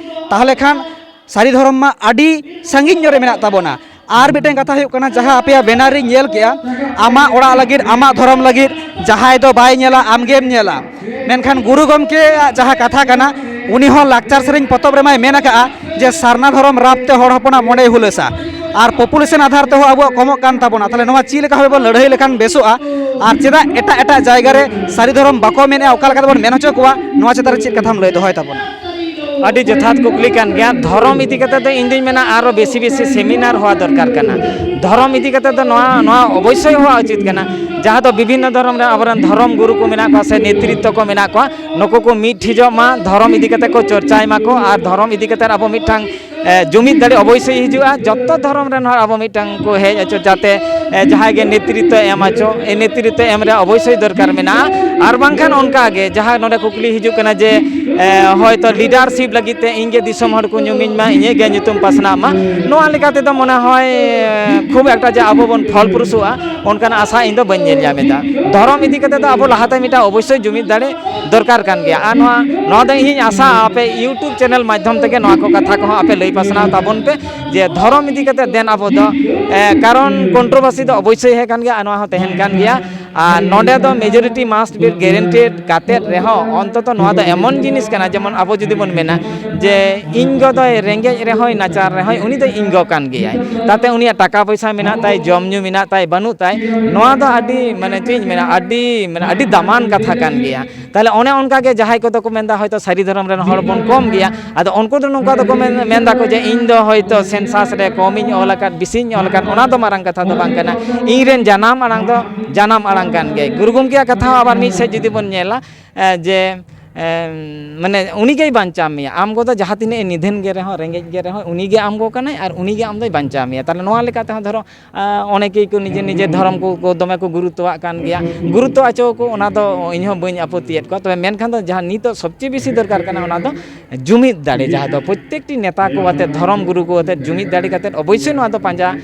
ᱛᱟᱦᱚᱞᱮ ᱠᱷᱟᱱ ᱥᱟᱹᱨᱤ ᱫᱷᱚᱨᱚᱢ ᱢᱟ ᱟᱹᱰᱤ ᱥᱟᱺᱜᱤᱧ ᱧᱚᱜ ᱨᱮ ᱢᱮᱱᱟᱜ ᱛᱟᱵᱚᱱᱟ᱾ ᱟᱨ ᱢᱤᱫᱴᱮᱱ ᱠᱟᱛᱷᱟ ᱦᱩᱭᱩᱜ ᱠᱟᱱᱟ, ᱡᱟᱦᱟᱸ ᱟᱯᱮᱭᱟᱜ banner ᱨᱤᱧ ᱧᱮᱞ ᱠᱮᱜᱼᱟ, ᱟᱢᱟᱜ ᱚᱲᱟᱜ ᱞᱟᱹᱜᱤᱫ, ᱟᱢᱟᱜ ᱫᱷᱚᱨᱚᱢ ᱞᱟᱹᱜᱤᱫ, ᱡᱟᱦᱟᱸᱭ ᱫᱚ ᱵᱟᱭ ᱧᱮᱞᱟ, ᱟᱢᱜᱮᱢ ᱧᱮᱞᱟ᱾ ᱢᱮᱱᱠᱷᱟᱱ ᱜᱩᱨᱩ ᱜᱚᱢᱠᱮᱭᱟᱜ ᱡᱟᱦᱟᱸ ᱠᱟᱛᱷᱟ ᱠᱟᱱᱟ, ᱩᱱᱤ ᱦᱚᱸ ᱞᱟᱠᱪᱟᱨ ᱥᱮᱨᱮᱧ ᱯᱚᱛᱚᱵ ᱨᱮᱢᱟᱭ ᱢᱮᱱ ᱟᱠᱟᱜᱼᱟ ᱡᱮ ᱥᱟᱨᱱᱟ ᱫᱷᱚᱨᱚᱢ ᱨᱟᱯ ᱛᱮ ᱦᱚᱲ ᱦᱚᱯᱚᱱᱟᱜ ᱢᱚᱱᱮᱭ ᱦᱩᱞᱟᱹᱥᱟ᱾ ᱟᱨ population ᱟᱫᱷᱟᱨ ᱛᱮᱦᱚᱸ ᱟᱵᱚᱣᱟᱜ ᱠᱚᱢᱚᱜ ᱠᱟᱱ ᱛᱟᱵᱚᱱᱟ᱾ ᱛᱟᱦᱚᱞᱮ ᱱᱚᱣᱟ ᱪᱮᱫ ᱞᱮᱠᱟ ᱵᱷᱟᱵᱮ ᱵᱚᱱ ᱞᱟᱹᱲᱦᱟᱹᱭ ᱞᱮᱠᱷᱟᱱ ᱵᱮᱥᱚᱜᱼᱟ? ᱟᱨ ᱪᱮᱫᱟᱜ ᱮᱴᱟᱜ ᱮᱴᱟᱜ ᱡᱟᱭᱜᱟ ᱨᱮ ᱥᱟᱹᱨᱤ ᱫᱷᱚᱨᱚᱢ ᱵᱟᱠᱚ ᱢᱮᱱᱮᱜᱼᱟ, ᱚᱠᱟ ᱞᱮᱠᱟ ᱛᱮᱵᱚᱱ ᱢᱮᱱ ᱦᱚᱪᱚ ᱠᱚᱣᱟ? ᱱᱚᱣᱟ ᱪᱮᱛᱟᱱ ᱨᱮ ᱪᱮᱫ ᱠᱟᱛᱷᱟᱢ ᱞᱟᱹᱭ ᱫᱚᱦᱚᱭ ᱛᱟᱵᱚᱱᱟ? ᱟᱹᱰᱤ ᱡᱚᱛᱷᱟᱛ ᱠᱩᱠᱞᱤ ᱠᱟᱱ ᱜᱮᱭᱟ᱾ ᱫᱷᱚᱨᱚᱢ ᱤᱫᱤ ᱠᱟᱛᱮ ᱫᱚ ᱤᱧ ᱫᱩᱧ ᱢᱮᱱᱟ ᱟᱨᱚ ᱵᱮᱥᱤ ᱵᱮᱥᱤ seminar ᱦᱚᱣᱟ ᱫᱚᱨᱠᱟᱨ ᱠᱟᱱᱟ᱾ ᱫᱷᱚᱨᱚᱢ ᱤᱫᱤ ᱠᱟᱛᱮ ᱫᱚ ᱱᱚᱣᱟ, ᱱᱚᱣᱟ ᱚᱵᱚᱥᱥᱳᱭ ᱦᱚᱣᱟ ᱩᱪᱤᱛ ᱠᱟᱱᱟ, ᱡᱟᱦᱟᱸ ᱫᱚ ᱵᱤᱵᱷᱤᱱᱱᱚ ᱫᱷᱚᱨᱚᱢ ᱨᱮ ᱟᱵᱚᱨᱮᱱ ᱫᱷᱚᱨᱚᱢ ᱜᱩᱨᱩ ᱠᱚ ᱢᱮᱱᱟᱜ ᱠᱚᱣᱟ ᱥᱮ ᱱᱮᱛᱨᱤᱛᱛᱚ ᱠᱚ ᱢᱮᱱᱟᱜ ᱠᱚᱣᱟ, ᱱᱩᱠᱩ ᱠᱚ ᱢᱤᱫ ᱴᱷᱤᱡᱚᱜ ᱢᱟ, ᱫᱷᱚᱨᱚᱢ ᱤᱫᱤ ᱠᱟᱛᱮ ᱠᱚ ᱪᱚᱨᱪᱟᱭ ᱢᱟᱠᱚ ᱟᱨ ᱫᱷᱚᱨᱚᱢ ᱤᱫᱤ ᱠᱟᱛᱮ ᱟᱵᱚ ᱢᱤᱫᱴᱟᱝ, ᱮ, ᱡᱩᱢᱤᱫ ᱫᱟᱲᱮ ᱚᱵᱚᱥᱥᱳᱭ ᱦᱤᱡᱩᱜᱼᱟ᱾ ᱡᱚᱛᱚ ᱫᱷᱚᱨᱚᱢ ᱨᱮᱱ ᱦᱚᱲ ᱟᱵᱚ ᱢᱤᱫᱴᱟᱝ ᱠᱚ ᱦᱮᱡ ᱦᱚᱪᱚ, ᱡᱟᱛᱮ, ᱮ, ᱡᱟᱦᱟᱸᱭ ᱜᱮ ᱱᱮᱛᱨᱤᱛᱛᱚ ᱮᱢ ᱦᱚᱪᱚ, ᱮ, ᱱᱮᱛᱨᱤᱛᱛᱚ ᱮᱢ ᱨᱮ ᱚᱵᱚᱥᱥᱳᱭ ᱫᱚᱨᱠᱟᱨ ᱢᱮᱱᱟᱜᱼᱟ᱾ ᱟᱨ ᱵᱟᱝᱠᱷᱟᱱ ᱚᱱᱠᱟ ᱜᱮ ᱡᱟᱦᱟᱸ ᱱᱚᱰᱮ ᱠᱩᱠᱞᱤ ᱦᱤᱡᱩᱜ ᱠᱟᱱᱟ ᱡᱮ, ᱮ, ᱦᱚᱭᱛᱚ leadership ᱞᱟᱹᱜᱤᱫ ᱛᱮ ᱤᱧ ᱜᱮ ᱫᱤᱥᱚᱢ ᱦᱚᱲ ᱠᱚ ᱧᱩᱢᱤᱧ ᱢᱟ, ᱤᱧᱟᱹᱜ ᱜᱮ ᱧᱩᱛᱩᱢ ᱯᱟᱥᱱᱟᱜ ᱢᱟ, ᱱᱚᱣᱟ ᱞᱮᱠᱟ ᱛᱮᱫᱚ ᱢᱚᱱᱮ ᱦᱚᱭ, ᱮ, ᱠᱷᱩᱵ ᱮᱠᱴᱟ ᱡᱮ ᱟᱵᱚ ᱵᱚᱱ ᱯᱷᱚᱞ ᱯᱨᱚᱥᱩᱜᱼᱟ, ᱚᱱᱠᱟᱱᱟᱜ ᱟᱥᱟ ᱤᱧ ᱫᱚ ᱵᱟᱹᱧ ᱧᱮᱞ ᱧᱟᱢ ᱮᱫᱟ᱾ ᱫᱷᱚᱨᱚᱢ ᱤᱫᱤ ᱠᱟᱛᱮ ᱫᱚ ᱟᱵᱚ ᱞᱟᱦᱟᱛᱮ ᱢᱤᱫᱴᱟᱝ ᱚᱵᱚᱥᱥᱳᱭ ᱡᱩᱢᱤᱫ ᱫᱟᱲᱮ ᱫᱚᱨᱠᱟᱨ ᱠᱟᱱ ᱜᱮᱭᱟ᱾ ᱟᱨ ᱱᱚᱣᱟ, ᱱᱚᱣᱟ ᱫᱚ ᱤᱧᱤᱧ ᱟᱥᱟᱜᱼᱟ ᱟᱯᱮ YouTube channel ᱢᱟᱫᱽᱫᱷᱚᱢ ᱛᱮᱜᱮ ᱱᱚᱣᱟ ᱠᱚ ᱠᱟᱛᱷᱟ ᱠᱚᱦᱚᱸ ᱟᱯᱮ ᱞᱟᱹᱭ ᱯᱟᱥᱱᱟᱣ ᱛᱟᱵᱚᱱ ᱯᱮ ᱡᱮ ᱫᱷᱚᱨᱚᱢ ᱤᱫᱤ ᱠᱟᱛᱮ ᱫᱮᱱ ᱟᱵᱚ ᱫᱚ, ᱮ, ᱠᱟᱨᱚᱱ controversy ᱫᱚ ᱚᱵᱚᱥᱥᱳᱭ ᱦᱮᱡ ᱠᱟᱱ ᱜᱮᱭᱟ ᱟᱨ ᱱᱚᱣᱟ ᱦᱚᱸ ᱛᱟᱦᱮᱱ ᱠᱟᱱ ᱜᱮᱭᱟ᱾ ᱟᱨ ᱱᱚᱰᱮ ᱫᱚ majority must be guaranteed ᱠᱟᱛᱮ ᱨᱮᱦᱚᱸ ᱚᱱᱛᱚᱛᱚ ᱱᱚᱣᱟ ᱫᱚ ᱮᱢᱚᱱ ᱡᱤᱱᱤᱥ ᱠᱟᱱᱟ, ᱡᱮᱢᱚᱱ ᱟᱵᱚ ᱡᱩᱫᱤ ᱵᱚᱱ ᱢᱮᱱᱟ ᱡᱮ ᱤᱧ ᱜᱚ ᱫᱚᱭ ᱨᱮᱸᱜᱮᱡ ᱨᱮᱦᱚᱸᱭ ᱱᱟᱪᱟᱨ ᱨᱮᱦᱚᱸᱭ ᱩᱱᱤ ᱫᱚ ᱤᱧ ᱜᱚ ᱠᱟᱱ ᱜᱮᱭᱟᱭ, ᱛᱟᱛᱮ ᱩᱱᱤᱭᱟᱜ ᱴᱟᱠᱟ ᱯᱚᱭᱥᱟ ᱢᱮᱱᱟᱜ ᱛᱟᱭ, ᱡᱚᱢ ᱧᱩ ᱢᱮᱱᱟᱜ ᱛᱟᱭ, ᱵᱟᱹᱱᱩᱜ ᱛᱟᱭ, ᱱᱚᱣᱟ ᱫᱚ ᱟᱹᱰᱤ, ᱢᱟᱱᱮ, ᱪᱮᱫ ᱤᱧ ᱢᱮᱱᱟ, ᱟᱹᱰᱤ, ᱢᱟᱱᱮ, ᱟᱹᱰᱤ ᱫᱟᱢᱟᱱ ᱠᱟᱛᱷᱟ ᱠᱟᱱ ᱜᱮᱭᱟ᱾ ᱛᱟᱦᱚᱞᱮ ᱚᱱᱮ ᱚᱱᱠᱟ ᱜᱮ ᱡᱟᱦᱟᱸᱭ ᱠᱚᱫᱚ ᱠᱚ ᱢᱮᱱᱫᱟ ᱦᱚᱭᱛᱚ ᱥᱟᱹᱨᱤ ᱫᱷᱚᱨᱚᱢ ᱨᱮᱱ ᱦᱚᱲ ᱵᱚᱱ ᱠᱚᱢ ᱜᱮᱭᱟ, ᱟᱫᱚ ᱩᱱᱠᱩ ᱫᱚ ᱱᱚᱝᱠᱟ ᱫᱚᱠᱚ ᱢᱮᱱ, ᱢᱮᱱ ᱫᱟᱠᱚ ᱡᱮ ᱤᱧ ᱫᱚ ᱦᱚᱭᱛᱚ census ᱨᱮ ᱠᱚᱢᱤᱧ ᱚᱞ ᱟᱠᱟᱫ, ᱵᱮᱥᱤᱧ ᱚᱞ ᱟᱠᱟᱫ, ᱚᱱᱟ ᱫᱚ ᱢᱟᱨᱟᱝ ᱠᱟᱛᱷᱟ ᱫᱚ ᱵᱟᱝ ᱠᱟᱱᱟ᱾ ᱤᱧ ᱨᱮᱱ ᱡᱟᱱᱟᱢ ᱟᱲᱟᱝ ᱫᱚ ᱡᱟᱱᱟᱢ ᱟᱲᱟᱝ ᱠᱟᱱ ᱜᱮᱭᱟ᱾ ᱜᱩᱨᱩ ᱜᱚᱢᱠᱮᱭᱟᱜ ᱠᱟᱛᱷᱟ ᱦᱚᱸ ᱟᱵᱟᱨ ᱢᱤᱫ ᱥᱮᱫ ᱡᱩᱫᱤ ᱵᱚᱱ ᱧᱮᱞᱟ, ᱮ, ᱡᱮ ᱮᱢ, ᱢᱟᱱᱮ ᱩᱱᱤ ᱜᱮᱭ ᱵᱟᱧᱪᱟᱣ ᱢᱮᱭᱟ᱾ ᱟᱢ ᱠᱚᱫᱚ ᱡᱟᱦᱟᱸ ᱛᱤᱱᱟᱹᱜ ᱮ ᱱᱤᱫᱷᱟᱹᱱ ᱜᱮ ᱨᱮᱦᱚᱸ, ᱨᱮᱸᱜᱮᱡ ᱜᱮ ᱨᱮᱦᱚᱸ, ᱩᱱᱤ ᱜᱮ ᱟᱢ ᱠᱚ ᱠᱟᱱᱟᱭ ᱟᱨ ᱩᱱᱤ ᱜᱮ ᱟᱢ ᱫᱚᱭ ᱵᱟᱧᱪᱟᱣ ᱢᱮᱭᱟ᱾ ᱛᱟᱦᱚᱞᱮ ᱱᱚᱣᱟ ᱞᱮᱠᱟ ᱛᱮᱦᱚᱸ ᱫᱷᱚᱨᱚ, ᱟᱸ, ᱚᱱᱮᱠᱮ ᱠᱚ ᱱᱤᱡᱮ ᱱᱤᱡᱮ ᱫᱷᱚᱨᱚᱢ ᱠᱚ, ᱠᱚ ᱫᱚᱢᱮ ᱠᱚ ᱜᱩᱨᱩᱛᱛᱚᱣᱟᱜ ᱠᱟᱱ ᱜᱮᱭᱟ᱾ ᱜᱩᱨᱩᱛᱛᱚ ᱟᱪᱚ ᱠᱚ, ᱚᱱᱟ ᱫᱚ ᱤᱧ ᱦᱚᱸ ᱵᱟᱹᱧ ᱟᱯᱚᱛᱤᱭᱮᱫ ᱠᱚᱣᱟ᱾ ᱛᱚᱵᱮ ᱢᱮᱱᱠᱷᱟᱱ ᱫᱚ ᱡᱟᱦᱟᱸ ᱱᱤᱛᱚᱜ ᱥᱚᱵᱪᱮᱭᱮ ᱵᱮᱥᱤ ᱫᱚᱨᱠᱟᱨ ᱠᱟᱱᱟ, ᱚᱱᱟ ᱫᱚ ᱡᱩᱢᱤᱫ ᱫᱟᱲᱮ, ᱡᱟᱦᱟᱸ ᱫᱚ ᱯᱨᱚᱛᱛᱮᱠᱴᱤ ᱱᱮᱛᱟ ᱠᱚ ᱟᱛᱮ, ᱫᱷᱚᱨᱚᱢ ᱜᱩᱨᱩ ᱠᱚ ᱟᱛᱮ ᱡᱩᱢᱤᱫ ᱫᱟᱲᱮ ᱠᱟᱛᱮ ᱚᱵᱚᱥᱥᱳᱭ ᱱᱚᱣᱟ ᱫᱚ ᱯᱟᱸᱡᱟ,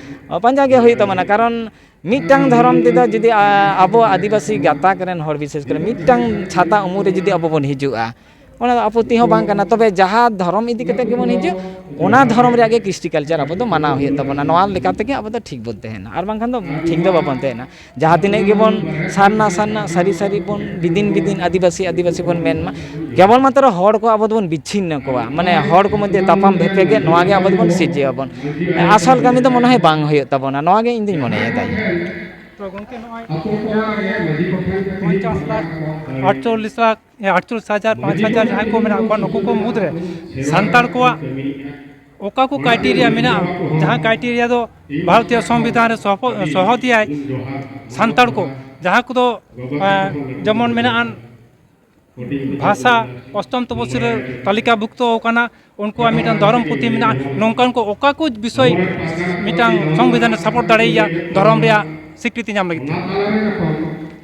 ᱯᱟᱸᱡᱟ ᱜᱮ ᱦᱩᱭᱩᱜ ᱛᱟᱵᱚᱱᱟ᱾ ᱠᱟᱨᱚᱱ ᱢᱤᱫᱴᱟᱝ ᱫᱷᱚᱨᱚᱢ ᱛᱮᱫᱚ ᱡᱩᱫᱤ, ᱟ, ᱟᱵᱚ ᱟᱹᱫᱤᱵᱟᱹᱥᱤ ᱜᱟᱛᱟᱠ ᱨᱮᱱ ᱦᱚᱲ ᱵᱤᱥᱮᱥ ᱠᱚᱨᱮ ᱢᱤᱫᱴᱟᱝ ᱪᱷᱟᱛᱟ ᱩᱢᱩᱞ ᱨᱮ ᱡᱩᱫᱤ ᱟᱵᱚ ᱵᱚᱱ ᱦᱤᱡᱩᱜᱼᱟ, ᱚᱱᱟ ᱫᱚ ᱟᱯᱚᱛᱛᱤ ᱦᱚᱸ ᱵᱟᱝ ᱠᱟᱱᱟ᱾ ᱛᱚᱵᱮ ᱡᱟᱦᱟᱸ ᱫᱷᱚᱨᱚᱢ ᱤᱫᱤ ᱠᱟᱛᱮ ᱜᱮᱵᱚᱱ ᱦᱤᱡᱩᱜ, ᱚᱱᱟ ᱫᱷᱚᱨᱚᱢ ᱨᱮᱭᱟᱜ ᱜᱮ ᱠᱨᱤᱥᱴᱤ ᱠᱟᱞᱪᱟᱨ ᱟᱵᱚ ᱫᱚ ᱢᱟᱱᱟᱣ ᱦᱩᱭᱩᱜ ᱛᱟᱵᱚᱱᱟ᱾ ᱱᱚᱣᱟ ᱞᱮᱠᱟ ᱛᱮᱜᱮ ᱟᱵᱚ ᱫᱚ ᱴᱷᱤᱠ ᱵᱚᱱ ᱛᱟᱦᱮᱱᱟ, ᱟᱨ ᱵᱟᱝᱠᱷᱟᱱ ᱫᱚ ᱴᱷᱤᱠ ᱫᱚ ᱵᱟᱵᱚᱱ ᱛᱟᱦᱮᱱᱟ᱾ ᱡᱟᱦᱟᱸ ᱛᱤᱱᱟᱹᱜ ᱜᱮᱵᱚᱱ ᱥᱟᱨᱱᱟ ᱥᱟᱨᱱᱟ, ᱥᱟᱹᱨᱤ ᱥᱟᱹᱨᱤ ᱵᱚᱱ, ᱵᱤᱫᱤᱱ ᱵᱤᱫᱤᱱ ᱟᱹᱫᱤᱵᱟᱹᱥᱤ ᱟᱹᱫᱤᱵᱟᱹᱥᱤ ᱵᱚᱱ ᱢᱮᱱ ᱢᱟ, ᱠᱮᱵᱚᱞ ᱢᱟᱛᱨᱚ ᱦᱚᱲ ᱠᱚ ᱟᱵᱚ ᱫᱚᱵᱚᱱ ᱵᱤᱪᱷᱤᱱᱱᱚ ᱠᱚᱣᱟ, ᱢᱟᱱᱮ ᱦᱚᱲ ᱠᱚ ᱢᱚᱫᱽᱫᱷᱮ ᱛᱟᱯᱟᱢ ᱵᱷᱮᱯᱮᱜᱮ, ᱱᱚᱣᱟ ᱜᱮ ᱟᱵᱚ ᱫᱚᱵᱚᱱ ᱥᱤᱨᱡᱟᱹᱣ ᱟᱵᱚᱱ᱾ ᱟᱥᱚᱞ ᱠᱟᱹᱢᱤ ᱫᱚ ᱢᱚᱱᱮ ᱦᱚᱭ ᱵᱟᱝ ᱦᱩᱭᱩᱜ ᱛᱟᱵᱚᱱᱟ, ᱱᱚᱣᱟ ᱜᱮ ᱤᱧ ᱫᱩᱧ ᱢᱚᱱᱮᱭᱮᱫᱟ᱾ ᱛᱚ ᱜᱚᱢᱠᱮ, ᱱᱚᱜᱼᱚᱭ ᱯᱚᱧᱪᱟᱥ ᱞᱟᱠᱷ, ᱟᱴᱪᱚᱞᱞᱤᱥ ᱞᱟᱠᱷ, ᱮ, ᱟᱴᱪᱚᱞᱞᱤᱥ ᱦᱟᱡᱟᱨ, ᱯᱟᱸᱪ ᱦᱟᱡᱟᱨ ᱡᱟᱦᱟᱸᱭ ᱠᱚ ᱢᱮᱱᱟᱜ ᱠᱚᱣᱟ, ᱱᱩᱠᱩ ᱠᱚ ᱢᱩᱫᱽᱨᱮ ᱥᱟᱱᱛᱟᱲ ᱠᱚᱣᱟᱜ ᱚᱠᱟ ᱠᱚ ᱠᱨᱟᱭᱴᱮᱨᱤᱭᱟ ᱢᱮᱱᱟᱜᱼᱟ, ᱡᱟᱦᱟᱸ ᱠᱨᱟᱭᱴᱮᱨᱤᱭᱟ ᱫᱚ ᱵᱷᱟᱨᱚᱛᱤᱭᱚ ᱥᱚᱝᱵᱤᱫᱷᱟᱱ ᱨᱮ ᱥᱚᱦᱚ-, ᱥᱚᱦᱚᱫ ᱮᱭᱟᱭ ᱥᱟᱱᱛᱟᱲ ᱠᱚ, ᱡᱟᱦᱟᱸ ᱠᱚᱫᱚ, ᱮ, ᱡᱮᱢᱚᱱ ᱢᱮᱱᱟᱜᱼᱟ, ᱵᱷᱟᱥᱟ ᱚᱥᱴᱚᱢ ᱛᱚᱯᱚᱥᱤᱞ ᱨᱮ ᱛᱟᱹᱞᱤᱠᱟᱵᱷᱩᱠᱛᱚ ᱟᱠᱟᱱᱟ, ᱩᱱᱠᱩᱣᱟᱜ ᱢᱤᱫᱴᱟᱝ ᱫᱷᱚᱨᱚᱢ ᱯᱩᱛᱷᱤ ᱢᱮᱱᱟᱜᱼᱟ, ᱱᱚᱝᱠᱟᱱ ᱠᱚ ᱚᱠᱟ ᱠᱚ ᱵᱤᱥᱚᱭ ᱢᱤᱫᱴᱟᱝ ᱥᱚᱝᱵᱤᱫᱷᱟᱱ ᱮ ᱥᱟᱯᱳᱨᱴ ᱫᱟᱲᱮᱭᱟᱜᱼᱟ ᱫᱷᱚᱨᱚᱢ ᱨᱮᱭᱟᱜ ᱥᱤᱠᱨᱤᱛᱤ ᱧᱟᱢ ᱞᱟᱹᱜᱤᱫ ᱛᱮ?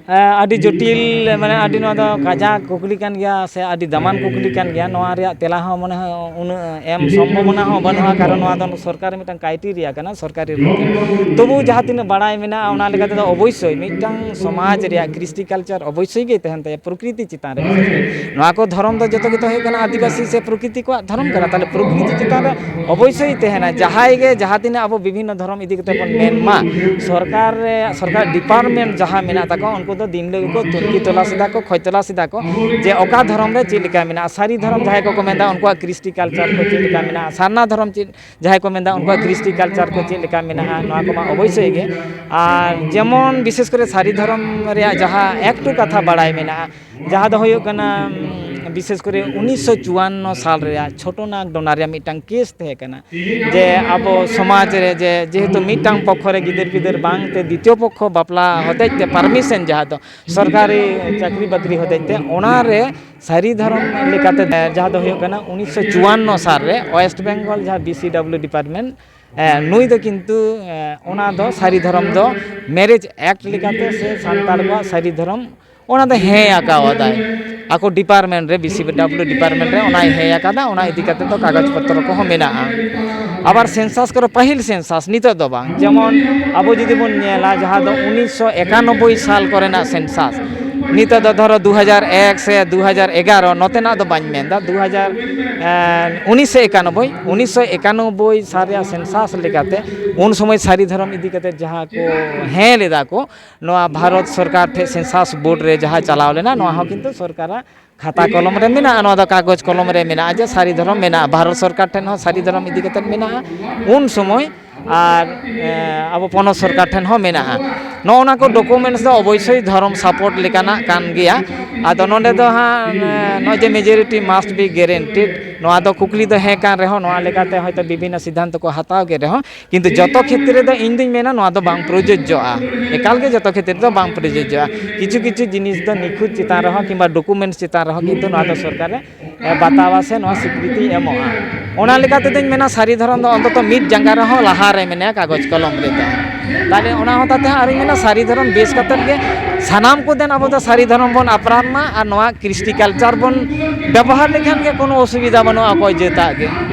ᱦᱮᱸ, ᱟᱹᱰᱤ ᱡᱚᱴᱤᱞ, ᱢᱟᱱᱮ ᱟᱹᱰᱤ ᱱᱚᱣᱟ ᱫᱚ ᱠᱟᱡᱟᱠ ᱠᱩᱠᱞᱤ ᱠᱟᱱ ᱜᱮᱭᱟ ᱥᱮ ᱟᱹᱰᱤ ᱫᱟᱢᱟᱱ ᱠᱩᱠᱞᱤ ᱠᱟᱱ ᱜᱮᱭᱟ᱾ ᱱᱚᱣᱟ ᱨᱮᱭᱟᱜ ᱛᱮᱞᱟ ᱦᱚᱸ ᱢᱚᱱᱮ ᱦᱚᱭ ᱩᱱᱟᱹᱜ ᱮᱢ ᱥᱚᱢᱵᱷᱚᱵᱚᱱᱟ ᱦᱚᱸ ᱵᱟᱹᱱᱩᱜᱼᱟ, ᱠᱟᱨᱚᱱ ᱱᱚᱣᱟ ᱫᱚ ᱥᱚᱨᱠᱟᱨ ᱨᱮ ᱢᱤᱫᱴᱟᱝ ᱠᱨᱟᱭᱴᱮᱨᱤᱭᱟ ᱠᱟᱱᱟ, ᱥᱚᱨᱠᱟᱨᱤ ᱨᱩᱞ ᱠᱟᱱᱟ᱾ ᱛᱚᱵᱩ ᱡᱟᱦᱟᱸ ᱛᱤᱱᱟᱹᱜ ᱵᱟᱲᱟᱭ ᱢᱮᱱᱟᱜᱼᱟ, ᱚᱱᱟ ᱞᱮᱠᱟ ᱛᱮᱫᱚ ᱚᱵᱚᱥᱥᱳᱭ ᱢᱤᱫᱴᱟᱝ ᱥᱚᱢᱟᱡᱽ ᱨᱮᱭᱟᱜ ᱠᱨᱤᱥᱴᱤ ᱠᱟᱞᱪᱟᱨ ᱚᱵᱚᱥᱥᱳᱭ ᱜᱮ ᱛᱟᱦᱮᱱ ᱛᱟᱭᱟ, ᱯᱨᱚᱠᱨᱤᱛᱤ ᱪᱮᱛᱟᱱ ᱨᱮ᱾ ᱱᱚᱣᱟ ᱠᱚ ᱫᱷᱚᱨᱚᱢ ᱫᱚ ᱡᱚᱛᱚ ᱜᱮᱛᱚ ᱦᱩᱭᱩᱜ ᱠᱟᱱᱟ ᱟᱹᱫᱤᱵᱟᱹᱥᱤ ᱥᱮ ᱯᱨᱚᱠᱨᱤᱛᱤ ᱠᱚᱣᱟᱜ ᱫᱷᱚᱨᱚᱢ ᱠᱟᱱᱟ, ᱛᱟᱦᱚᱞᱮ ᱯᱨᱚᱠᱨᱤᱛᱤ ᱪᱮᱛᱟᱱ ᱨᱮ ᱚᱵᱚᱥᱥᱳᱭ ᱛᱟᱦᱮᱱᱟ᱾ ᱡᱟᱦᱟᱸᱭ ᱜᱮ ᱡᱟᱦᱟᱸ ᱛᱤᱱᱟᱹᱜ ᱟᱵᱚ ᱵᱤᱵᱷᱤᱱᱱᱚ ᱫᱷᱚᱨᱚᱢ ᱤᱫᱤ ᱠᱟᱛᱮ ᱵᱚᱱ ᱢᱮᱱ ᱢᱟ, ᱥᱚᱨᱠᱟᱨ ᱨᱮ, ᱥᱚᱨᱠᱟᱨ ᱰᱤᱯᱟᱨᱴᱢᱮᱱᱴ ᱡᱟᱦᱟᱸ ᱢᱮᱱᱟᱜ ᱛᱟᱠᱚᱣᱟ, ᱩᱱᱠᱩ ᱫᱚ ᱫᱤᱱ ᱦᱤᱞᱳᱜ ᱜᱮᱠᱚ ᱛᱩᱱᱠᱷᱤ ᱛᱚᱞᱟᱥ ᱮᱫᱟ ᱠᱚ, ᱠᱷᱚᱡᱽ ᱛᱚᱞᱟᱥ ᱮᱫᱟ ᱠᱚ ᱡᱮ ᱚᱠᱟ ᱫᱷᱚᱨᱚᱢ ᱨᱮ ᱪᱮᱫ ᱞᱮᱠᱟ ᱢᱮᱱᱟᱜᱼᱟ᱾ ᱥᱟᱹᱨᱤ ᱫᱷᱚᱨᱚᱢ ᱡᱟᱦᱟᱸᱭ ᱠᱚᱠᱚ ᱢᱮᱱᱫᱟ, ᱩᱱᱠᱩᱣᱟᱜ ᱠᱨᱤᱥᱴᱤ ᱠᱟᱞᱪᱟᱨ ᱠᱚ ᱪᱮᱫ ᱞᱮᱠᱟ ᱢᱮᱱᱟᱜᱼᱟ, ᱥᱟᱨᱱᱟ ᱫᱷᱚᱨᱚᱢ ᱪᱮᱫ ᱡᱟᱦᱟᱸᱭ ᱠᱚ ᱢᱮᱱᱫᱟ, ᱩᱱᱠᱩᱣᱟᱜ ᱠᱨᱤᱥᱴᱤ ᱠᱟᱞᱪᱟᱨ ᱠᱚ ᱪᱮᱫ ᱞᱮᱠᱟ ᱢᱮᱱᱟᱜᱼᱟ, ᱱᱚᱣᱟ ᱠᱚᱢᱟ ᱚᱵᱚᱥᱥᱳᱭ ᱜᱮ᱾ ᱟᱨ ᱡᱮᱢᱚᱱ ᱵᱤᱥᱮᱥ ᱠᱚᱨᱮ ᱥᱟᱹᱨᱤ ᱫᱷᱚᱨᱚᱢ ᱨᱮᱭᱟᱜ ᱡᱟᱦᱟᱸ ᱮᱠᱴᱩ ᱠᱟᱛᱷᱟ ᱵᱟᱲᱟᱭ ᱢᱮᱱᱟᱜᱼᱟ, ᱡᱟᱦᱟᱸ ᱫᱚ ᱦᱩᱭᱩᱜ ᱠᱟᱱᱟ, ᱩᱢ, ᱵᱤᱥᱮᱥ ᱠᱚᱨᱮ ᱩᱱᱤᱥᱥᱚ ᱪᱩᱣᱟᱱᱱᱚ ᱥᱟᱞ ᱨᱮᱭᱟᱜ ᱪᱷᱳᱴᱳ ᱱᱟᱜᱽ ᱰᱚᱱᱟ ᱨᱮᱭᱟᱜ ᱢᱤᱫᱴᱟᱝ ᱠᱮᱥ ᱛᱟᱦᱮᱸ ᱠᱟᱱᱟ, ᱡᱮ ᱟᱵᱚ ᱥᱚᱢᱟᱡᱽ ᱨᱮ ᱡᱮ ᱡᱮᱦᱮᱛᱩ ᱢᱤᱫᱴᱟᱝ ᱯᱚᱠᱠᱷᱚ ᱨᱮ ᱜᱤᱫᱟᱹᱨ ᱯᱤᱫᱟᱹᱨ ᱵᱟᱝ ᱛᱮ ᱫᱤᱛᱤᱭᱚ ᱯᱚᱠᱠᱷᱚ ᱵᱟᱯᱞᱟ ᱦᱚᱛᱮᱡ ᱛᱮ ᱯᱟᱨᱢᱤᱥᱚᱱ, ᱡᱟᱦᱟᱸ ᱫᱚ ᱥᱚᱨᱠᱟᱨᱤ ᱪᱟᱹᱠᱨᱤ ᱵᱟᱹᱠᱨᱤ ᱦᱚᱛᱮᱡ ᱛᱮ, ᱚᱱᱟ ᱨᱮ ᱥᱟᱹᱨᱤ ᱫᱷᱚᱨᱚᱢ ᱞᱮᱠᱟᱛᱮ, ᱡᱟᱦᱟᱸ ᱫᱚ ᱦᱩᱭᱩᱜ ᱠᱟᱱᱟ ᱩᱱᱤᱥᱥᱚ ᱪᱩᱣᱟᱱᱱᱚ ᱥᱟᱞ ᱨᱮ ᱳᱭᱮᱥᱴ ᱵᱮᱝᱜᱚᱞ ᱡᱟᱦᱟᱸ ᱵᱤ ᱥᱤ ᱰᱟᱵᱞᱤᱭᱩ ᱰᱤᱯᱟᱨᱴᱢᱮᱱᱴ, ᱱᱩᱭ ᱫᱚ ᱠᱤᱱᱛᱩ ᱚᱱᱟ ᱫᱚ ᱥᱟᱹᱨᱤ ᱫᱷᱚᱨᱚᱢ ᱫᱚ ᱢᱮᱨᱮᱡᱽ ᱮᱠᱴ ᱞᱮᱠᱟᱛᱮ ᱥᱮ ᱥᱟᱱᱛᱟᱲ ᱠᱚᱣᱟᱜ ᱥᱟᱹᱨᱤ ᱫᱷᱚᱨᱚᱢ ᱚᱱᱟ ᱫᱚ ᱦᱮᱸ ᱟᱠᱟᱣᱟᱫᱟᱭ᱾ ᱟᱠᱚ ᱰᱤᱯᱟᱨᱴᱢᱮᱱᱴ ᱨᱮ, ᱵᱤ ᱥᱤ ᱰᱟᱵᱞᱤᱭᱩ ᱰᱤᱯᱟᱨᱴᱢᱮᱱᱴ ᱨᱮ ᱚᱱᱟᱭ ᱦᱮᱸ ᱟᱠᱟᱫᱟ, ᱚᱱᱟ ᱤᱫᱤ ᱠᱟᱛᱮ ᱫᱚ ᱠᱟᱜᱚᱡᱽ ᱯᱚᱛᱨᱚ ᱠᱚᱦᱚᱸ ᱢᱮᱱᱟᱜᱼᱟ᱾ ᱟᱵᱟᱨ ᱥᱮᱱᱥᱟᱥ ᱠᱚᱨᱮ ᱯᱟᱹᱦᱤᱞ ᱥᱮᱱᱥᱟᱥ, ᱱᱤᱛᱚᱜ ᱫᱚ ᱵᱟᱝ, ᱡᱮᱢᱚᱱ ᱟᱵᱚ ᱡᱩᱫᱤ ᱵᱚᱱ ᱧᱮᱞᱟ ᱡᱟᱦᱟᱸ ᱫᱚ ᱩᱱᱤᱥᱥᱚ ᱮᱠᱟᱱᱚᱵᱵᱳᱭ ᱥᱟᱞ ᱠᱚᱨᱮᱱᱟᱜ ᱥᱮᱱᱥᱟᱥ, ᱱᱤᱛᱚᱜ ᱫᱚ ᱫᱷᱚᱨᱚ ᱫᱩ ᱦᱟᱡᱟᱨ ᱮᱠ ᱥᱮ ᱫᱩ ᱦᱟᱡᱟᱨ ᱮᱜᱟᱨᱚ, ᱱᱚᱛᱮᱱᱟᱜ ᱫᱚ ᱵᱟᱹᱧ ᱢᱮᱱᱫᱟ, ᱫᱩ ᱦᱟᱡᱟᱨ, ᱮᱸ, ᱩᱱᱤᱥᱥᱚ ᱮᱠᱟᱱᱚᱵᱵᱳᱭ, ᱩᱱᱤᱥᱥᱚ ᱮᱠᱟᱱᱚᱵᱵᱳᱭ ᱥᱟᱞ ᱨᱮᱭᱟᱜ ᱥᱮᱱᱥᱟᱥ ᱞᱮᱠᱟᱛᱮ ᱩᱱ ᱥᱚᱢᱚᱭ ᱥᱟᱹᱨᱤ ᱫᱷᱚᱨᱚᱢ ᱤᱫᱤ ᱠᱟᱛᱮ ᱡᱟᱦᱟᱸ ᱠᱚ ᱦᱮᱸ ᱞᱮᱫᱟ ᱠᱚ, ᱱᱚᱣᱟ ᱵᱷᱟᱨᱚᱛ ᱥᱚᱨᱠᱟᱨ ᱴᱷᱮᱱ ᱥᱮᱱᱥᱟᱥ ᱵᱳᱨᱰ ᱨᱮ ᱡᱟᱦᱟᱸ ᱪᱟᱞᱟᱣ ᱞᱮᱱᱟ, ᱱᱚᱣᱟ ᱦᱚᱸ ᱠᱤᱱᱛᱩ ᱥᱚᱨᱠᱟᱨᱟᱜ ᱠᱷᱟᱛᱟ ᱠᱚᱞᱚᱢ ᱨᱮ ᱢᱮᱱᱟᱜᱼᱟ, ᱱᱚᱣᱟ ᱫᱚ ᱠᱟᱜᱚᱡᱽ ᱠᱚᱞᱚᱢ ᱨᱮ ᱢᱮᱱᱟᱜᱼᱟ ᱡᱮ ᱥᱟᱹᱨᱤ ᱫᱷᱚᱨᱚᱢ ᱢᱮᱱᱟᱜᱼᱟ, ᱵᱷᱟᱨᱚᱛ ᱥᱚᱨᱠᱟᱨ ᱴᱷᱮᱱ ᱦᱚᱸ ᱥᱟᱹᱨᱤ ᱫᱷᱚᱨᱚᱢ ᱤᱫᱤ ᱠᱟᱛᱮᱫ ᱢᱮᱱᱟᱜᱼᱟ ᱩᱱ ᱥᱚᱢᱚᱭ, ᱟᱨ, ᱮ, ᱟᱵᱚ ᱯᱚᱱᱚᱛ ᱥᱚᱨᱠᱟᱨ ᱴᱷᱮᱱ ᱦᱚᱸ ᱢᱮᱱᱟᱜᱼᱟ᱾ ᱱᱚᱜᱼᱚ ᱱᱚᱣᱟ ᱠᱚ ᱰᱚᱠᱩᱢᱮᱱᱴᱥ ᱫᱚ ᱚᱵᱚᱥᱥᱳᱭ ᱫᱷᱚᱨᱚᱢ ᱥᱟᱯᱳᱨᱴ ᱞᱮᱠᱟᱱᱟᱜ ᱠᱟᱱ ᱜᱮᱭᱟ᱾ ᱟᱫᱚ ᱱᱚᱰᱮ ᱫᱚ ᱦᱟᱸᱜ, ᱮ, ᱱᱚᱜᱼᱚᱭ ᱡᱮ majority must be guaranteed, ᱱᱚᱣᱟ ᱫᱚ ᱠᱩᱠᱞᱤ ᱫᱚ ᱦᱮᱸ ᱠᱟᱱ ᱨᱮᱦᱚᱸ, ᱱᱚᱣᱟ ᱞᱮᱠᱟᱛᱮ ᱦᱚᱭᱛᱳ ᱵᱤᱵᱷᱤᱱᱱᱚ ᱥᱤᱫᱽᱫᱷᱟᱱᱛᱚ ᱠᱚ ᱦᱟᱛᱟᱣ ᱠᱮᱫ ᱨᱮᱦᱚᱸ, ᱠᱤᱱᱛᱩ ᱡᱚᱛᱚ ᱠᱷᱮᱛᱨᱮ ᱫᱚ ᱤᱧ ᱫᱩᱧ ᱢᱮᱱᱟ ᱱᱚᱣᱟ ᱫᱚ ᱵᱟᱝ ᱯᱨᱚᱡᱳᱡᱡᱚᱜᱼᱟ, ᱮᱠᱟᱞ ᱜᱮ ᱡᱚᱛᱚ ᱠᱷᱮᱛᱨᱮ ᱫᱚ ᱵᱟᱝ ᱯᱨᱚᱡᱳᱡᱡᱚᱜᱼᱟ᱾ ᱠᱤᱪᱷᱩ ᱠᱤᱪᱷᱩ ᱡᱤᱱᱤᱥ ᱫᱚ ᱱᱤᱠᱷᱩᱛ ᱪᱮᱛᱟᱱ ᱨᱮᱦᱚᱸ ᱠᱤᱝᱵᱟ ᱰᱚᱠᱩᱢᱮᱱᱴᱥ ᱪᱮᱛᱟᱱ ᱨᱮᱦᱚᱸ ᱠᱤᱱᱛᱩ ᱱᱚᱣᱟ ᱫᱚ ᱥᱚᱨᱠᱟᱨᱮ, ᱮ, ᱵᱟᱛᱟᱣᱟ ᱥᱮ ᱱᱚᱣᱟ ᱥᱤᱠᱨᱤᱛᱤ ᱮᱢᱚᱜᱼᱟ᱾ ᱚᱱᱟ ᱞᱮᱠᱟ ᱛᱮᱫᱚᱧ ᱢᱮᱱᱟ ᱥᱟᱹᱨᱤ ᱫᱷᱚᱨᱚᱢ ᱫᱚ ᱚᱱᱛᱚᱛᱚ ᱢᱤᱫ ᱡᱟᱸᱜᱟ ᱨᱮᱦᱚᱸ ᱞᱟᱦᱟ ᱨᱮ ᱢᱮᱱᱟᱭᱟ ᱠᱟᱜᱚᱡᱽ ᱠᱚᱞᱚᱢ ᱨᱮᱫᱚ᱾ ᱛᱟᱦᱞᱮ ᱚᱱᱟ ᱦᱚᱛᱮ ᱛᱮ ᱦᱟᱸᱜ ᱟᱨᱤᱧ ᱢᱮᱱᱟ ᱥᱟᱹᱨᱤ ᱫᱷᱚᱨᱚᱢ ᱵᱮᱥ ᱠᱟᱛᱮᱫ ᱜᱮ ᱥᱟᱱᱟᱢ ᱠᱚ ᱫᱮᱱ ᱟᱵᱚ ᱫᱚ ᱥᱟᱹᱨᱤ ᱫᱷᱚᱨᱚᱢ ᱵᱚᱱ ᱟᱯᱱᱟᱨ ᱢᱟ ᱟᱨ ᱱᱚᱣᱟ ᱠᱨᱤᱥᱴᱤ ᱠᱟᱞᱪᱟᱨ ᱵᱚᱱ ᱵᱮᱵᱚᱦᱟᱨ ᱞᱮᱠᱷᱟᱱ ᱜᱮ ᱠᱳᱱᱳ ᱚᱥᱩᱵᱤᱫᱷᱟ ᱵᱟᱹᱱᱩᱜᱼᱟ ᱚᱠᱚᱭ ᱡᱟᱹᱛᱟᱜ ᱜᱮ᱾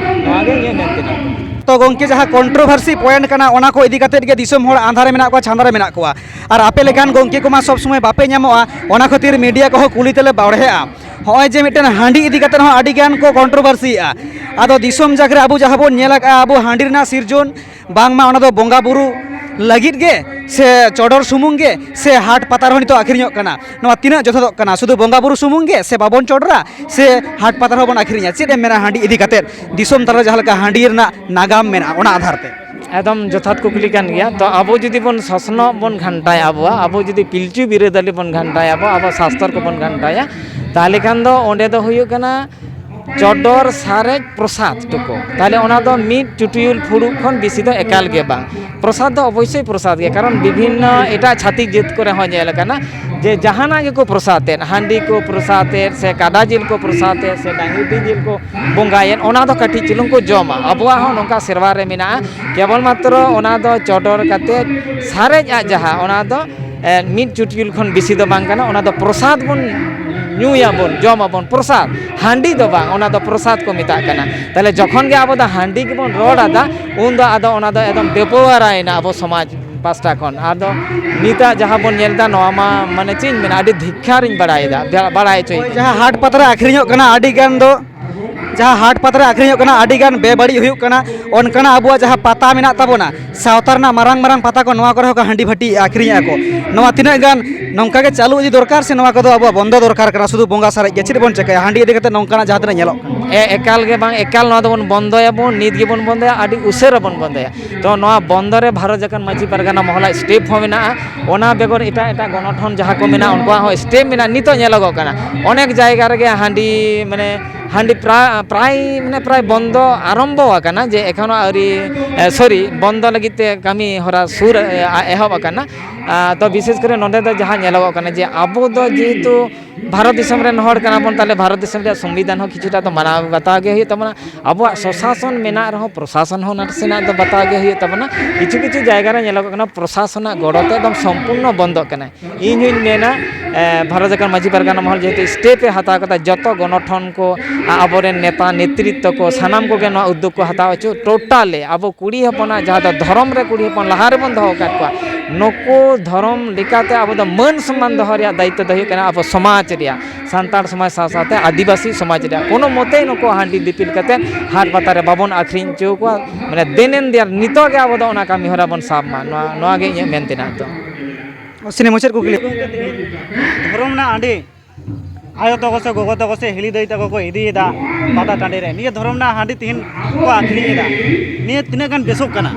ᱱᱚᱣᱟ ᱜᱮ ᱤᱧᱟᱹᱜ ᱢᱮᱱ ᱛᱮᱱᱟᱜ᱾ ᱛᱚ ᱜᱚᱢᱠᱮ, ᱡᱟᱦᱟᱸ ᱠᱚᱱᱴᱨᱳᱵᱷᱟᱨᱥᱤ ᱯᱚᱭᱮᱱᱴ ᱠᱟᱱᱟ, ᱚᱱᱟ ᱠᱚ ᱤᱫᱤ ᱠᱟᱛᱮᱫ ᱜᱮ ᱫᱤᱥᱚᱢ ᱦᱚᱲ ᱟᱸᱫᱷᱟ ᱨᱮ ᱢᱮᱱᱟᱜ ᱠᱚᱣᱟ, ᱪᱷᱟᱸᱫᱟ ᱨᱮ ᱢᱮᱱᱟᱜ ᱠᱚᱣᱟ᱾ ᱟᱨ ᱟᱯᱮ ᱞᱮᱠᱟᱱ ᱜᱚᱢᱠᱮ ᱠᱚᱢᱟ ᱥᱚᱵᱽ ᱥᱚᱢᱚᱭ ᱵᱟᱯᱮ ᱧᱟᱢᱚᱜᱼᱟ, ᱚᱱᱟ ᱠᱷᱟᱹᱛᱤᱨ ᱢᱤᱰᱤᱭᱟ ᱠᱚᱦᱚᱸ ᱠᱩᱞᱤ ᱛᱮᱞᱮ ᱵᱟᱲᱦᱮᱜᱼᱟ᱾ ᱦᱚᱸᱜᱼᱚᱭ ᱡᱮ ᱢᱤᱫᱴᱮᱱ ᱦᱟᱺᱰᱤ ᱤᱫᱤ ᱠᱟᱛᱮᱫ ᱦᱚᱸ ᱟᱹᱰᱤ ᱜᱟᱱ ᱠᱚ ᱠᱚᱱᱴᱨᱳᱵᱷᱟᱨᱥᱤᱭᱮᱫᱼᱟ᱾ ᱟᱫᱚ ᱫᱤᱥᱚᱢ ᱡᱟᱠ ᱨᱮ ᱟᱵᱚ ᱡᱟᱦᱟᱸ ᱵᱚᱱ ᱧᱮᱞ ᱟᱠᱟᱫᱼᱟ, ᱟᱵᱚ ᱦᱟᱺᱰᱤ ᱨᱮᱱᱟᱜ ᱥᱤᱨᱡᱚᱱ ᱵᱟᱝᱢᱟ ᱚᱱᱟ ᱫᱚ ᱵᱚᱸᱜᱟ ᱵᱩᱨᱩ ᱞᱟᱹᱜᱤᱫ ᱜᱮ ᱥᱮ ᱪᱚᱰᱚᱨ ᱥᱩᱢᱩᱝ ᱜᱮ ᱥᱮ ᱦᱟᱴ ᱯᱟᱛᱟ ᱨᱮᱦᱚᱸ ᱱᱤᱛᱚᱜ ᱟᱹᱠᱷᱨᱤᱧᱚᱜ ᱠᱟᱱᱟ? ᱱᱚᱣᱟ ᱛᱤᱱᱟᱹᱜ ᱡᱚᱛᱷᱟᱛᱚᱜ ᱠᱟᱱᱟ? ᱥᱩᱫᱷᱩ ᱵᱚᱸᱜᱟ ᱵᱩᱨᱩ ᱥᱩᱢᱩᱝ ᱜᱮ ᱥᱮ ᱵᱟᱵᱚᱱ ᱪᱚᱰᱚᱨᱟ ᱥᱮ ᱦᱟᱴ ᱯᱟᱛᱟ ᱨᱮᱦᱚᱸ ᱵᱚᱱ ᱟᱹᱠᱷᱨᱤᱧᱟ? ᱪᱮᱫ ᱮᱢ ᱢᱮᱱᱟ ᱦᱟᱺᱰᱤ ᱤᱫᱤ ᱠᱟᱛᱮᱫ, ᱫᱤᱥᱚᱢ ᱛᱟᱞᱟ ᱨᱮ ᱡᱟᱦᱟᱸ ᱞᱮᱠᱟ ᱦᱟᱺᱰᱤ ᱨᱮᱱᱟᱜ ᱱᱟᱜᱟᱢ ᱢᱮᱱᱟᱜᱼᱟ, ᱚᱱᱟ ᱟᱫᱷᱟᱨ ᱛᱮ? ᱮᱠᱫᱚᱢ ᱡᱚᱛᱷᱟᱛ ᱠᱩᱠᱞᱤ ᱠᱟᱱ ᱜᱮᱭᱟ᱾ ᱛᱚ ᱟᱵᱚ ᱡᱩᱫᱤ ᱵᱚᱱ ᱥᱚᱥᱱᱚᱜ ᱵᱚᱱ ᱜᱷᱟᱱᱴᱟᱭᱟ, ᱟᱵᱚᱣᱟᱜ, ᱟᱵᱚ ᱡᱩᱫᱤ ᱯᱤᱞᱪᱩ ᱵᱤᱨᱟᱹᱫᱟᱹᱞᱤ ᱵᱚᱱ ᱜᱷᱟᱱᱴᱟᱭᱟ, ᱟᱵᱚ, ᱟᱵᱚ ᱥᱟᱥᱛᱚᱨ ᱠᱚᱵᱚᱱ ᱜᱷᱟᱱᱴᱟᱭᱟ, ᱛᱟᱦᱚᱞᱮ ᱠᱷᱟᱱ ᱫᱚ ᱚᱸᱰᱮ ᱫᱚ ᱦᱩᱭᱩᱜ ᱠᱟᱱᱟ ᱪᱚᱰᱚᱨ, ᱥᱟᱨᱮᱡ, ᱯᱨᱚᱥᱟᱫ ᱴᱩᱠᱩ᱾ ᱛᱟᱦᱚᱞᱮ ᱚᱱᱟ ᱫᱚ ᱢᱤᱫ ᱪᱩᱴᱭᱩᱞ ᱯᱷᱩᱲᱩᱜ ᱠᱷᱚᱱ ᱵᱮᱥᱤ ᱫᱚ ᱮᱠᱟᱞ ᱜᱮ ᱵᱟᱝ᱾ ᱯᱨᱚᱥᱟᱫ ᱫᱚ ᱚᱵᱚᱥᱥᱳᱭ ᱯᱨᱚᱥᱟᱫ ᱜᱮ, ᱠᱟᱨᱚᱱ ᱵᱤᱵᱷᱤᱱᱱᱚ ᱮᱴᱟᱜ ᱪᱷᱟᱹᱛᱤᱠ ᱡᱟᱹᱛ ᱠᱚᱨᱮ ᱦᱚᱸ ᱧᱮᱞ ᱟᱠᱟᱱᱟ ᱡᱮ ᱡᱟᱦᱟᱱᱟᱜ ᱜᱮᱠᱚ ᱯᱨᱚᱥᱟᱫ ᱮᱫ, ᱦᱟᱺᱰᱤ ᱠᱚ ᱯᱨᱚᱥᱟᱫ ᱮᱫ, ᱥᱮ ᱠᱟᱰᱟ ᱡᱤᱞ ᱠᱚ ᱯᱨᱚᱥᱟᱫ ᱮᱫ, ᱥᱮ ᱰᱟᱝᱨᱤ ᱡᱤᱞ ᱠᱚ ᱵᱚᱸᱜᱟᱭᱮᱫ, ᱚᱱᱟ ᱫᱚ ᱠᱟᱹᱴᱤᱡ ᱪᱩᱞᱩᱝ ᱠᱚ ᱡᱚᱢᱟ᱾ ᱟᱵᱚᱣᱟᱜ ᱦᱚᱸ ᱱᱚᱝᱠᱟ ᱥᱮᱨᱣᱟ ᱨᱮ ᱢᱮᱱᱟᱜᱼᱟ, ᱠᱮᱵᱚᱞ ᱢᱟᱛᱨᱚ ᱚᱱᱟ ᱫᱚ ᱪᱚᱰᱚᱨ ᱠᱟᱛᱮ ᱥᱟᱨᱮᱡ ᱟᱜ ᱡᱟᱦᱟᱸ, ᱚᱱᱟ ᱫᱚ ᱮ, ᱢᱤᱫ ᱪᱩᱴᱭᱩᱞ ᱠᱷᱚᱱ ᱵᱮᱥᱤ ᱫᱚ ᱵᱟᱝ ᱠᱟᱱᱟ᱾ ᱚᱱᱟ ᱫᱚ ᱯᱨᱚᱥᱟᱫ ᱵᱚᱱ ᱧᱩᱭᱟᱵᱚᱱ, ᱡᱚᱢᱟᱵᱚᱱ, ᱯᱨᱚᱥᱟᱫ, ᱦᱟᱺᱰᱤ ᱫᱚ ᱵᱟᱝ, ᱚᱱᱟ ᱫᱚ ᱯᱨᱚᱥᱟᱫ ᱠᱚ ᱢᱮᱛᱟᱜ ᱠᱟᱱᱟ᱾ ᱛᱟᱦᱚᱞᱮ ᱡᱚᱠᱷᱚᱱ ᱜᱮ ᱟᱵᱚ ᱫᱚ ᱦᱟᱺᱰᱤ ᱜᱮᱵᱚᱱ ᱨᱚᱲ ᱟᱫᱟ, ᱩᱱ ᱫᱚ ᱟᱫᱚ ᱚᱱᱟ ᱫᱚ ᱮᱠᱫᱚᱢ ᱵᱮᱯᱚᱣᱟᱨᱟᱭᱮᱱᱟ ᱟᱵᱚ ᱥᱚᱢᱟᱡᱽ ᱯᱟᱥᱴᱟ ᱠᱷᱚᱱ᱾ ᱟᱫᱚ ᱱᱤᱛᱟᱜ ᱡᱟᱦᱟᱸ ᱵᱚᱱ ᱧᱮᱞ ᱮᱫᱟ, ᱱᱚᱣᱟ ᱢᱟ, ᱢᱟᱱᱮ, ᱪᱮᱫ ᱤᱧ ᱢᱮᱱᱟ, ᱟᱹᱰᱤ ᱫᱷᱤᱠᱠᱷᱟᱨᱤᱧ ᱵᱟᱲᱟᱭᱮᱫᱟ, ᱵᱟᱲᱟᱭ ᱦᱚᱪᱚᱭᱮᱫᱟ᱾ ᱡᱟᱦᱟᱸ ᱦᱟᱴ ᱯᱟᱛᱟ ᱨᱮ ᱟᱹᱠᱷᱨᱤᱧᱚᱜ ᱠᱟᱱᱟ, ᱟᱹᱰᱤ ᱜᱟᱱ ᱫᱚ ᱡᱟᱦᱟᱸ ᱦᱟᱴ ᱯᱟᱛᱟ ᱨᱮ ᱟᱹᱠᱷᱨᱤᱧᱚᱜ ᱠᱟᱱᱟ, ᱟᱹᱰᱤ ᱜᱟᱱ ᱵᱮᱵᱟᱹᱲᱤᱡ ᱦᱩᱭᱩᱜ ᱠᱟᱱᱟ᱾ ᱚᱱᱠᱟᱱᱟᱜ ᱟᱵᱚᱣᱟᱜ ᱡᱟᱦᱟᱸ ᱯᱟᱛᱟ ᱢᱮᱱᱟᱜ ᱛᱟᱵᱚᱱᱟ, ᱥᱟᱶᱛᱟ ᱨᱮᱱᱟᱜ ᱢᱟᱨᱟᱝ ᱢᱟᱨᱟᱝ ᱯᱟᱛᱟ ᱠᱚ, ᱱᱚᱣᱟ ᱠᱚᱨᱮ ᱦᱚᱸ ᱠᱚ ᱦᱟᱺᱰᱤ ᱵᱷᱟᱹᱴᱤ ᱟᱹᱠᱷᱨᱤᱧᱮᱜᱼᱟ ᱠᱚ᱾ ᱱᱚᱣᱟ ᱛᱤᱱᱟᱹᱜ ᱜᱟᱱ ᱱᱚᱝᱠᱟ ᱜᱮ ᱪᱟᱹᱞᱩ ᱤᱫᱤ ᱫᱚᱨᱠᱟᱨ, ᱥᱮ ᱱᱚᱣᱟ ᱠᱚᱫᱚ ᱟᱵᱚᱣᱟᱜ ᱵᱚᱱᱫᱚ ᱫᱚᱨᱠᱟᱨ ᱠᱟᱱᱟ? ᱥᱩᱫᱷᱩ ᱵᱚᱸᱜᱟ ᱥᱟᱨᱮᱡ ᱜᱮ, ᱪᱮᱫ ᱵᱚᱱ ᱪᱮᱠᱟᱭᱟ ᱦᱟᱺᱰᱤ ᱤᱫᱤ ᱠᱟᱛᱮ ᱱᱚᱝᱠᱟᱱᱟᱜ ᱡᱟᱦᱟᱸ ᱛᱤᱱᱟᱹᱜ ᱧᱮᱞᱚᱜ ᱠᱟᱱᱟ? ᱮ-, ᱮᱠᱟᱞ ᱜᱮ ᱵᱟᱝ, ᱮᱠᱟᱞ ᱱᱚᱣᱟ ᱫᱚᱵᱚᱱ ᱵᱚᱱᱫᱚᱭᱟᱵᱚᱱ, ᱱᱤᱛ ᱜᱮᱵᱚᱱ ᱵᱚᱱᱫᱚᱭᱟ, ᱟᱹᱰᱤ ᱩᱥᱟᱹᱨᱟ ᱵᱚᱱ ᱵᱚᱱᱫᱚᱭᱟ᱾ ᱛᱚ ᱱᱚᱣᱟ ᱵᱚᱱᱫᱚ ᱨᱮ ᱵᱷᱟᱨᱚᱛ ᱡᱟᱠᱟᱛ ᱢᱟᱹᱡᱷᱤ ᱯᱟᱨᱜᱟᱱᱟ ᱢᱚᱦᱚᱞᱟᱜ ᱥᱴᱮᱯ ᱦᱚᱸ ᱢᱮᱱᱟᱜᱼᱟ᱾ ᱚᱱᱟ ᱵᱮᱜᱚᱨ ᱮᱴᱟᱜ ᱮᱴᱟᱜ ᱜᱚᱱᱚᱴᱷᱚᱱ ᱡᱟᱦᱟᱸ ᱠᱚ ᱢᱮᱱᱟᱜᱼᱟ, ᱩᱱᱠᱩᱣᱟᱜ ᱦᱚᱸ ᱥᱴᱮᱯ ᱢᱮᱱᱟᱜᱼᱟ᱾ ᱱᱤᱛᱚᱜ ᱧᱮᱞᱚᱜᱚᱜ ᱠᱟᱱᱟ ᱚᱱᱮᱠ ᱡᱟᱭᱜᱟ ᱨᱮᱜᱮ ᱦᱟᱺᱰᱤ, ᱢᱟᱱᱮ, ᱦᱟᱺᱰᱤ ᱯᱨᱟ-, ᱯᱨᱟᱭ, ᱢᱟᱱᱮ, ᱯᱨᱟᱭ ᱵᱚᱱᱫᱚ ᱟᱨᱟᱢᱵᱚ ᱟᱠᱟᱱᱟ, ᱡᱮ ᱮᱠᱷᱚᱱᱳ ᱟᱹᱣᱨᱤ, ᱮ, ᱥᱚᱨᱤ, ᱵᱚᱱᱫᱚ ᱞᱟᱹᱜᱤᱫ ᱛᱮ ᱠᱟᱹᱢᱤ ᱦᱚᱨᱟ ᱥᱩᱨ, ᱮ, ᱟ-, ᱮᱦᱚᱵ ᱟᱠᱟᱱᱟ᱾ ᱟ, ᱛᱚ ᱵᱤᱥᱮᱥ ᱠᱚᱨᱮ ᱱᱚᱰᱮ ᱫᱚ ᱡᱟᱦᱟᱸ ᱧᱮᱞᱚᱜᱚᱜ ᱠᱟᱱᱟ ᱡᱮ ᱟᱵᱚ ᱫᱚ ᱡᱮᱦᱮᱛᱩ ᱵᱷᱟᱨᱚᱛ ᱫᱤᱥᱚᱢ ᱨᱮᱱ ᱦᱚᱲ ᱠᱟᱱᱟ ᱵᱚᱱ, ᱛᱟᱦᱚᱞᱮ ᱵᱷᱟᱨᱚᱛ ᱫᱤᱥᱚᱢ ᱨᱮᱭᱟᱜ ᱥᱚᱝᱵᱤᱫᱷᱟᱱ ᱦᱚᱸ ᱠᱤᱪᱷᱩᱴᱟ ᱫᱚ ᱢᱟᱱᱟᱣ ᱵᱟᱛᱟᱣ ᱜᱮ ᱦᱩᱭᱩᱜ ᱛᱟᱵᱚᱱᱟ᱾ ᱟᱵᱚᱣᱟᱜ ᱥᱚᱥᱟᱥᱚᱱ ᱢᱮᱱᱟᱜ ᱨᱮᱦᱚᱸ ᱯᱨᱚᱥᱟᱥᱚᱱ ᱦᱚᱸ ᱱᱟᱥᱮᱱᱟᱜ ᱫᱚ ᱵᱟᱛᱟᱣ ᱜᱮ ᱦᱩᱭᱩᱜ ᱛᱟᱵᱚᱱᱟ᱾ ᱠᱤᱪᱷᱩ ᱠᱤᱪᱷᱩ ᱡᱟᱭᱜᱟ ᱨᱮ ᱧᱮᱞᱚᱜᱚᱜ ᱠᱟᱱᱟ ᱯᱨᱚᱥᱟᱥᱚᱱᱟᱜ ᱜᱚᱲᱚ ᱛᱮ ᱮᱠᱫᱚᱢ ᱥᱚᱢᱯᱩᱨᱱᱚ ᱵᱚᱱᱫᱚᱜ ᱠᱟᱱᱟ᱾ ᱤᱧ ᱦᱚᱧ ᱢᱮᱱᱟ, ᱮ, ᱵᱷᱟᱨᱚᱛ ᱡᱟᱠᱟᱛ ᱢᱟᱹᱡᱷᱤ ᱯᱟᱨᱜᱟᱱᱟ ᱢᱚᱦᱚᱞ ᱡᱮᱦᱮᱛᱩ ᱥᱴᱮᱯ ᱮ ᱦᱟᱛᱟᱣ ᱠᱟᱫᱟ, ᱡᱚᱛᱚ ᱜᱚᱱᱚᱴᱷᱚᱱ ᱠᱚ, ᱟ-, ᱟᱵᱚᱨᱮᱱ ᱱᱮᱛᱟ ᱱᱮᱛᱨᱤᱛᱛᱚ ᱠᱚ, ᱥᱟᱱᱟᱢ ᱠᱚᱜᱮ ᱱᱚᱣᱟ ᱩᱫᱽᱫᱳᱜᱽ ᱠᱚ ᱦᱟᱛᱟᱣ ᱦᱚᱪᱚ, ᱴᱳᱴᱟᱞᱮ ᱟᱵᱚ ᱠᱩᱲᱤ ᱦᱚᱯᱚᱱᱟᱜ, ᱡᱟᱦᱟᱸ ᱫᱚ ᱫᱷᱚᱨᱚᱢ ᱨᱮ ᱠᱩᱲᱤ ᱦᱚᱯᱚᱱ ᱞᱟᱦᱟ ᱨᱮᱵᱚᱱ ᱫᱚᱦᱚ ᱟᱠᱟᱫ ᱠᱚᱣᱟ, ᱱᱩᱠᱩ ᱫᱷᱚᱨᱚᱢ ᱞᱮᱠᱟᱛᱮ ᱟᱵᱚ ᱫᱚ ᱢᱟᱹᱱ ᱥᱚᱱᱢᱟᱱ ᱫᱚᱦᱚ ᱨᱮᱭᱟᱜ ᱫᱟᱭᱤᱛᱛᱚ ᱫᱚ ᱦᱩᱭᱩᱜ ᱠᱟᱱᱟ ᱟᱵᱚ ᱥᱚᱢᱟᱡᱽ ᱨᱮᱭᱟᱜ, ᱥᱟᱱᱛᱟᱲ ᱥᱚᱢᱟᱡᱽ ᱥᱟᱶ ᱥᱟᱶᱛᱮ ᱟᱹᱫᱤᱵᱟᱹᱥᱤ ᱥᱚᱢᱟᱡᱽ ᱨᱮᱭᱟᱜ᱾ ᱠᱳᱱᱳ ᱢᱚᱛᱮ ᱱᱩᱠᱩ ᱦᱟᱺᱰᱤ ᱫᱤᱯᱤᱞ ᱠᱟᱛᱮ ᱦᱟᱴ ᱯᱟᱛᱟ ᱨᱮ ᱵᱟᱵᱚᱱ ᱟᱹᱠᱷᱨᱤᱧ ᱦᱚᱪᱚ ᱠᱚᱣᱟ᱾ ᱢᱟᱱᱮ, ᱫᱮᱱ ᱮᱱ ᱫᱮᱭᱟᱨ, ᱱᱤᱛᱚᱜ ᱜᱮ ᱟᱵᱚ ᱫᱚ ᱚᱱᱟ ᱠᱟᱹᱢᱤ ᱦᱚᱨᱟ ᱵᱚᱱ ᱥᱟᱵ ᱢᱟ, ᱱᱚᱣᱟ, ᱱᱚᱣᱟ ᱜᱮ ᱤᱧᱟᱹᱜ ᱢᱮᱱ ᱛᱮᱱᱟᱜ ᱫᱚ᱾ ᱥᱤᱱᱤ ᱢᱩᱪᱟᱹᱫ ᱠᱩᱠᱞᱤ᱾ ᱫᱷᱚᱨᱚᱢ ᱨᱮᱱᱟᱜ ᱦᱟᱺᱰᱤ ᱟᱭᱳ ᱛᱟᱠᱚ ᱥᱮ ᱜᱚᱜᱚ ᱛᱟᱠᱚ ᱥᱮ ᱦᱤᱞᱤ ᱫᱟᱹᱭ ᱛᱟᱠᱚ ᱠᱚ ᱤᱫᱤᱭᱮᱫᱟ ᱯᱟᱛᱟ ᱴᱟᱺᱰᱤ ᱨᱮ, ᱱᱤᱭᱟᱹ ᱫᱷᱚᱨᱚᱢ ᱨᱮᱱᱟᱜ ᱦᱟᱺᱰᱤ ᱛᱤᱦᱤᱧ ᱠᱚ ᱟᱹᱠᱷᱨᱤᱧ ᱮᱫᱟ, ᱱᱤᱭᱟᱹ ᱛᱤᱱᱟᱹᱜ ᱜᱟᱱ ᱵᱮᱥᱚᱜ ᱠᱟᱱᱟ?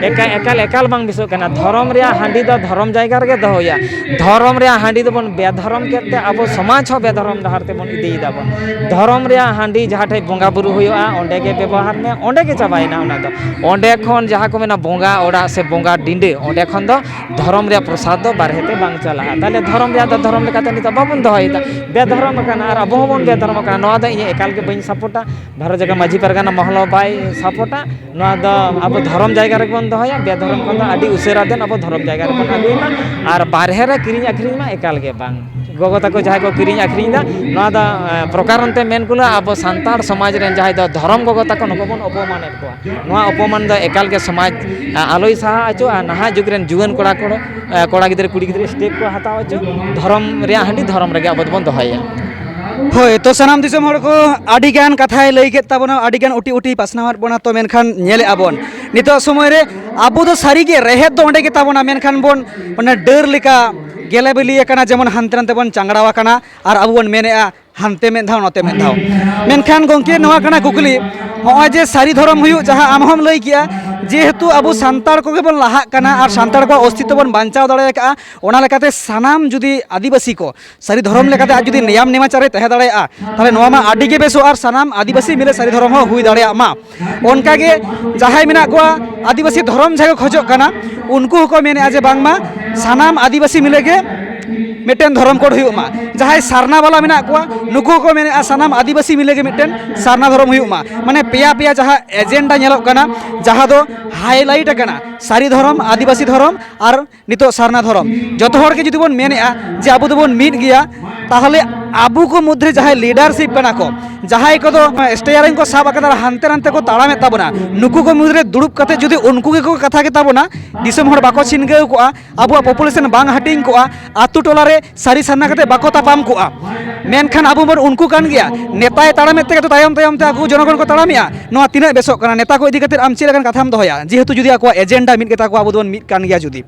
ᱮᱠᱟᱞ ᱮᱠᱟᱞ ᱮᱠᱟᱞ ᱵᱟᱝ ᱵᱮᱥᱚᱜ ᱠᱟᱱᱟ᱾ ᱫᱷᱚᱨᱚᱢ ᱨᱮᱭᱟᱜ ᱦᱟᱺᱰᱤ ᱫᱚ ᱫᱷᱚᱨᱚᱢ ᱡᱟᱭᱜᱟ ᱨᱮᱜᱮ ᱫᱚᱦᱚᱭᱟ᱾ ᱫᱷᱚᱨᱚᱢ ᱨᱮᱭᱟᱜ ᱦᱟᱺᱰᱤ ᱫᱚᱵᱚᱱ ᱵᱮᱫᱷᱚᱨᱚᱢ ᱠᱮᱫ ᱛᱮ ᱟᱵᱚ ᱥᱚᱢᱟᱡᱽ ᱦᱚᱸ ᱵᱮᱫᱷᱚᱨᱚᱢ ᱰᱟᱦᱟᱨ ᱛᱮᱵᱚᱱ ᱤᱫᱤᱭᱮᱫᱟ ᱵᱚᱱ᱾ ᱫᱷᱚᱨᱚᱢ ᱨᱮᱭᱟᱜ ᱦᱟᱺᱰᱤ ᱡᱟᱦᱟᱸ ᱴᱷᱮᱡ ᱵᱚᱸᱜᱟ ᱵᱩᱨᱩ ᱦᱩᱭᱩᱜᱼᱟ, ᱚᱸᱰᱮ ᱜᱮ ᱵᱮᱵᱚᱦᱟᱨ ᱢᱮ, ᱚᱸᱰᱮ ᱜᱮ ᱪᱟᱵᱟᱭᱮᱱᱟ ᱚᱱᱟ ᱫᱚ᱾ ᱚᱸᱰᱮ ᱠᱷᱚᱱ ᱡᱟᱦᱟᱸ ᱠᱚ ᱢᱮᱱᱟ ᱵᱚᱸᱜᱟ ᱚᱲᱟᱜ ᱥᱮ ᱵᱚᱸᱜᱟ ᱰᱤᱸᱰᱟᱹ, ᱚᱸᱰᱮ ᱠᱷᱚᱱ ᱫᱚ ᱫᱷᱚᱨᱚᱢ ᱨᱮᱭᱟᱜ ᱯᱨᱚᱥᱟᱫ ᱫᱚ ᱵᱟᱨᱦᱮ ᱛᱮ ᱵᱟᱝ ᱪᱟᱞᱟᱜᱼᱟ᱾ ᱛᱟᱦᱚᱞᱮ ᱫᱷᱚᱨᱚᱢ ᱨᱮᱭᱟᱜ ᱫᱚ ᱫᱷᱚᱨᱚᱢ ᱞᱮᱠᱟᱛᱮ ᱱᱤᱛᱚᱜ ᱵᱟᱵᱚᱱ ᱫᱚᱦᱚᱭᱮᱫᱟ, ᱵᱮᱫᱷᱚᱨᱚᱢ ᱟᱠᱟᱱᱟ ᱟᱨ ᱟᱵᱚ ᱦᱚᱸᱵᱚᱱ ᱵᱮᱫᱷᱚᱨᱚᱢ ᱟᱠᱟᱱᱟ᱾ ᱱᱚᱣᱟ ᱫᱚ ᱤᱧ ᱮᱠᱟᱞ ᱜᱮ ᱵᱟᱹᱧ ᱥᱟᱯᱳᱨᱴᱟ᱾ ᱵᱷᱟᱨᱚᱛ ᱡᱟᱠᱟᱛ ᱢᱟᱹᱡᱷᱤ ᱯᱟᱨᱜᱟᱱᱟ ᱢᱚᱦᱚᱞ ᱦᱚᱸ ᱵᱟᱭ ᱥᱟᱯᱳᱨᱴᱟ᱾ ᱱᱚᱣᱟ ᱫᱚ ᱟᱵᱚ ᱫᱷᱚᱨᱚᱢ ᱡᱟᱭᱜᱟ ᱨᱮᱜᱮ ᱵᱚᱱ ᱫᱚᱦᱚᱭᱟ, ᱵᱮᱫᱷᱚᱨᱚᱢ ᱠᱷᱚᱱ ᱫᱚ ᱟᱹᱰᱤ ᱩᱥᱟᱹᱨᱟ ᱫᱮᱱ ᱟᱵᱚ ᱫᱷᱚᱨᱚᱢ ᱡᱟᱭᱜᱟ ᱨᱮᱵᱚᱱ ᱟᱹᱜᱩᱭ ᱢᱟ᱾ ᱟᱨ ᱵᱟᱨᱦᱮ ᱨᱮ ᱠᱤᱨᱤᱧ ᱟᱹᱠᱷᱨᱤᱧ ᱢᱟ ᱮᱠᱟᱞ ᱜᱮ ᱵᱟᱝ᱾ ᱜᱚᱜᱚ ᱛᱟᱠᱚ ᱡᱟᱦᱟᱸᱭ ᱠᱚ ᱠᱤᱨᱤᱧ ᱟᱹᱠᱷᱨᱤᱧ ᱮᱫᱟ, ᱱᱚᱣᱟ ᱫᱚ ᱮ, ᱯᱨᱚᱠᱟᱨ ᱚᱱᱛᱮ ᱢᱮᱱ ᱠᱩᱞᱟᱹᱜᱼᱟ, ᱟᱵᱚ ᱥᱟᱱᱛᱟᱲ ᱥᱚᱢᱟᱡᱽ ᱨᱮᱱ ᱡᱟᱦᱟᱸᱭ ᱫᱚ ᱫᱷᱚᱨᱚᱢ ᱜᱚᱜᱚ ᱛᱟᱠᱚ ᱱᱩᱠᱩ ᱵᱚᱱ ᱚᱯᱚᱢᱟᱱᱮᱫ ᱠᱚᱣᱟ᱾ ᱱᱚᱣᱟ ᱚᱯᱚᱢᱟᱱ ᱫᱚ ᱮᱠᱟᱞ ᱜᱮ ᱥᱚᱢᱟᱡᱽ ᱮ, ᱟᱞᱚᱭ ᱥᱟᱦᱟ ᱦᱚᱪᱚ᱾ ᱟᱨ ᱱᱟᱦᱟᱜ ᱡᱩᱜᱽ ᱨᱮᱱ ᱡᱩᱣᱟᱹᱱ ᱠᱚᱲᱟ ᱠᱚ ᱮ, ᱠᱚᱲᱟ ᱜᱤᱫᱽᱨᱟᱹ ᱠᱩᱲᱤ ᱜᱤᱫᱽᱨᱟᱹ ᱥᱴᱮᱯ ᱠᱚ ᱦᱟᱛᱟᱣ ᱦᱚᱪᱚ᱾ ᱫᱷᱚᱨᱚᱢ ᱨᱮᱭᱟᱜ ᱦᱟᱺᱰᱤ ᱫᱷᱚᱨᱚᱢ ᱨᱮᱜᱮ ᱟᱵᱚ ᱫᱚᱵᱚᱱ ᱫᱚᱦᱚᱭᱟ᱾ ᱦᱳᱭ, ᱛᱚ ᱥᱟᱱᱟᱢ ᱫᱤᱥᱚᱢ ᱦᱚᱲ ᱠᱚ ᱟᱹᱰᱤ ᱜᱟᱱ ᱠᱟᱛᱷᱟᱭ ᱞᱟᱹᱭ ᱠᱮᱫ ᱛᱟᱵᱚᱱᱟ, ᱟᱹᱰᱤ ᱜᱟᱱ ᱩᱴᱤ ᱩᱴᱤ ᱯᱟᱥᱱᱟᱣᱟᱫ ᱵᱚᱱᱟ᱾ ᱛᱚ ᱢᱮᱱᱠᱷᱟᱱ ᱧᱮᱞᱮᱫᱼᱟ ᱵᱚᱱ ᱱᱤᱛᱚᱜ ᱥᱚᱢᱚᱭ ᱨᱮ ᱟᱵᱚ ᱫᱚ ᱥᱟᱹᱨᱤᱜᱮ ᱨᱮᱦᱮᱫ ᱫᱚ ᱚᱸᱰᱮ ᱜᱮ ᱛᱟᱵᱚᱱᱟ, ᱢᱮᱱᱠᱷᱟᱱ ᱵᱚᱱ ᱚᱱᱟ ᱰᱟᱹᱨ ᱞᱮᱠᱟ ᱜᱮᱞᱮ ᱵᱤᱞᱤ ᱟᱠᱟᱱᱟ, ᱡᱮᱢᱚᱱ ᱦᱟᱱᱛᱮ ᱱᱟᱛᱮ ᱵᱚᱱ ᱪᱟᱝᱜᱲᱟᱣ ᱟᱠᱟᱱᱟ ᱟᱨ ᱟᱵᱚ ᱵᱚᱱ ᱢᱮᱱᱮᱫᱼᱟ ᱦᱟᱱᱛᱮ ᱢᱤᱫ ᱫᱷᱟᱣ ᱱᱚᱛᱮ ᱢᱤᱫ ᱫᱷᱟᱣ᱾ ᱢᱮᱱᱠᱷᱟᱱ ᱜᱚᱢᱠᱮ, ᱱᱚᱣᱟ ᱠᱟᱱᱟ ᱠᱩᱠᱞᱤ, ᱱᱚᱜᱼᱚᱭ ᱡᱮ ᱥᱟᱹᱨᱤ ᱫᱷᱚᱨᱚᱢ ᱦᱩᱭᱩᱜ, ᱡᱟᱦᱟᱸ ᱟᱢ ᱦᱚᱸᱢ ᱞᱟᱹᱭ ᱠᱮᱜᱼᱟ, ᱡᱮᱦᱮᱛᱩ ᱟᱵᱚ ᱥᱟᱱᱛᱟᱲ ᱠᱚᱜᱮ ᱵᱚᱱ ᱞᱟᱦᱟᱜ ᱠᱟᱱᱟ ᱟᱨ ᱥᱟᱱᱛᱟᱲ ᱠᱚᱣᱟᱜ ᱚᱥᱛᱤᱛᱛᱚ ᱵᱚᱱ ᱵᱟᱧᱪᱟᱣ ᱫᱟᱲᱮ ᱟᱠᱟᱫᱼᱟ, ᱚᱱᱟ ᱞᱮᱠᱟᱛᱮ ᱥᱟᱱᱟᱢ ᱡᱩᱫᱤ ᱟᱹᱫᱤᱵᱟᱹᱥᱤ ᱠᱚ ᱥᱟᱹᱨᱤ ᱫᱷᱚᱨᱚᱢ ᱞᱮᱠᱟᱛᱮ ᱟᱡ ᱡᱩᱫᱤ ᱱᱮᱭᱟᱢ ᱱᱮᱢᱟᱪᱟᱨᱮ ᱛᱟᱦᱮᱸ ᱫᱟᱲᱮᱭᱟᱜᱼᱟ, ᱛᱟᱦᱚᱞᱮ ᱱᱚᱣᱟ ᱢᱟ ᱟᱹᱰᱤ ᱜᱮ ᱵᱮᱥᱚᱜᱼᱟ ᱟᱨ ᱥᱟᱱᱟᱢ ᱟᱹᱫᱤᱵᱟᱹᱥᱤ ᱢᱤᱞᱮ ᱥᱟᱹᱨᱤ ᱫᱷᱚᱨᱚᱢ ᱦᱚᱸ ᱦᱩᱭ ᱫᱟᱲᱮᱭᱟᱜ ᱢᱟ᱾ ᱚᱱᱠᱟᱜᱮ ᱡᱟᱦᱟᱸᱭ ᱢᱮᱱᱟᱜ ᱠᱚᱣᱟ ᱟᱹᱫᱤᱵᱟᱹᱥᱤ ᱫᱷᱚᱨᱚᱢ ᱡᱟᱦᱟᱸᱭ ᱠᱚ ᱠᱷᱚᱡᱚᱜ ᱠᱟᱱᱟ, ᱩᱱᱠᱩ ᱦᱚᱸᱠᱚ ᱢᱮᱱᱮᱫᱼᱟ ᱡᱮ ᱵᱟᱝᱢᱟ ᱥᱟᱱᱟᱢ ᱟᱹᱫᱤᱵᱟᱹᱥᱤ ᱢᱤᱞᱮ ᱜᱮ ᱢᱤᱫᱴᱮᱱ ᱫᱷᱚᱨᱚᱢ ᱠᱳᱰ ᱦᱩᱭᱩᱜ ᱢᱟ᱾ ᱡᱟᱦᱟᱸᱭ ᱥᱟᱨᱱᱟ ᱵᱟᱞᱟ ᱢᱮᱱᱟᱜ ᱠᱚᱣᱟ, ᱱᱩᱠᱩ ᱦᱚᱸᱠᱚ ᱢᱮᱱᱮᱫᱼᱟ ᱥᱟᱱᱟᱢ ᱟᱹᱫᱤᱵᱟᱹᱥᱤ ᱢᱤᱞᱮ ᱜᱮ ᱢᱤᱫᱴᱮᱱ ᱥᱟᱨᱱᱟ ᱫᱷᱚᱨᱚᱢ ᱦᱩᱭᱩᱜ ᱢᱟ᱾ ᱢᱟᱱᱮ ᱯᱮᱭᱟ ᱯᱮᱭᱟ ᱡᱟᱦᱟᱸ ᱮᱡᱮᱱᱰᱟ ᱧᱮᱞᱚᱜ ᱠᱟᱱᱟ, ᱡᱟᱦᱟᱸ ᱫᱚ ᱦᱟᱭᱞᱟᱭᱤᱴ ᱟᱠᱟᱱᱟ, ᱥᱟᱹᱨᱤ ᱫᱷᱚᱨᱚᱢ, ᱟᱹᱫᱤᱵᱟᱹᱥᱤ ᱫᱷᱚᱨᱚᱢ ᱟᱨ ᱱᱤᱛᱚᱜ ᱥᱟᱨᱱᱟ ᱫᱷᱚᱨᱚᱢ᱾ ᱡᱚᱛᱚ ᱦᱚᱲ ᱜᱮ ᱡᱩᱫᱤ ᱵᱚᱱ ᱢᱮᱱᱮᱫᱼᱟ ᱡᱮ ᱟᱵᱚ ᱫᱚᱵᱚᱱ ᱢᱤᱫ ᱜᱮᱭᱟ, ᱛᱟᱦᱚᱞᱮ ᱟᱵᱚ ᱠᱚ ᱢᱚᱫᱽᱫᱷᱮ ᱡᱟᱦᱟᱸᱭ ᱞᱤᱰᱟᱨᱥᱤᱯ ᱠᱟᱱᱟ ᱠᱚ, ᱡᱟᱦᱟᱸᱭ ᱠᱚᱫᱚ ᱥᱴᱮᱭᱟᱨᱤᱝ ᱠᱚ ᱥᱟᱵ ᱟᱠᱟᱫᱟ ᱟᱨ ᱦᱟᱱᱛᱮ ᱱᱟᱱᱛᱮ ᱠᱚ ᱛᱟᱲᱟᱢᱮᱫ ᱛᱟᱵᱚᱱᱟ, ᱱᱩᱠᱩ ᱠᱚ ᱢᱩᱫᱽᱨᱮ ᱫᱩᱲᱩᱵ ᱠᱟᱛᱮ ᱡᱩᱫᱤ ᱩᱱᱠᱩ ᱜᱮᱠᱚ ᱠᱟᱛᱷᱟ ᱜᱮ ᱛᱟᱵᱚᱱᱟ, ᱫᱤᱥᱚᱢ ᱦᱚᱲ ᱵᱟᱠᱚ ᱪᱷᱤᱱᱜᱟᱹᱣ ᱠᱚᱜᱼᱟ, ᱟᱵᱚᱣᱟᱜ ᱯᱚᱯᱩᱞᱮᱥᱚᱱ ᱵᱟᱝ ᱦᱟᱹᱴᱤᱧ ᱠᱚᱜᱼᱟ, ᱟᱛᱳ ᱴᱚᱞᱟ ᱨᱮ ᱥᱟᱹᱨᱤ ᱥᱟᱨᱱᱟ ᱠᱟᱛᱮ ᱵᱟᱠᱚ ᱛᱟᱯᱟᱢ ᱠᱚᱜᱼᱟ᱾ ᱢᱮᱱᱠᱷᱟᱱ ᱟᱵᱚ ᱵᱚᱱ ᱩᱱᱠᱩ ᱠᱟᱱ ᱜᱮᱭᱟ, ᱱᱮᱛᱟᱭ ᱛᱟᱲᱟᱢᱮᱫ ᱛᱮᱜᱮ ᱛᱚ ᱛᱟᱭᱚᱢ ᱛᱟᱭᱚᱢ ᱛᱮ ᱟᱠᱚ ᱡᱚᱱᱚᱜᱚᱱ ᱠᱚ ᱛᱟᱲᱟᱢᱮᱜᱼᱟ᱾ ᱱᱚᱣᱟ ᱛᱤᱱᱟᱹᱜ ᱵᱮᱥᱚᱜ ᱠᱟᱱᱟ? ᱱᱮᱛᱟ ᱠᱚ ᱤᱫᱤ ᱠᱟᱛᱮ ᱟᱢ ᱪᱮᱫ ᱞᱮᱠᱟᱱ ᱠᱟᱛᱷᱟᱢ ᱫᱚᱦᱚᱭᱟ, ᱡᱮᱦᱮᱛᱩ ᱡᱩᱫᱤ ᱟᱠᱚᱣᱟᱜ ᱮᱡᱮᱱᱰᱟ ᱢᱤᱫ ᱜᱮᱛᱟ ᱠᱚᱣᱟ, ᱟᱵᱚ ᱫᱚᱵᱚᱱ ᱢᱤᱫ ᱠᱟᱱ ᱜᱮᱭᱟ ᱡᱩᱫᱤ?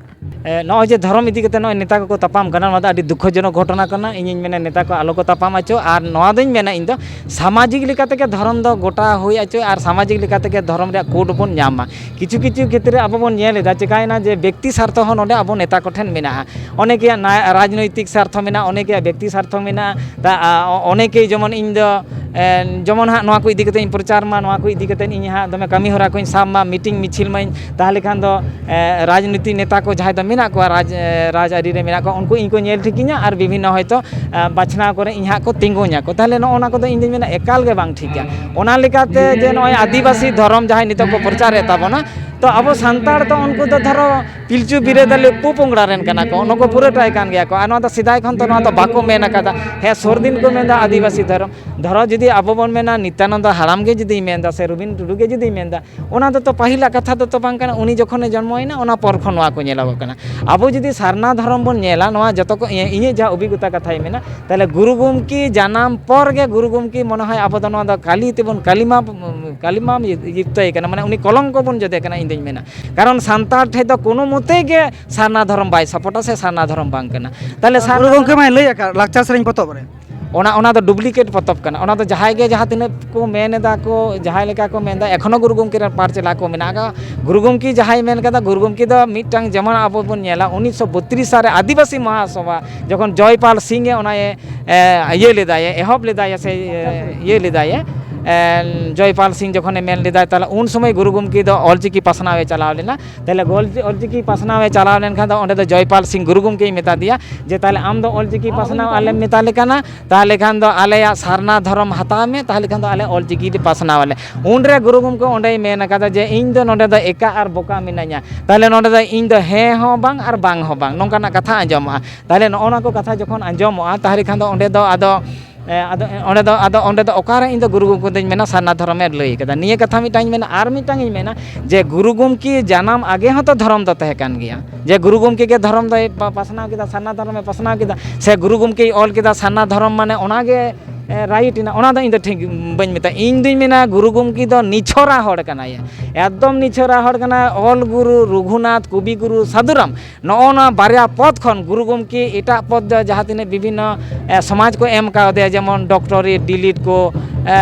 ᱮ, ᱱᱚᱜᱼᱚᱭ ᱡᱮ ᱫᱷᱚᱨᱚᱢ ᱤᱫᱤ ᱠᱟᱛᱮ ᱱᱚᱜᱼᱚᱭ ᱱᱮᱛᱟ ᱠᱚᱠᱚ ᱛᱟᱯᱟᱢ ᱠᱟᱱᱟ, ᱱᱚᱣᱟ ᱫᱚ ᱟᱹᱰᱤ ᱫᱩᱠᱠᱷᱚᱡᱚᱱᱚᱠ ᱜᱷᱚᱴᱚᱱᱟ ᱠᱟᱱᱟ᱾ ᱤᱧᱤᱧ ᱱᱮᱛᱟ ᱠᱚ ᱟᱞᱚ ᱠᱚ ᱛᱟᱯᱟᱢ ᱦᱚᱪᱚ᱾ ᱟᱨ ᱱᱚᱣᱟ ᱫᱚᱧ ᱢᱮᱱᱟ ᱤᱧ ᱫᱚ, ᱥᱟᱢᱟᱡᱤᱠ ᱞᱮᱠᱟ ᱛᱮᱜᱮ ᱫᱷᱚᱨᱚᱢ ᱫᱚ ᱜᱚᱴᱟ ᱦᱩᱭ ᱦᱚᱪᱚ ᱟᱨ ᱥᱟᱢᱟᱡᱤᱠ ᱞᱮᱠᱟ ᱛᱮᱜᱮ ᱫᱷᱚᱨᱚᱢ ᱨᱮᱭᱟᱜ ᱠᱳᱰ ᱵᱚᱱ ᱧᱟᱢ ᱢᱟ᱾ ᱠᱤᱪᱷᱩ ᱠᱤᱪᱷᱩ ᱠᱷᱮᱛᱨᱮ ᱟᱵᱚ ᱵᱚᱱ ᱧᱮᱞ ᱮᱫᱟ, ᱪᱮᱠᱟᱭᱮᱱᱟ ᱡᱮ ᱵᱮᱠᱛᱤ ᱥᱟᱨᱛᱷᱚ ᱦᱚᱸ ᱱᱚᱰᱮ ᱟᱵᱚ ᱱᱮᱛᱟ ᱠᱚᱴᱷᱮᱱ ᱢᱮᱱᱟᱜᱼᱟ, ᱚᱱᱮᱠᱮᱭᱟᱜ ᱱᱟ-, ᱨᱟᱡᱽᱱᱳᱭᱛᱤᱠ ᱥᱟᱨᱛᱷᱚ ᱢᱮᱱᱟᱜᱼᱟ, ᱚᱱᱮᱠᱮᱭᱟᱜ ᱵᱮᱠᱛᱤ ᱥᱟᱨᱛᱷᱚ ᱢᱮᱱᱟᱜᱼᱟ᱾ ᱛᱟ-, ᱟ, ᱚ-, ᱚᱱᱮᱠᱮ ᱡᱮᱢᱚᱱ ᱤᱧ ᱫᱚ, ᱮ, ᱡᱮᱢᱚᱱ ᱦᱟᱸᱜ ᱱᱚᱣᱟ ᱠᱚ ᱤᱫᱤ ᱠᱟᱛᱮ ᱤᱧ ᱯᱨᱚᱪᱟᱨ ᱢᱟ, ᱱᱚᱣᱟ ᱠᱚ ᱤᱫᱤ ᱠᱟᱛᱮ ᱤᱧ ᱦᱟᱸᱜ ᱫᱚᱢᱮ ᱠᱟᱹᱢᱤ ᱦᱚᱨᱟ ᱠᱚᱧ ᱥᱟᱵ ᱢᱟ, ᱢᱤᱴᱤᱝ ᱢᱤᱪᱷᱤᱞ ᱢᱟᱧ, ᱛᱟᱦᱚᱞᱮ ᱠᱷᱟᱱ ᱫᱚ, ᱮ, ᱨᱟᱡᱽᱱᱤᱛᱤ ᱱᱮᱛᱟ ᱠᱚ ᱡᱟᱦᱟᱸᱭ ᱫᱚ ᱢᱮᱱᱟᱜ ᱠᱚᱣᱟ ᱨᱟᱡᱽ, ᱮ, ᱨᱟᱡᱽ ᱟᱹᱨᱤ ᱨᱮ ᱢᱮᱱᱟᱜ ᱠᱚᱣᱟ, ᱩᱱᱠᱩ ᱤᱧ ᱠᱚ ᱧᱮᱞ ᱴᱷᱤᱠᱤᱧᱟ ᱟᱨ ᱵᱤᱵᱷᱤᱱᱱᱚ ᱦᱚᱭᱛᱳ, ᱮ, ᱵᱟᱪᱷᱱᱟᱣ ᱠᱚᱨᱮ ᱤᱧ ᱦᱟᱸᱜ ᱠᱚ ᱛᱤᱸᱜᱩᱧᱟ ᱠᱚ᱾ ᱛᱟᱦᱚᱞᱮ ᱱᱚᱜᱼᱚ ᱱᱚᱣᱟ ᱠᱚᱫᱚ ᱤᱧ ᱫᱩᱧ ᱢᱮᱱᱟ ᱮᱠᱟᱞ ᱜᱮ ᱵᱟᱝ ᱴᱷᱤᱠᱟ᱾ ᱚᱱᱟ ᱞᱮᱠᱟᱛᱮ ᱡᱮ ᱱᱚᱜᱼᱚᱭ ᱟᱹᱫᱤᱵᱟᱹᱥᱤ ᱫᱷᱚᱨᱚᱢ ᱡᱟᱦᱟᱸᱭ ᱱᱤᱛᱚᱜ ᱠᱚ ᱯᱨᱚᱪᱟᱨᱮᱫ ᱛᱟᱵᱚᱱᱟ, ᱛᱚ ᱟᱵᱚ ᱥᱟᱱᱛᱟᱲ ᱫᱚ ᱩᱱᱠᱩ ᱫᱚ ᱫᱷᱚᱨᱚ ᱯᱤᱞᱪᱩ ᱵᱤᱨᱟᱹᱫᱟᱹᱞᱤ ᱯᱚᱯᱚᱝᱲᱟ ᱨᱮᱱ ᱠᱟᱱᱟ ᱠᱚ, ᱱᱩᱠᱩ ᱯᱩᱨᱟᱹᱴᱟᱭ ᱠᱟᱱ ᱜᱮᱭᱟ ᱠᱚ᱾ ᱟᱨ ᱱᱚᱣᱟ ᱫᱚ ᱥᱮᱫᱟᱭ ᱠᱷᱚᱱ ᱫᱚ ᱱᱚᱣᱟ ᱫᱚ ᱵᱟᱠᱚ ᱢᱮᱱ ᱟᱠᱟᱫᱟ᱾ ᱦᱮᱸ, ᱥᱩᱨ ᱫᱤᱱ ᱠᱚ ᱢᱮᱱᱫᱟ ᱟᱹᱫᱤᱵᱟᱹᱥᱤ ᱫᱷᱚᱨᱚᱢ᱾ ᱫᱷᱚᱨᱚ ᱡᱩᱫᱤ ᱟᱵᱚ ᱵᱚᱱ ᱢᱮᱱᱟ, ᱱᱤᱛᱭᱟᱱᱚᱱᱫᱚ ᱦᱟᱲᱟᱢ ᱜᱮ ᱡᱩᱫᱤᱭ ᱢᱮᱱᱫᱟ ᱥᱮ ᱨᱚᱵᱤᱱ ᱴᱩᱰᱩ ᱜᱮ ᱡᱩᱫᱤᱭ ᱢᱮᱱᱫᱟ, ᱚᱱᱟ ᱫᱚ ᱛᱚ ᱯᱟᱹᱦᱤᱞᱟᱜ ᱠᱟᱛᱷᱟ ᱫᱚ ᱛᱚ ᱵᱟᱝ ᱠᱟᱱᱟ᱾ ᱩᱱᱤ ᱡᱚᱠᱷᱚᱱᱮ ᱡᱚᱱᱢᱚᱭᱮᱱᱟ, ᱚᱱᱟ ᱯᱚᱨ ᱠᱷᱚᱱ ᱱᱚᱣᱟ ᱠᱚ ᱧᱮᱞᱚᱜᱚᱜ ᱠᱟᱱᱟ᱾ ᱟᱵᱚ ᱡᱩᱫᱤ ᱥᱟᱨᱱᱟ ᱫᱷᱚᱨᱚᱢ ᱵᱚᱱ ᱧᱮᱞᱟ, ᱱᱚᱣᱟ ᱡᱚᱛᱚ ᱠᱚ, ᱤᱧᱟᱹᱜ ᱡᱟᱦᱟᱸ ᱚᱵᱷᱤᱜᱽᱜᱚᱛᱟ ᱠᱟᱛᱷᱟᱭ ᱢᱮᱱᱟ, ᱛᱟᱦᱚᱞᱮ ᱜᱩᱨᱩ ᱜᱚᱢᱠᱮ ᱡᱟᱱᱟᱢ ᱯᱚᱨ ᱜᱮ ᱜᱩᱨᱩ ᱜᱚᱢᱠᱮ ᱢᱚᱱᱮ ᱦᱚᱭ ᱟᱵᱚ ᱫᱚ ᱱᱚᱣᱟ ᱫᱚ ᱠᱟᱹᱞᱤ ᱛᱮᱵᱚᱱ ᱠᱟᱹᱞᱤᱢᱟ, ᱠᱟᱹᱞᱤᱢᱟ ᱡᱤᱯᱛᱚᱭ ᱠᱟᱱᱟ, ᱢᱟᱱᱮ ᱩᱱᱤ ᱠᱚᱞᱚᱝᱠᱚ ᱵᱚᱱ ᱡᱚᱫᱮ ᱠᱟᱱᱟ, ᱤᱧ ᱫᱩᱧ ᱢᱮᱱᱟ᱾ ᱠᱟᱨᱚᱱ ᱥᱟᱱᱛᱟᱲ ᱴᱷᱮᱡ ᱫᱚ ᱠᱳᱱᱳ ᱢᱚᱛᱮ ᱜᱮ ᱥᱟᱨᱱᱟ ᱫᱷᱚᱨᱚᱢ ᱵᱟᱭ ᱥᱟᱯᱳᱨᱴᱟ ᱥᱮ ᱥᱟᱨᱱᱟ ᱫᱷᱚᱨᱚᱢ ᱵᱟᱝ ᱠᱟᱱᱟ᱾ ᱛᱟᱦᱚᱞᱮ ᱜᱩᱨᱩ ᱥᱟᱨᱱᱟ ᱜᱚᱢᱠᱮ ᱢᱟᱭ ᱞᱟᱹᱭ ᱟᱠᱟᱫ ᱞᱟᱠᱪᱟᱨ ᱥᱮᱨᱮᱧ ᱯᱚᱛᱚᱵ ᱨᱮ᱾ ᱚᱱᱟ, ᱚᱱᱟ ᱫᱚ ᱰᱩᱯᱞᱤᱠᱮᱴ ᱯᱚᱛᱚᱵ ᱠᱟᱱᱟ᱾ ᱚᱱᱟ ᱫᱚ ᱡᱟᱦᱟᱸᱭ ᱜᱮ ᱡᱟᱦᱟᱸ ᱛᱤᱱᱟᱹᱜ ᱠᱚ ᱢᱮᱱ ᱮᱫᱟ ᱠᱚ, ᱡᱟᱦᱟᱸᱭ ᱞᱮᱠᱟ ᱠᱚ ᱢᱮᱱ ᱮᱫᱟ, ᱮᱠᱷᱚᱱᱳ ᱜᱩᱨᱩ ᱜᱚᱢᱠᱮ ᱨᱮᱱ ᱯᱟᱨᱪᱟᱞᱟ ᱠᱚ ᱢᱮᱱᱟᱜ ᱟᱠᱟᱫ᱾ ᱜᱩᱨᱩ ᱜᱚᱢᱠᱮ ᱡᱟᱦᱟᱸᱭ ᱢᱮᱱ ᱠᱟᱫᱟ, ᱜᱩᱨᱩ ᱜᱚᱢᱠᱮ ᱫᱚ ᱢᱤᱫᱴᱟᱝ, ᱡᱮᱢᱚᱱ ᱟᱵᱚ ᱵᱚᱱ ᱧᱮᱞᱟ, ᱩᱱᱤᱥᱥᱚ ᱵᱚᱛᱨᱤᱥ ᱥᱟᱞ ᱨᱮ ᱟᱹᱫᱤᱵᱟᱹᱥᱤ ᱢᱚᱦᱟᱥᱚᱵᱷᱟ ᱡᱚᱠᱷᱚᱱ ᱡᱚᱭᱯᱟᱞ ᱥᱤᱝ ᱮ ᱚᱱᱟ ᱮ, ᱮ, ᱤᱭᱟᱹ ᱞᱮᱫᱟᱭ, ᱮᱦᱚᱵ ᱞᱮᱫᱟᱭ ᱥᱮ, ᱮ, ᱤᱭᱟᱹ ᱞᱮᱫᱟᱭ, ᱮ, ᱡᱚᱭᱯᱟᱞ ᱥᱤᱝ ᱡᱚᱠᱷᱚᱱᱮ ᱢᱮᱱ ᱞᱮᱫᱟᱭ, ᱛᱟᱦᱚᱞᱮ ᱩᱱ ᱥᱚᱢᱚᱭ ᱜᱩᱨᱩ ᱜᱚᱢᱠᱮ ᱫᱚ ᱚᱞᱪᱤᱠᱤ ᱯᱟᱥᱱᱟᱣ ᱮ ᱪᱟᱞᱟᱣ ᱞᱮᱱᱟ᱾ ᱛᱟᱦᱚᱞᱮ ᱚᱞ-, ᱚᱞᱪᱤᱠᱤ ᱯᱟᱥᱱᱟᱣ ᱮ ᱪᱟᱞᱟᱣ ᱞᱮᱱᱠᱷᱟᱱ ᱫᱚ ᱚᱸᱰᱮ ᱫᱚ ᱡᱚᱭᱯᱟᱞ ᱥᱤᱝ ᱜᱩᱨᱩ ᱜᱚᱢᱠᱮᱭ ᱢᱮᱛᱟ ᱫᱮᱭᱟ ᱡᱮ, "ᱛᱟᱦᱚᱞᱮ ᱟᱢ ᱫᱚ ᱚᱞᱪᱤᱠᱤ ᱯᱟᱥᱱᱟᱣ ᱟᱞᱮᱢ ᱢᱮᱛᱟ ᱞᱮ ᱠᱟᱱᱟ, ᱛᱟᱦᱚᱞᱮ ᱠᱷᱟᱱ ᱫᱚ ᱟᱞᱮᱭᱟᱜ ᱥᱟᱨᱱᱟ ᱫᱷᱚᱨᱚᱢ ᱦᱟᱛᱟᱣ ᱢᱮ, ᱛᱟᱦᱚᱞᱮ ᱠᱷᱟᱱ ᱫᱚ ᱟᱞᱮ ᱚᱞᱪᱤᱠᱤ ᱞᱮ ᱯᱟᱥᱱᱟᱣ ᱟᱞᱮ᱾" ᱩᱱᱨᱮ ᱜᱩᱨᱩ ᱜᱚᱢᱠᱮ ᱚᱸᱰᱮᱭ ᱢᱮᱱ ᱟᱠᱟᱫᱟ ᱡᱮ, "ᱤᱧ ᱫᱚ ᱱᱚᱰᱮ ᱫᱚ ᱮᱠᱟ ᱟᱨ ᱵᱚᱠᱟ ᱢᱤᱱᱟᱹᱧᱟ, ᱛᱟᱦᱚᱞᱮ ᱱᱚᱰᱮ ᱫᱚ ᱤᱧ ᱫᱚ ᱦᱮᱸ ᱦᱚᱸ ᱵᱟᱝ ᱟᱨ ᱵᱟᱝ ᱦᱚᱸ ᱵᱟᱝ", ᱱᱚᱝᱠᱟᱱᱟᱜ ᱠᱟᱛᱷᱟ ᱟᱸᱡᱚᱢᱚᱜᱼᱟ᱾ ᱛᱟᱦᱚᱞᱮ ᱱᱚᱜᱼᱚ ᱱᱚᱣᱟ ᱠᱚ ᱠᱟᱛᱷᱟ ᱡᱚᱠᱷᱚᱱ ᱟᱸᱡᱚᱢᱚᱜᱼᱟ, ᱛᱟᱦᱚᱞᱮ ᱠᱷᱟᱱ ᱫᱚ ᱚᱸᱰᱮ ᱫᱚ ᱟᱫᱚ, ᱮ, ᱟᱫᱚ ᱚᱸᱰᱮ ᱫᱚ, ᱟᱫᱚ ᱚᱸᱰᱮ ᱫᱚ ᱚᱠᱟᱨᱮ ᱤᱧ ᱫᱚ ᱜᱩᱨᱩ ᱜᱚᱢᱠᱮ ᱫᱚᱧ ᱢᱮᱱᱟ ᱥᱟᱨᱱᱟ ᱫᱷᱚᱨᱚᱢᱮ ᱞᱟᱹᱭ ᱠᱟᱫᱟ? ᱱᱤᱭᱟᱹ ᱠᱟᱛᱷᱟ ᱢᱤᱫᱴᱟᱝ ᱤᱧ ᱢᱮᱱᱟ᱾ ᱟᱨ ᱢᱤᱫᱴᱟᱝ ᱤᱧ ᱢᱮᱱᱟ ᱡᱮ ᱜᱩᱨᱩ ᱜᱚᱢᱠᱮ ᱡᱟᱱᱟᱢ ᱟᱜᱮ ᱦᱚᱸᱛᱚ ᱫᱷᱚᱨᱚᱢ ᱫᱚ ᱛᱟᱦᱮᱸ ᱠᱟᱱ ᱜᱮᱭᱟ, ᱡᱮ ᱜᱩᱨᱩ ᱜᱚᱢᱠᱮ ᱜᱮ ᱫᱷᱚᱨᱚᱢ ᱫᱚᱭ ᱯᱟ-, ᱯᱟᱥᱱᱟᱣ ᱠᱮᱫᱟ, ᱥᱟᱨᱱᱟ ᱫᱷᱚᱨᱚᱢᱮ ᱯᱟᱥᱱᱟᱣ ᱠᱮᱫᱟ, ᱥᱮ ᱜᱩᱨᱩ ᱜᱚᱢᱠᱮᱭ ᱚᱞ ᱠᱮᱫᱟ ᱥᱟᱨᱱᱟ ᱫᱷᱚᱨᱚᱢ, ᱢᱟᱱᱮ ᱚᱱᱟᱜᱮ ᱨᱟᱭᱤᱴ ᱮᱱᱟ, ᱚᱱᱟ ᱫᱚ ᱤᱧ ᱫᱚ ᱴᱷᱤᱠ ᱵᱟᱹᱧ ᱢᱮᱛᱟᱜᱼᱟ᱾ ᱤᱧ ᱫᱩᱧ ᱢᱮᱱᱟ ᱜᱩᱨᱩ ᱜᱚᱢᱠᱮ ᱫᱚ ᱱᱤᱪᱷᱚᱨᱟ ᱦᱚᱲ ᱠᱟᱱᱟᱭ, ᱮᱠᱫᱚᱢ ᱱᱤᱪᱷᱚᱨᱟ ᱦᱚᱲ ᱠᱟᱱᱟᱭ᱾ ᱚᱞ ᱜᱩᱨᱩ ᱨᱚᱜᱷᱩᱱᱟᱛᱷ, ᱠᱚᱵᱤ ᱜᱩᱨᱩ ᱥᱟᱹᱫᱷᱩᱨᱟᱢ, ᱱᱚᱜᱼᱚ ᱱᱚᱣᱟ ᱵᱟᱨᱭᱟ ᱯᱚᱫᱽ ᱠᱷᱚᱱ ᱜᱩᱨᱩ ᱜᱚᱢᱠᱮ ᱮᱴᱟᱜ ᱯᱚᱫᱽ ᱫᱚ ᱡᱟᱦᱟᱸ ᱛᱤᱱᱟᱹᱜ ᱵᱤᱵᱷᱤᱱᱱᱚ ᱥᱚᱢᱟᱡᱽ ᱠᱚ ᱮᱢ ᱠᱟᱣᱫᱮᱭᱟ, ᱡᱮᱢᱚᱱ ᱰᱚᱠᱴᱚᱨᱮᱴ, ᱰᱤᱞᱤᱴ ᱠᱚ,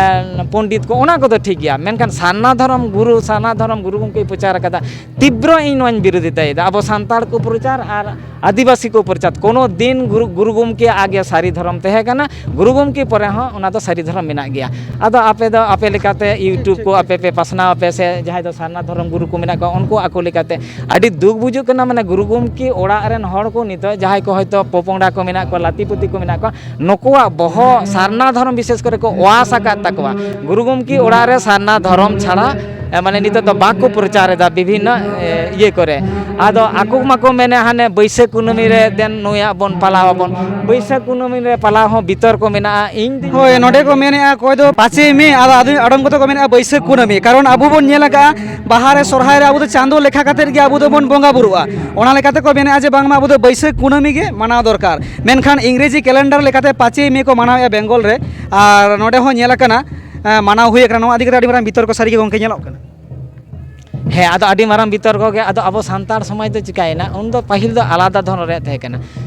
ᱯᱚᱱᱰᱤᱛ ᱠᱚ, ᱚᱱᱟ ᱠᱚᱫᱚ ᱴᱷᱤᱠ ᱜᱮᱭᱟ, ᱢᱮᱱᱠᱷᱟᱱ ᱥᱟᱨᱱᱟ ᱫᱷᱚᱨᱚᱢ ᱜᱩᱨᱩ, ᱥᱟᱨᱱᱟ ᱫᱷᱚᱨᱚᱢ ᱜᱩᱨᱩ ᱜᱚᱢᱠᱮᱭ ᱯᱨᱚᱪᱟᱨ ᱟᱠᱟᱫᱟ, ᱛᱤᱵᱨᱚ ᱤᱧ ᱱᱚᱣᱟᱧ ᱵᱤᱨᱳᱫᱷᱤᱛᱟᱭᱮᱫᱟ᱾ ᱟᱵᱚ ᱥᱟᱱᱛᱟᱲ ᱠᱚ ᱯᱨᱚᱪᱟᱨ ᱟᱨ ᱟᱹᱫᱤᱵᱟᱹᱥᱤ ᱠᱚ ᱯᱨᱚᱪᱟᱨ, ᱠᱳᱱᱳ ᱫᱤᱱ ᱜᱩᱨᱩ, ᱜᱩᱨᱩ ᱜᱚᱢᱠᱮᱭᱟᱜ ᱜᱮ ᱥᱟᱹᱨᱤ ᱫᱷᱚᱨᱚᱢ ᱛᱟᱦᱮᱸ ᱠᱟᱱᱟ, ᱜᱩᱨᱩ ᱜᱚᱢᱠᱮ ᱯᱚᱨᱮ ᱦᱚᱸ ᱚᱱᱟ ᱫᱚ ᱥᱟᱹᱨᱤ ᱫᱷᱚᱨᱚᱢ ᱢᱮᱱᱟᱜ ᱜᱮᱭᱟ᱾ ᱟᱫᱚ ᱟᱯᱮ ᱫᱚ ᱟᱯᱮ ᱞᱮᱠᱟᱛᱮ YouTube ᱠᱚ ᱟᱯᱮ ᱯᱮ ᱯᱟᱥᱱᱟᱣ ᱟᱯᱮ, ᱥᱮ ᱡᱟᱦᱟᱸᱭ ᱫᱚ ᱥᱟᱨᱱᱟ ᱫᱷᱚᱨᱚᱢ ᱜᱩᱨᱩ ᱠᱚ ᱢᱮᱱᱟᱜ ᱠᱚᱣᱟ, ᱩᱱᱠᱩ ᱟᱠᱚ ᱞᱮᱠᱟᱛᱮ᱾ ᱟᱹᱰᱤ ᱫᱩᱠ ᱵᱩᱡᱩᱜ ᱠᱟᱱᱟ, ᱢᱟᱱᱮ ᱜᱩᱨᱩ ᱜᱚᱢᱠᱮ ᱚᱲᱟᱜ ᱨᱮᱱ ᱦᱚᱲ ᱠᱚ ᱱᱤᱛᱚᱜ ᱡᱟᱦᱟᱸᱭ ᱠᱚ ᱦᱚᱭᱛᱳ ᱯᱚᱯᱚᱝᱲᱟ ᱠᱚ ᱢᱮᱱᱟᱜ ᱠᱚᱣᱟ, ᱞᱟᱹᱛᱤ ᱯᱩᱛᱤ ᱠᱚ ᱢᱮᱱᱟᱜ ᱠᱚᱣᱟ, ᱱᱩᱠᱩᱣᱟᱜ ᱵᱚᱦᱚᱜ ᱥᱟᱨᱱᱟ ᱫᱷᱚᱨᱚᱢ ᱵᱤᱥᱮᱥ ᱠᱚᱨᱮ ᱠᱚ ᱚᱣᱟᱥ ᱟᱠᱟᱫ ᱛᱟᱠᱚᱣᱟ᱾ ᱜᱩᱨᱩ ᱜᱚᱢᱠᱮ ᱚᱲᱟᱜ ᱨᱮ ᱥᱟᱨᱱᱟ ᱫᱷᱚᱨᱚᱢ ᱪᱷᱟᱲᱟ, ᱮ, ᱢᱟᱱᱮ ᱱᱤᱛᱚᱜ ᱫᱚ ᱵᱟᱠᱚ ᱯᱨᱚᱪᱟᱨ ᱮᱫᱟ ᱵᱤᱵᱷᱤᱱᱱᱚ, ᱮ, ᱤᱭᱟᱹ ᱠᱚᱨᱮ᱾ ᱟᱫᱚ ᱟᱠᱚ ᱢᱟᱠᱚ ᱢᱮᱱᱮᱫ ᱦᱟᱱᱮ ᱵᱟᱹᱭᱥᱟᱹᱠᱷ ᱠᱩᱱᱟᱹᱢᱤ ᱨᱮ ᱫᱮᱱ ᱱᱩᱭᱟᱜ ᱵᱚᱱ ᱯᱟᱞᱟᱣ ᱟᱵᱚᱱ᱾ ᱵᱟᱹᱭᱥᱟᱹᱠᱷ ᱠᱩᱱᱟᱹᱢᱤ ᱨᱮ ᱯᱟᱞᱟᱣ ᱦᱚᱸ ᱵᱤᱛᱚᱨᱠᱚ ᱢᱮᱱᱟᱜᱼᱟ᱾ ᱤᱧ ᱫᱩᱧ ᱦᱳᱭ, ᱱᱚᱰᱮ ᱠᱚ ᱢᱮᱱᱮᱫᱼᱟ ᱚᱠᱚᱭ ᱫᱚ ᱯᱟᱸᱪᱮᱭ ᱢᱮ, ᱟᱨ ᱟᱫᱚᱢ ᱟᱫᱚᱢ ᱠᱚᱫᱚ ᱠᱚ ᱢᱮᱱᱮᱫᱼᱟ ᱵᱟᱹᱭᱥᱟᱹᱠᱷ ᱠᱩᱱᱟᱹᱢᱤ, ᱠᱟᱨᱚᱱ ᱟᱵᱚ ᱵᱚᱱ ᱧᱮᱞ ᱟᱠᱟᱫᱼᱟ ᱵᱟᱦᱟ ᱨᱮ, ᱥᱚᱨᱦᱟᱭ ᱨᱮ ᱟᱵᱚ ᱫᱚ ᱪᱟᱸᱫᱚ ᱞᱮᱠᱷᱟ ᱠᱟᱛᱮᱫ ᱜᱮ ᱟᱵᱚ ᱫᱚᱵᱚᱱ ᱵᱚᱸᱜᱟ ᱵᱩᱨᱩᱜᱼᱟ᱾ ᱚᱱᱟ ᱞᱮᱠᱟᱛᱮ ᱠᱚ ᱢᱮᱱᱮᱫᱼᱟ ᱡᱮ ᱵᱟᱝᱢᱟ ᱟᱵᱚ ᱫᱚ ᱵᱟᱹᱭᱥᱟᱹᱠᱷ ᱠᱩᱱᱟᱹᱢᱤ ᱜᱮ ᱢᱟᱱᱟᱣ ᱫᱚᱨᱠᱟᱨ, ᱢᱮᱱᱠᱷᱟᱱ ᱤᱝᱨᱮᱡᱤ ᱠᱮᱞᱮᱱᱰᱟᱨ ᱞᱮᱠᱟᱛᱮ ᱯᱟᱸᱪᱮᱭ ᱢᱮ ᱠᱚ ᱢᱟᱱᱟᱣᱮᱫᱼᱟ ᱵᱮᱝᱜᱚᱞ ᱨᱮ, ᱟᱨ ᱱᱚᱰᱮ ᱦᱚᱸ ᱧᱮᱞ ᱟᱠᱟᱱᱟ, ᱮᱸ, ᱢᱟᱱᱟᱣ ᱦᱩᱭ ᱟᱠᱟᱱᱟ᱾ ᱱᱚᱣᱟ ᱤᱫᱤ ᱠᱟᱛᱮ ᱟᱹᱰᱤ ᱢᱟᱨᱟᱝ ᱵᱤᱛᱚᱨᱠᱚ ᱥᱟᱹᱨᱤ ᱜᱮ ᱜᱚᱢᱠᱮ ᱧᱮᱞᱚᱜ ᱠᱟᱱᱟ᱾ ᱦᱮᱸ, ᱟᱫᱚ ᱟᱹᱰᱤ ᱢᱟᱨᱟᱝ ᱵᱤᱛᱚᱨᱠᱚ ᱜᱮ᱾ ᱟᱫᱚ ᱟᱵᱚ ᱥᱟᱱᱛᱟᱲ ᱥᱚᱢᱟᱡᱽ ᱫᱚ ᱪᱤᱠᱟᱹᱭᱮᱱᱟ, ᱩᱱᱫᱚ ᱯᱟᱹᱦᱤᱞ ᱫᱚ ᱟᱞᱟᱫᱟ ᱫᱷᱚᱨᱚᱱ ᱨᱮᱭᱟᱜ ᱛᱟᱦᱮᱸ ᱠᱟᱱᱟ᱾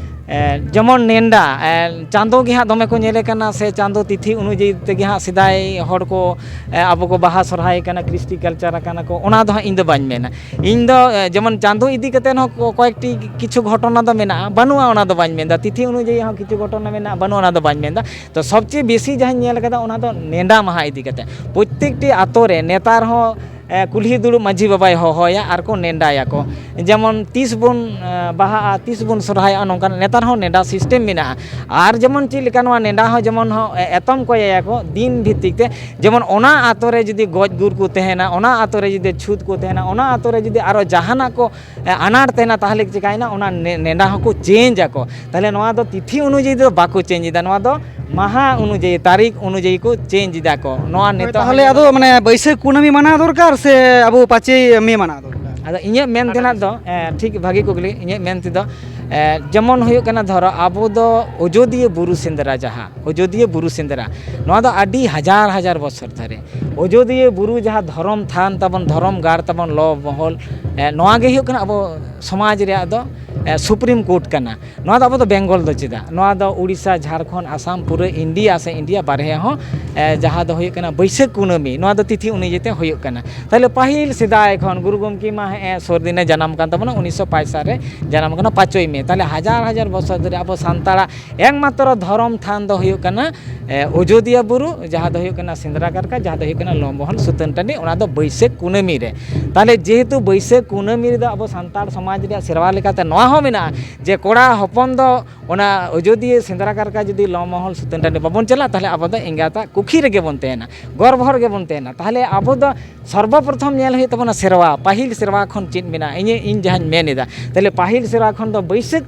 ᱮ, ᱡᱮᱢᱚᱱ ᱱᱮᱱᱰᱟ, ᱮ, ᱪᱟᱸᱫᱚ ᱜᱮ ᱦᱟᱸᱜ ᱫᱚᱢᱮ ᱠᱚ ᱧᱮᱞᱮ ᱠᱟᱱᱟ, ᱥᱮ ᱪᱟᱸᱫᱚ ᱛᱤᱛᱷᱤ ᱚᱱᱩᱡᱟᱭᱤ ᱛᱮᱜᱮ ᱦᱟᱸᱜ ᱥᱮᱫᱟᱭ ᱦᱚᱲ ᱠᱚ, ᱮ, ᱟᱵᱚ ᱠᱚ ᱵᱟᱦᱟ ᱥᱚᱨᱦᱟᱭ ᱠᱟᱱᱟ, ᱠᱨᱤᱥᱴᱤ ᱠᱟᱞᱪᱟᱨ ᱟᱠᱟᱱᱟ ᱠᱚ, ᱚᱱᱟ ᱫᱚ ᱦᱟᱸᱜ ᱤᱧ ᱫᱚ ᱵᱟᱹᱧ ᱢᱮᱱᱟ᱾ ᱤᱧ ᱫᱚ, ᱮ, ᱡᱮᱢᱚᱱ ᱪᱟᱸᱫᱚ ᱤᱫᱤ ᱠᱟᱛᱮ ᱦᱚᱸ ᱠᱚ-, ᱠᱚᱭᱮᱠᱴᱤ ᱠᱤᱪᱷᱩ ᱜᱷᱚᱴᱚᱱᱟ ᱫᱚ ᱢᱮᱱᱟᱜᱼᱟ, ᱵᱟᱹᱱᱩᱜᱼᱟ ᱚᱱᱟ ᱫᱚ ᱵᱟᱹᱧ ᱢᱮᱱᱫᱟ, ᱛᱤᱛᱷᱤ ᱚᱱᱩᱡᱟᱭᱤ ᱦᱚᱸ ᱠᱤᱪᱷᱩ ᱜᱷᱚᱴᱚᱱᱟ ᱢᱮᱱᱟᱜᱼᱟ, ᱵᱟᱹᱱᱩᱜᱼᱟ ᱚᱱᱟ ᱫᱚ ᱵᱟᱹᱧ ᱢᱮᱱᱫᱟ᱾ ᱛᱚ ᱥᱚᱵᱪᱮᱭᱮ ᱵᱮᱥᱤ ᱡᱟᱦᱟᱸᱧ ᱧᱮᱞ ᱠᱟᱫᱟ ᱚᱱᱟ ᱫᱚ ᱱᱮᱰᱟ ᱢᱟᱦᱟ ᱤᱫᱤ ᱠᱟᱛᱮ᱾ ᱯᱨᱚᱛᱛᱮᱠᱴᱤ ᱟᱛᱳ ᱨᱮ ᱱᱮᱛᱟᱨ ᱦᱚᱸ, ᱮ, ᱠᱩᱞᱦᱤ ᱫᱩᱲᱩᱵ ᱢᱟᱹᱡᱷᱤ ᱵᱟᱵᱟᱭ ᱦᱚᱦᱚᱭᱟ ᱟᱨ ᱠᱚ ᱱᱮᱰᱟᱭᱟᱠᱚ᱾ ᱡᱮᱢᱚᱱ ᱛᱤᱥ ᱵᱚᱱ, ᱮ, ᱵᱟᱦᱟᱜᱼᱟ, ᱛᱤᱥ ᱵᱚᱱ ᱥᱚᱨᱦᱟᱭᱚᱜᱼᱟ, ᱱᱚᱝᱠᱟᱱ ᱱᱮᱛᱟᱨ ᱦᱚᱸ ᱱᱮᱰᱟ system ᱢᱮᱱᱟᱜᱼᱟ᱾ ᱟᱨ ᱡᱮᱢᱚᱱ ᱪᱮᱫ ᱞᱮᱠᱟ ᱱᱚᱣᱟ ᱱᱮᱰᱟ ᱦᱚᱸ ᱡᱮᱢᱚᱱ ᱦᱚᱸ, ᱮ, ᱮᱛᱚᱢ ᱠᱚᱭᱮᱭᱟᱠᱚ ᱫᱤᱱ ᱵᱷᱤᱛᱛᱤᱠ ᱛᱮ, ᱡᱮᱢᱚᱱ ᱚᱱᱟ ᱟᱛᱳ ᱨᱮ ᱡᱩᱫᱤ ᱜᱚᱡ ᱜᱩᱨ ᱠᱚ ᱛᱟᱦᱮᱱᱟ, ᱚᱱᱟ ᱟᱛᱳ ᱨᱮ ᱡᱩᱫᱤ ᱪᱷᱩᱛ ᱠᱚ ᱛᱟᱦᱮᱱᱟ, ᱚᱱᱟ ᱟᱛᱳ ᱨᱮ ᱡᱩᱫᱤ ᱟᱨᱚ ᱡᱟᱦᱟᱱᱟᱜ ᱠᱚ ᱮ, ᱟᱱᱟᱴ ᱛᱟᱦᱮᱱᱟ, ᱛᱟᱦᱚᱞᱮ ᱪᱤᱠᱟᱹᱭᱮᱱᱟ? ᱚᱱᱟ ᱱᱮ-, ᱱᱮᱰᱟ ᱦᱚᱸᱠᱚ change ᱟᱠᱚ᱾ ᱛᱟᱦᱚᱞᱮ ᱱᱚᱣᱟ ᱫᱚ ᱛᱤᱛᱷᱤ ᱚᱱᱩᱡᱟᱭᱤ ᱫᱚ ᱵᱟᱠᱚ change ᱮᱫᱟ, ᱱᱚᱣᱟ ᱫᱚ ᱢᱟᱦᱟ ᱚᱱᱩᱡᱟᱭᱤ, ᱛᱟᱹᱨᱤᱠᱷ ᱚᱱᱩᱡᱟᱭᱤ ᱠᱚ change ᱮᱫᱟ ᱠᱚ᱾ ᱱᱚᱣᱟ ᱦᱳᱭ, ᱱᱤᱛᱚᱜ ᱛᱟᱦᱚᱞᱮ ᱟᱫᱚ ᱢᱟᱱᱮ ᱵᱟᱹᱭᱥᱟᱹᱠᱷ ᱠᱩᱱᱟᱹᱢᱤ ᱢᱟᱱᱟᱣ ᱫᱚᱨᱠᱟᱨ ᱥᱮ ᱟᱵᱚ ᱯᱟᱸᱪᱮᱭ ᱢᱮ ᱢᱟᱱᱟᱣ ᱫᱚᱨᱠᱟᱨ? ᱟᱫᱚ ᱤᱧᱟᱹᱜ ᱢᱮᱱ ᱛᱮᱱᱟᱜ ᱫᱚ, ᱮ, ᱴᱷᱤᱠ, ᱵᱷᱟᱹᱜᱤ ᱠᱩᱠᱞᱤ᱾ ᱤᱧᱟᱹᱜ ᱢᱮᱱ ᱛᱮᱫᱚ, ᱮ, ᱡᱮᱢᱚᱱ ᱦᱩᱭᱩᱜ ᱠᱟᱱᱟ, ᱫᱷᱚᱨᱚ, ᱟᱵᱚ ᱫᱚ ᱚᱡᱳᱫᱤᱭᱟᱹ ᱵᱩᱨᱩ ᱥᱮᱸᱫᱽᱨᱟ, ᱡᱟᱦᱟᱸ ᱚᱡᱳᱫᱤᱭᱟᱹ ᱵᱩᱨᱩ ᱥᱮᱸᱫᱽᱨᱟ, ᱱᱚᱣᱟ ᱫᱚ ᱟᱹᱰᱤ ᱦᱟᱡᱟᱨ ᱦᱟᱡᱟᱨ ᱵᱚᱪᱷᱚᱨ ᱫᱷᱚᱨᱮ ᱚᱡᱳᱫᱤᱭᱟᱹ ᱵᱩᱨᱩ, ᱡᱟᱦᱟᱸ ᱫᱷᱚᱨᱚᱢ ᱛᱷᱟᱱ ᱛᱟᱵᱚᱱ, ᱫᱷᱚᱨᱚᱢ ᱜᱟᱲ ᱛᱟᱵᱚᱱ, ᱞᱚ ᱢᱚᱦᱚᱞ, ᱮ, ᱱᱚᱣᱟ ᱜᱮ ᱦᱩᱭᱩᱜ ᱠᱟᱱᱟ ᱟᱵᱚ ᱥᱚᱢᱟᱡᱽ ᱨᱮᱭᱟᱜ ᱫᱚ, ᱮ, ᱥᱩᱯᱨᱤᱢ ᱠᱳᱨᱴ ᱠᱟᱱᱟ᱾ ᱱᱚᱣᱟ ᱫᱚ ᱟᱵᱚ ᱫᱚ ᱵᱮᱝᱜᱚᱞ ᱫᱚ ᱪᱮᱫᱟᱜ? ᱱᱚᱣᱟ ᱫᱚ ᱩᱲᱤᱥᱥᱟ, ᱡᱷᱟᱲᱠᱷᱚᱸᱰ, ᱟᱥᱟᱢ, ᱯᱩᱨᱟᱹ ᱤᱱᱰᱤᱭᱟ ᱥᱮ ᱤᱱᱰᱤᱭᱟ ᱵᱟᱨᱦᱮ ᱦᱚᱸ, ᱮ, ᱡᱟᱦᱟᱸ ᱫᱚ ᱦᱩᱭᱩᱜ ᱠᱟᱱᱟ ᱵᱟᱹᱭᱥᱟᱹᱠᱷ ᱠᱩᱱᱟᱹᱢᱤ, ᱱᱚᱣᱟ ᱫᱚ ᱛᱤᱛᱷᱤ ᱚᱱᱩᱡᱟᱭᱤ ᱛᱮ ᱦᱩᱭᱩᱜ ᱠᱟᱱᱟ᱾ ᱛᱟᱦᱞᱮ ᱯᱟᱹᱦᱤᱞ ᱥᱮᱫᱟᱭ ᱠᱷᱚᱱ ᱜᱩᱨᱩ ᱜᱚᱢᱠᱮ ᱢᱟ ᱦᱮᱸ ᱥᱩᱨ ᱫᱤᱱᱮ ᱡᱟᱱᱟᱢ ᱠᱟᱱ ᱛᱟᱵᱚᱱᱟ, ᱩᱱᱤᱥᱥᱚ ᱯᱟᱸᱪ ᱥᱟᱞ ᱨᱮ ᱡᱟᱱᱟᱢ ᱠᱟᱱᱟ, ᱯᱟᱸᱪᱚᱭ ᱢᱮ᱾ ᱛᱟᱦᱞᱮ ᱦᱟᱡᱟᱨ ᱦᱟᱡᱟᱨ ᱵᱚᱪᱷᱚᱨ ᱫᱷᱚᱨᱮ ᱟᱵᱚ ᱥᱟᱱᱛᱟᱲᱟᱜ ᱮᱠᱢᱟᱛᱨᱚ ᱫᱷᱚᱨᱚᱢ ᱛᱷᱟᱱ ᱫᱚ ᱦᱩᱭᱩᱜ ᱠᱟᱱᱟ, ᱮ, ᱚᱡᱳᱫᱤᱭᱟᱹ ᱵᱩᱨᱩ, ᱡᱟᱦᱟᱸ ᱫᱚ ᱦᱩᱭᱩᱜ ᱠᱟᱱᱟ ᱥᱮᱸᱫᱽᱨᱟ ᱠᱟᱨᱠᱟ, ᱡᱟᱦᱟᱸ ᱫᱚ ᱦᱩᱭᱩᱜ ᱠᱟᱱᱟ ᱞᱚᱢᱚᱦᱚᱞ ᱥᱩᱛᱟᱹᱱ ᱴᱟᱺᱰᱤ, ᱚᱱᱟ ᱫᱚ ᱵᱟᱹᱭᱥᱟᱹᱠᱷ ᱠᱩᱱᱟᱹᱢᱤ ᱨᱮ᱾ ᱛᱟᱦᱞᱮ ᱡᱮᱦᱮᱛᱩ ᱵᱟᱹᱭᱥᱟᱹᱠᱷ ᱠᱩᱱᱟᱹᱢᱤ ᱨᱮᱫᱚ ᱟᱵᱚ ᱥᱟᱱᱛᱟᱲ ᱥᱚᱢᱟᱡᱽ ᱨᱮᱭᱟᱜ ᱥᱮᱨᱣᱟ ᱞᱮᱠᱟᱛᱮ ᱱᱚᱣᱟ ᱦᱚᱸ ᱢᱮᱱᱟᱜᱼᱟ ᱡᱮ ᱠᱚᱲᱟ ᱦᱚᱯᱚᱱ ᱫᱚ ᱚᱱᱟ ᱚᱡᱳᱫᱤᱭᱟᱹ ᱥᱮᱸᱫᱽᱨᱟ ᱠᱟᱨᱠᱟ ᱡᱩᱫᱤ ᱞᱚᱢᱚᱦᱚᱞ ᱥᱩᱛᱟᱹᱱ ᱴᱟᱺᱰᱤ ᱵᱟᱵᱚᱱ ᱪᱟᱞᱟᱜᱼᱟ, ᱛᱟᱦᱞᱮ ᱟᱵᱚ ᱫᱚ ᱮᱸᱜᱟᱛᱟᱜ ᱠᱩᱠᱷᱤ ᱨᱮᱜᱮ ᱵᱚᱱ ᱛᱟᱦᱮᱱᱟ, ᱜᱚᱨᱵᱷᱚ ᱨᱮᱜᱮ ᱵᱚᱱ ᱛᱟᱦᱮᱱᱟ᱾ ᱛᱟᱦᱞᱮ ᱟᱵᱚ ᱫᱚ ᱥᱚᱨᱵᱚ ᱯᱨᱚᱛᱷᱚᱢ ᱧᱮᱞ ᱦᱩᱭᱩᱜ ᱛᱟᱵᱚᱱᱟ ᱥᱮᱨᱣᱟ, ᱯᱟᱹᱦᱤᱞ ᱥᱮᱨᱣᱟ ᱠᱷᱚᱱ ᱪᱮᱫ ᱢᱮᱱᱟᱜᱼᱟ, ᱤᱧ, ᱤᱧ ᱡᱟᱦᱟᱸᱧ ᱢᱮᱱ ᱮᱫᱟ᱾ ᱛᱟᱦᱞᱮ ᱯᱟᱹᱦᱤᱞ ᱥᱮᱨᱣᱟ ᱠᱷᱚᱱ ᱫᱚ ᱵᱟᱹᱭᱥᱟᱹᱠᱷ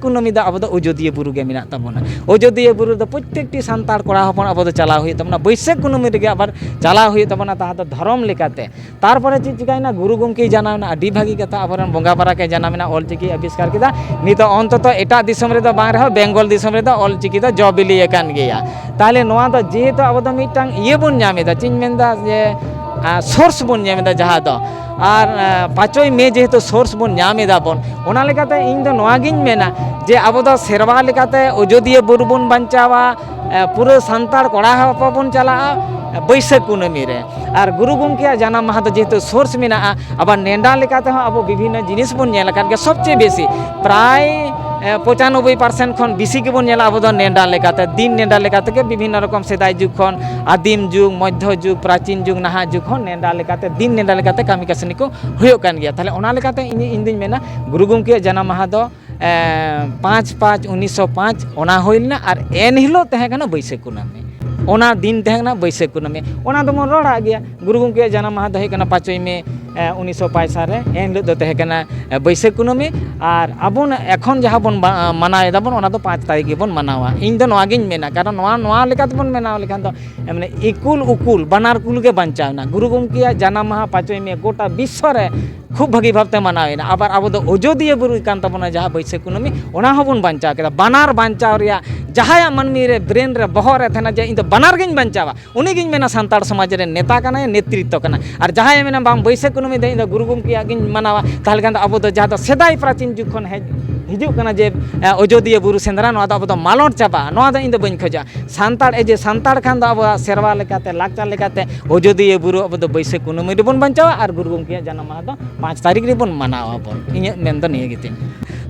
ᱠᱩᱱᱟᱹᱢᱤ ᱫᱚ ᱟᱵᱚ ᱫᱚ ᱚᱡᱳᱫᱤᱭᱟᱹ ᱵᱩᱨᱩ ᱜᱮ ᱢᱮᱱᱟᱜ ᱛᱟᱵᱚᱱᱟ᱾ ᱚᱡᱳᱫᱤᱭᱟᱹ ᱵᱩᱨᱩ ᱫᱚ ᱯᱨᱚᱛᱛᱮᱠᱴᱤ ᱥᱟᱱᱛᱟᱲ ᱠᱚᱲᱟ ᱦᱚᱯᱚᱱ ᱟᱵᱚ ᱫᱚ ᱪᱟᱞᱟᱣ ᱦᱩᱭᱩᱜ ᱛᱟᱵᱚᱱᱟ, ᱵᱟᱹᱭᱥᱟᱹᱠᱷ ᱠᱩᱱᱟᱹᱢᱤ ᱨᱮᱜᱮ ᱟᱵᱟᱨ ᱪᱟᱞᱟᱣ ᱦᱩᱭᱩᱜ ᱛᱟᱵᱚᱱᱟ, ᱛᱟᱦᱟ ᱫᱚ ᱫᱷᱚᱨᱚᱢ ᱞᱮᱠᱟᱛᱮ᱾ ᱛᱟᱨᱯᱚᱨᱮ ᱪᱮᱫ ᱪᱤᱠᱟᱹᱭᱮᱱᱟ? ᱜᱩᱨᱩ ᱜᱚᱢᱠᱮᱭ ᱡᱟᱱᱟᱢ ᱮᱱᱟ, ᱟᱹᱰᱤ ᱵᱷᱟᱹᱜᱤ ᱠᱟᱛᱷᱟ, ᱟᱵᱚᱨᱮᱱ ᱵᱚᱸᱜᱟ ᱵᱟᱨᱟ ᱠᱤᱱ ᱡᱟᱱᱟᱢ ᱮᱱᱟ, ᱚᱞ ᱪᱤᱠᱤ ᱟᱵᱤᱥᱠᱟᱨ ᱠᱮᱫᱟ᱾ ᱱᱤᱛᱚᱜ ᱚᱱᱛᱚᱛᱚ ᱮᱴᱟᱜ ᱫᱤᱥᱚᱢ ᱨᱮᱫᱚ ᱵᱟᱝ ᱨᱮᱦᱚᱸ ᱵᱮᱝᱜᱚᱞ ᱫᱤᱥᱚᱢ ᱨᱮᱫᱚ ᱚᱞ ᱪᱤᱠᱤ ᱫᱚ ᱡᱚ ᱵᱤᱞᱤ ᱟᱠᱟᱱ ᱜᱮᱭᱟ᱾ ᱛᱟᱦᱞᱮ ᱱᱚᱣᱟ ᱫᱚ ᱡᱮᱦᱮᱛᱩ ᱟᱵᱚ ᱫᱚ ᱢᱤᱫᱴᱟᱝ ᱤᱭᱟᱹ ᱵᱚᱱ ᱧᱟᱢ ᱮᱫᱟ, ᱪᱮᱫ ᱤᱧ ᱢᱮᱱᱫᱟ ᱡᱮ, ᱟ, ᱥᱳᱨᱥ ᱵᱚᱱ ᱧᱟᱢ ᱮᱫᱟ ᱡᱟᱦᱟᱸ ᱫᱚ, ᱟᱨ, ᱟ, ᱯᱟᱸᱪᱚᱭ ᱢᱮ ᱡᱮᱦᱮᱛᱩ ᱥᱳᱨᱥ ᱵᱚᱱ ᱧᱟᱢ ᱮᱫᱟ ᱵᱚᱱ, ᱚᱱᱟ ᱞᱮᱠᱟᱛᱮ ᱤᱧ ᱫᱚ ᱱᱚᱣᱟ ᱜᱤᱧ ᱢᱮᱱᱟ ᱡᱮ ᱟᱵᱚ ᱫᱚ ᱥᱮᱨᱣᱟ ᱞᱮᱠᱟᱛᱮ ᱚᱡᱳᱫᱤᱭᱟᱹ ᱵᱩᱨᱩ ᱵᱚᱱ ᱵᱟᱧᱪᱟᱣᱟ, ᱮ, ᱯᱩᱨᱟᱹ ᱥᱟᱱᱛᱟᱲ ᱠᱚᱲᱟ ᱦᱚᱯᱚᱱ ᱵᱚᱱ ᱪᱟᱞᱟᱜᱼᱟ, ᱮ, ᱵᱟᱹᱭᱥᱟᱹᱠᱷ ᱠᱩᱱᱟᱹᱢᱤ ᱨᱮ᱾ ᱟᱨ ᱜᱩᱨᱩ ᱜᱚᱢᱠᱮᱭᱟᱜ ᱡᱟᱱᱟᱢ ᱢᱟᱦᱟ ᱫᱚ ᱡᱮᱦᱮᱛᱩ ᱥᱳᱨᱥ ᱢᱮᱱᱟᱜᱼᱟ, ᱟᱵᱟᱨ ᱱᱮᱰᱟ ᱞᱮᱠᱟ ᱛᱮᱦᱚᱸ ᱟᱵᱚ ᱵᱤᱵᱷᱤᱱᱱᱚ ᱡᱤᱱᱤᱥ ᱵᱚᱱ ᱧᱮᱞ ᱟᱠᱟᱫ ᱜᱮᱭᱟ, ᱥᱚᱵᱪᱮᱭᱮ ᱵᱮᱥᱤ ᱯᱨᱟᱭ, ᱮ, ᱯᱚᱸᱪᱟᱱᱚᱵᱵᱳᱭ ᱯᱟᱨᱥᱮᱱᱴ ᱠᱷᱚᱱ ᱵᱮᱥᱤ ᱜᱮᱵᱚᱱ ᱧᱮᱞᱟ ᱟᱵᱚ ᱫᱚ ᱱᱮᱰᱟ ᱞᱮᱠᱟᱛᱮ, ᱫᱤᱱ ᱱᱮᱰᱟ ᱞᱮᱠᱟ ᱛᱮᱜᱮ ᱵᱤᱵᱷᱤᱱᱱᱚ ᱨᱚᱠᱚᱢ ᱥᱮᱫᱟᱭ ᱡᱩᱜᱽ ᱠᱷᱚᱱ, ᱟᱹᱫᱤᱢ ᱡᱩᱜᱽ, ᱢᱚᱫᱽᱫᱷᱚ ᱡᱩᱜᱽ, ᱯᱨᱟᱪᱤᱱ ᱡᱩᱜᱽ, ᱱᱟᱦᱟᱜ ᱡᱩᱜᱽ ᱦᱚᱸ ᱱᱮᱰᱟ ᱞᱮᱠᱟᱛᱮ, ᱫᱤᱱ ᱱᱮᱰᱟ ᱞᱮᱠᱟᱛᱮ ᱠᱟᱹᱢᱤ ᱠᱟᱹᱥᱱᱤ ᱠᱚ ᱦᱩᱭᱩᱜ ᱠᱟᱱ ᱜᱮᱭᱟ᱾ ᱛᱟᱦᱞᱮ ᱚᱱᱟ ᱞᱮᱠᱟᱛᱮ ᱤᱧ, ᱤᱧ ᱫᱩᱧ ᱢᱮᱱᱟ ᱜᱩᱨᱩ ᱜᱚᱢᱠᱮᱭᱟᱜ ᱡᱟᱱᱟᱢ ᱢᱟᱦᱟ ᱫᱚ, ᱮ, ᱯᱟᱸᱪ ᱯᱟᱸᱪ ᱩᱱᱤᱥᱥᱚ ᱯᱟᱸᱪ ᱚᱱᱟ ᱦᱩᱭ ᱞᱮᱱᱟ, ᱟᱨ ᱮᱱ ᱦᱤᱞᱳᱜ ᱛᱟᱦᱮᱸ ᱠᱟᱱᱟ ᱵᱟᱹᱭᱥᱟᱹᱠᱷ ᱠᱩᱱᱟᱹᱢᱤ, ᱚᱱᱟ ᱫᱤᱱ ᱛᱟᱦᱮᱸ ᱠᱟᱱᱟ ᱵᱟᱹᱭᱥᱟᱹᱠᱷ ᱠᱩᱱᱟᱹᱢᱤ᱾ ᱚᱱᱟ ᱫᱚᱵᱚᱱ ᱨᱚᱲᱟᱜ ᱜᱮᱭᱟ, ᱜᱩᱨᱩ ᱜᱚᱢᱠᱮᱭᱟᱜ ᱡᱟᱱᱟᱢ ᱢᱟᱦᱟ ᱫᱚ ᱦᱩᱭᱩᱜ ᱠᱟᱱᱟ ᱯᱟᱸᱪᱚᱭ ᱢᱮ, ᱮ, ᱩᱱᱤᱥᱥᱚ ᱯᱟᱸᱪ ᱥᱟᱞ ᱨᱮ, ᱮᱱ ᱦᱤᱞᱳᱜ ᱫᱚ ᱛᱟᱦᱮᱸ ᱠᱟᱱᱟ, ᱮ, ᱵᱟᱹᱭᱥᱟᱹᱠᱷ ᱠᱩᱱᱟᱹᱢᱤ᱾ ᱟᱨ ᱟᱵᱚ ᱮᱠᱷᱚᱱ ᱡᱟᱦᱟᱸ ᱵᱚᱱ ᱵᱟ-, ᱢᱟᱱᱟᱣ ᱮᱫᱟ ᱵᱚᱱ, ᱚᱱᱟ ᱫᱚ ᱯᱟᱸᱪ ᱛᱟᱹᱨᱤᱠᱷ ᱜᱮᱵᱚᱱ ᱢᱟᱱᱟᱣᱟ᱾ ᱤᱧ ᱫᱚ ᱱᱚᱣᱟ ᱜᱤᱧ ᱢᱮᱱᱟ, ᱠᱟᱨᱚᱱ ᱱᱚᱣᱟ, ᱱᱚᱣᱟ ᱞᱮᱠᱟ ᱛᱮᱵᱚᱱ ᱢᱟᱱᱟᱣ ᱞᱮᱠᱷᱟᱱ ᱫᱚ, ᱮ, ᱢᱟᱱᱮ ᱤᱠᱩᱞ ᱩᱠᱩᱞ ᱵᱟᱱᱟᱨ ᱠᱩᱞ ᱜᱮ ᱵᱟᱧᱪᱟᱣ ᱮᱱᱟ᱾ ᱜᱩᱨᱩ ᱜᱚᱢᱠᱮᱭᱟᱜ ᱡᱟᱱᱟᱢ ᱢᱟᱦᱟ ᱯᱟᱸᱪᱚᱭ ᱢᱮ ᱜᱚᱴᱟ ᱵᱤᱥᱥᱚ ᱨᱮ ᱠᱷᱩᱵ ᱵᱷᱟᱹᱜᱤ ᱵᱷᱟᱵᱽᱛᱮ ᱢᱟᱱᱟᱣ ᱮᱱᱟ᱾ ᱟᱵᱟᱨ ᱟᱵᱚ ᱫᱚ ᱚᱡᱳᱫᱤᱭᱟᱹ ᱵᱩᱨᱩ ᱠᱟᱱ ᱛᱟᱵᱚᱱᱟ, ᱡᱟᱦᱟᱸ ᱵᱟᱹᱭᱥᱟᱹᱠᱷ ᱠᱩᱱᱟᱹᱢᱤ, ᱚᱱᱟ ᱦᱚᱸᱵᱚᱱ ᱵᱟᱧᱪᱟᱣ ᱠᱮᱫᱟ᱾ ᱵᱟᱱᱟᱨ ᱵᱟᱧᱪᱟᱣ ᱨᱮᱭᱟᱜ ᱡᱟᱦᱟᱸᱭᱟᱜ ᱢᱟᱹᱱᱢᱤ ᱨᱮ, ᱵᱨᱮᱱ ᱨᱮ, ᱵᱚᱦᱚᱜ ᱨᱮ ᱛᱟᱦᱮᱱᱟ ᱡᱮ ᱤᱧ ᱫᱚ ᱵᱟᱱᱟᱨ ᱜᱤᱧ ᱵᱟᱧᱪᱟᱣᱟ, ᱩᱱᱤ ᱜᱤᱧ ᱢᱮᱱᱟ ᱥᱟᱱᱛᱟᱲ ᱥᱚᱢᱟᱡᱽ ᱨᱮ ᱱᱮᱛᱟ ᱠᱟᱱᱟᱭ, ᱱᱮᱛᱨᱤᱛᱛᱚ ᱠᱟᱱᱟᱭ᱾ ᱟᱨ ᱡᱟᱦᱟᱸᱭᱮ ᱢᱮᱱᱟ ᱵᱟᱝ, ᱵᱟᱹᱭᱥᱟᱹᱠᱷ ᱠᱩᱱᱟᱹᱢᱤ ᱫᱚ ᱤᱧ ᱫᱚ ᱜᱩᱨᱩ ᱜᱚᱢᱠᱮᱭᱟᱜ ᱜᱤᱧ ᱢᱟᱱᱟᱣᱟ, ᱛᱟᱦᱚᱞᱮ ᱠᱷᱟᱱ ᱫᱚ ᱟᱵᱚ ᱫᱚ ᱡᱟᱦᱟᱸ ᱫᱚ ᱥᱮᱫᱟᱭ ᱯᱨᱟᱪᱤᱱ ᱡᱩᱜᱽ ᱠᱷᱚᱱ ᱦᱮᱡ ᱦᱤᱡᱩᱜ ᱠᱟᱱᱟ ᱡᱮ, ᱮ, ᱚᱡᱳᱫᱤᱭᱟᱹ ᱵᱩᱨᱩ ᱥᱮᱸᱫᱽᱨᱟ, ᱱᱚᱣᱟ ᱫᱚ ᱟᱵᱚ ᱫᱚ ᱢᱟᱞᱚᱴ ᱪᱟᱵᱟᱜᱼᱟ, ᱱᱚᱣᱟ ᱫᱚ ᱤᱧ ᱫᱚ ᱵᱟᱹᱧ ᱠᱷᱚᱡᱚᱜᱼᱟ᱾ ᱥᱟᱱᱛᱟᱲ, ᱮ ᱡᱮ ᱥᱟᱱᱛᱟᱲ ᱠᱷᱟᱱ ᱫᱚ ᱟᱵᱚᱣᱟᱜ ᱥᱮᱨᱣᱟ ᱞᱮᱠᱟᱛᱮ, ᱞᱟᱠᱪᱟᱨ ᱞᱮᱠᱟᱛᱮ ᱚᱡᱳᱫᱤᱭᱟᱹ ᱵᱩᱨᱩ ᱟᱵᱚ ᱫᱚ ᱵᱟᱹᱭᱥᱟᱹᱠᱷ ᱠᱩᱱᱟᱹᱢᱤ ᱨᱮᱵᱚᱱ ᱵᱟᱧᱪᱟᱣᱟ ᱟᱨ ᱜᱩᱨᱩ ᱜᱚᱢᱠᱮᱭᱟᱜ ᱡᱟᱱᱟᱢ ᱢᱟᱦᱟ ᱫᱚ ᱯᱟᱸᱪ ᱛᱟᱹᱨᱤᱠᱷ ᱨᱮᱵᱚᱱ ᱢᱟᱱᱟᱣᱟ ᱵᱚᱱ᱾ ᱤᱧᱟᱹᱜ ᱢᱮᱱ ᱫᱚ ᱱᱤᱭᱟᱹ ᱜᱮᱛᱤᱧ᱾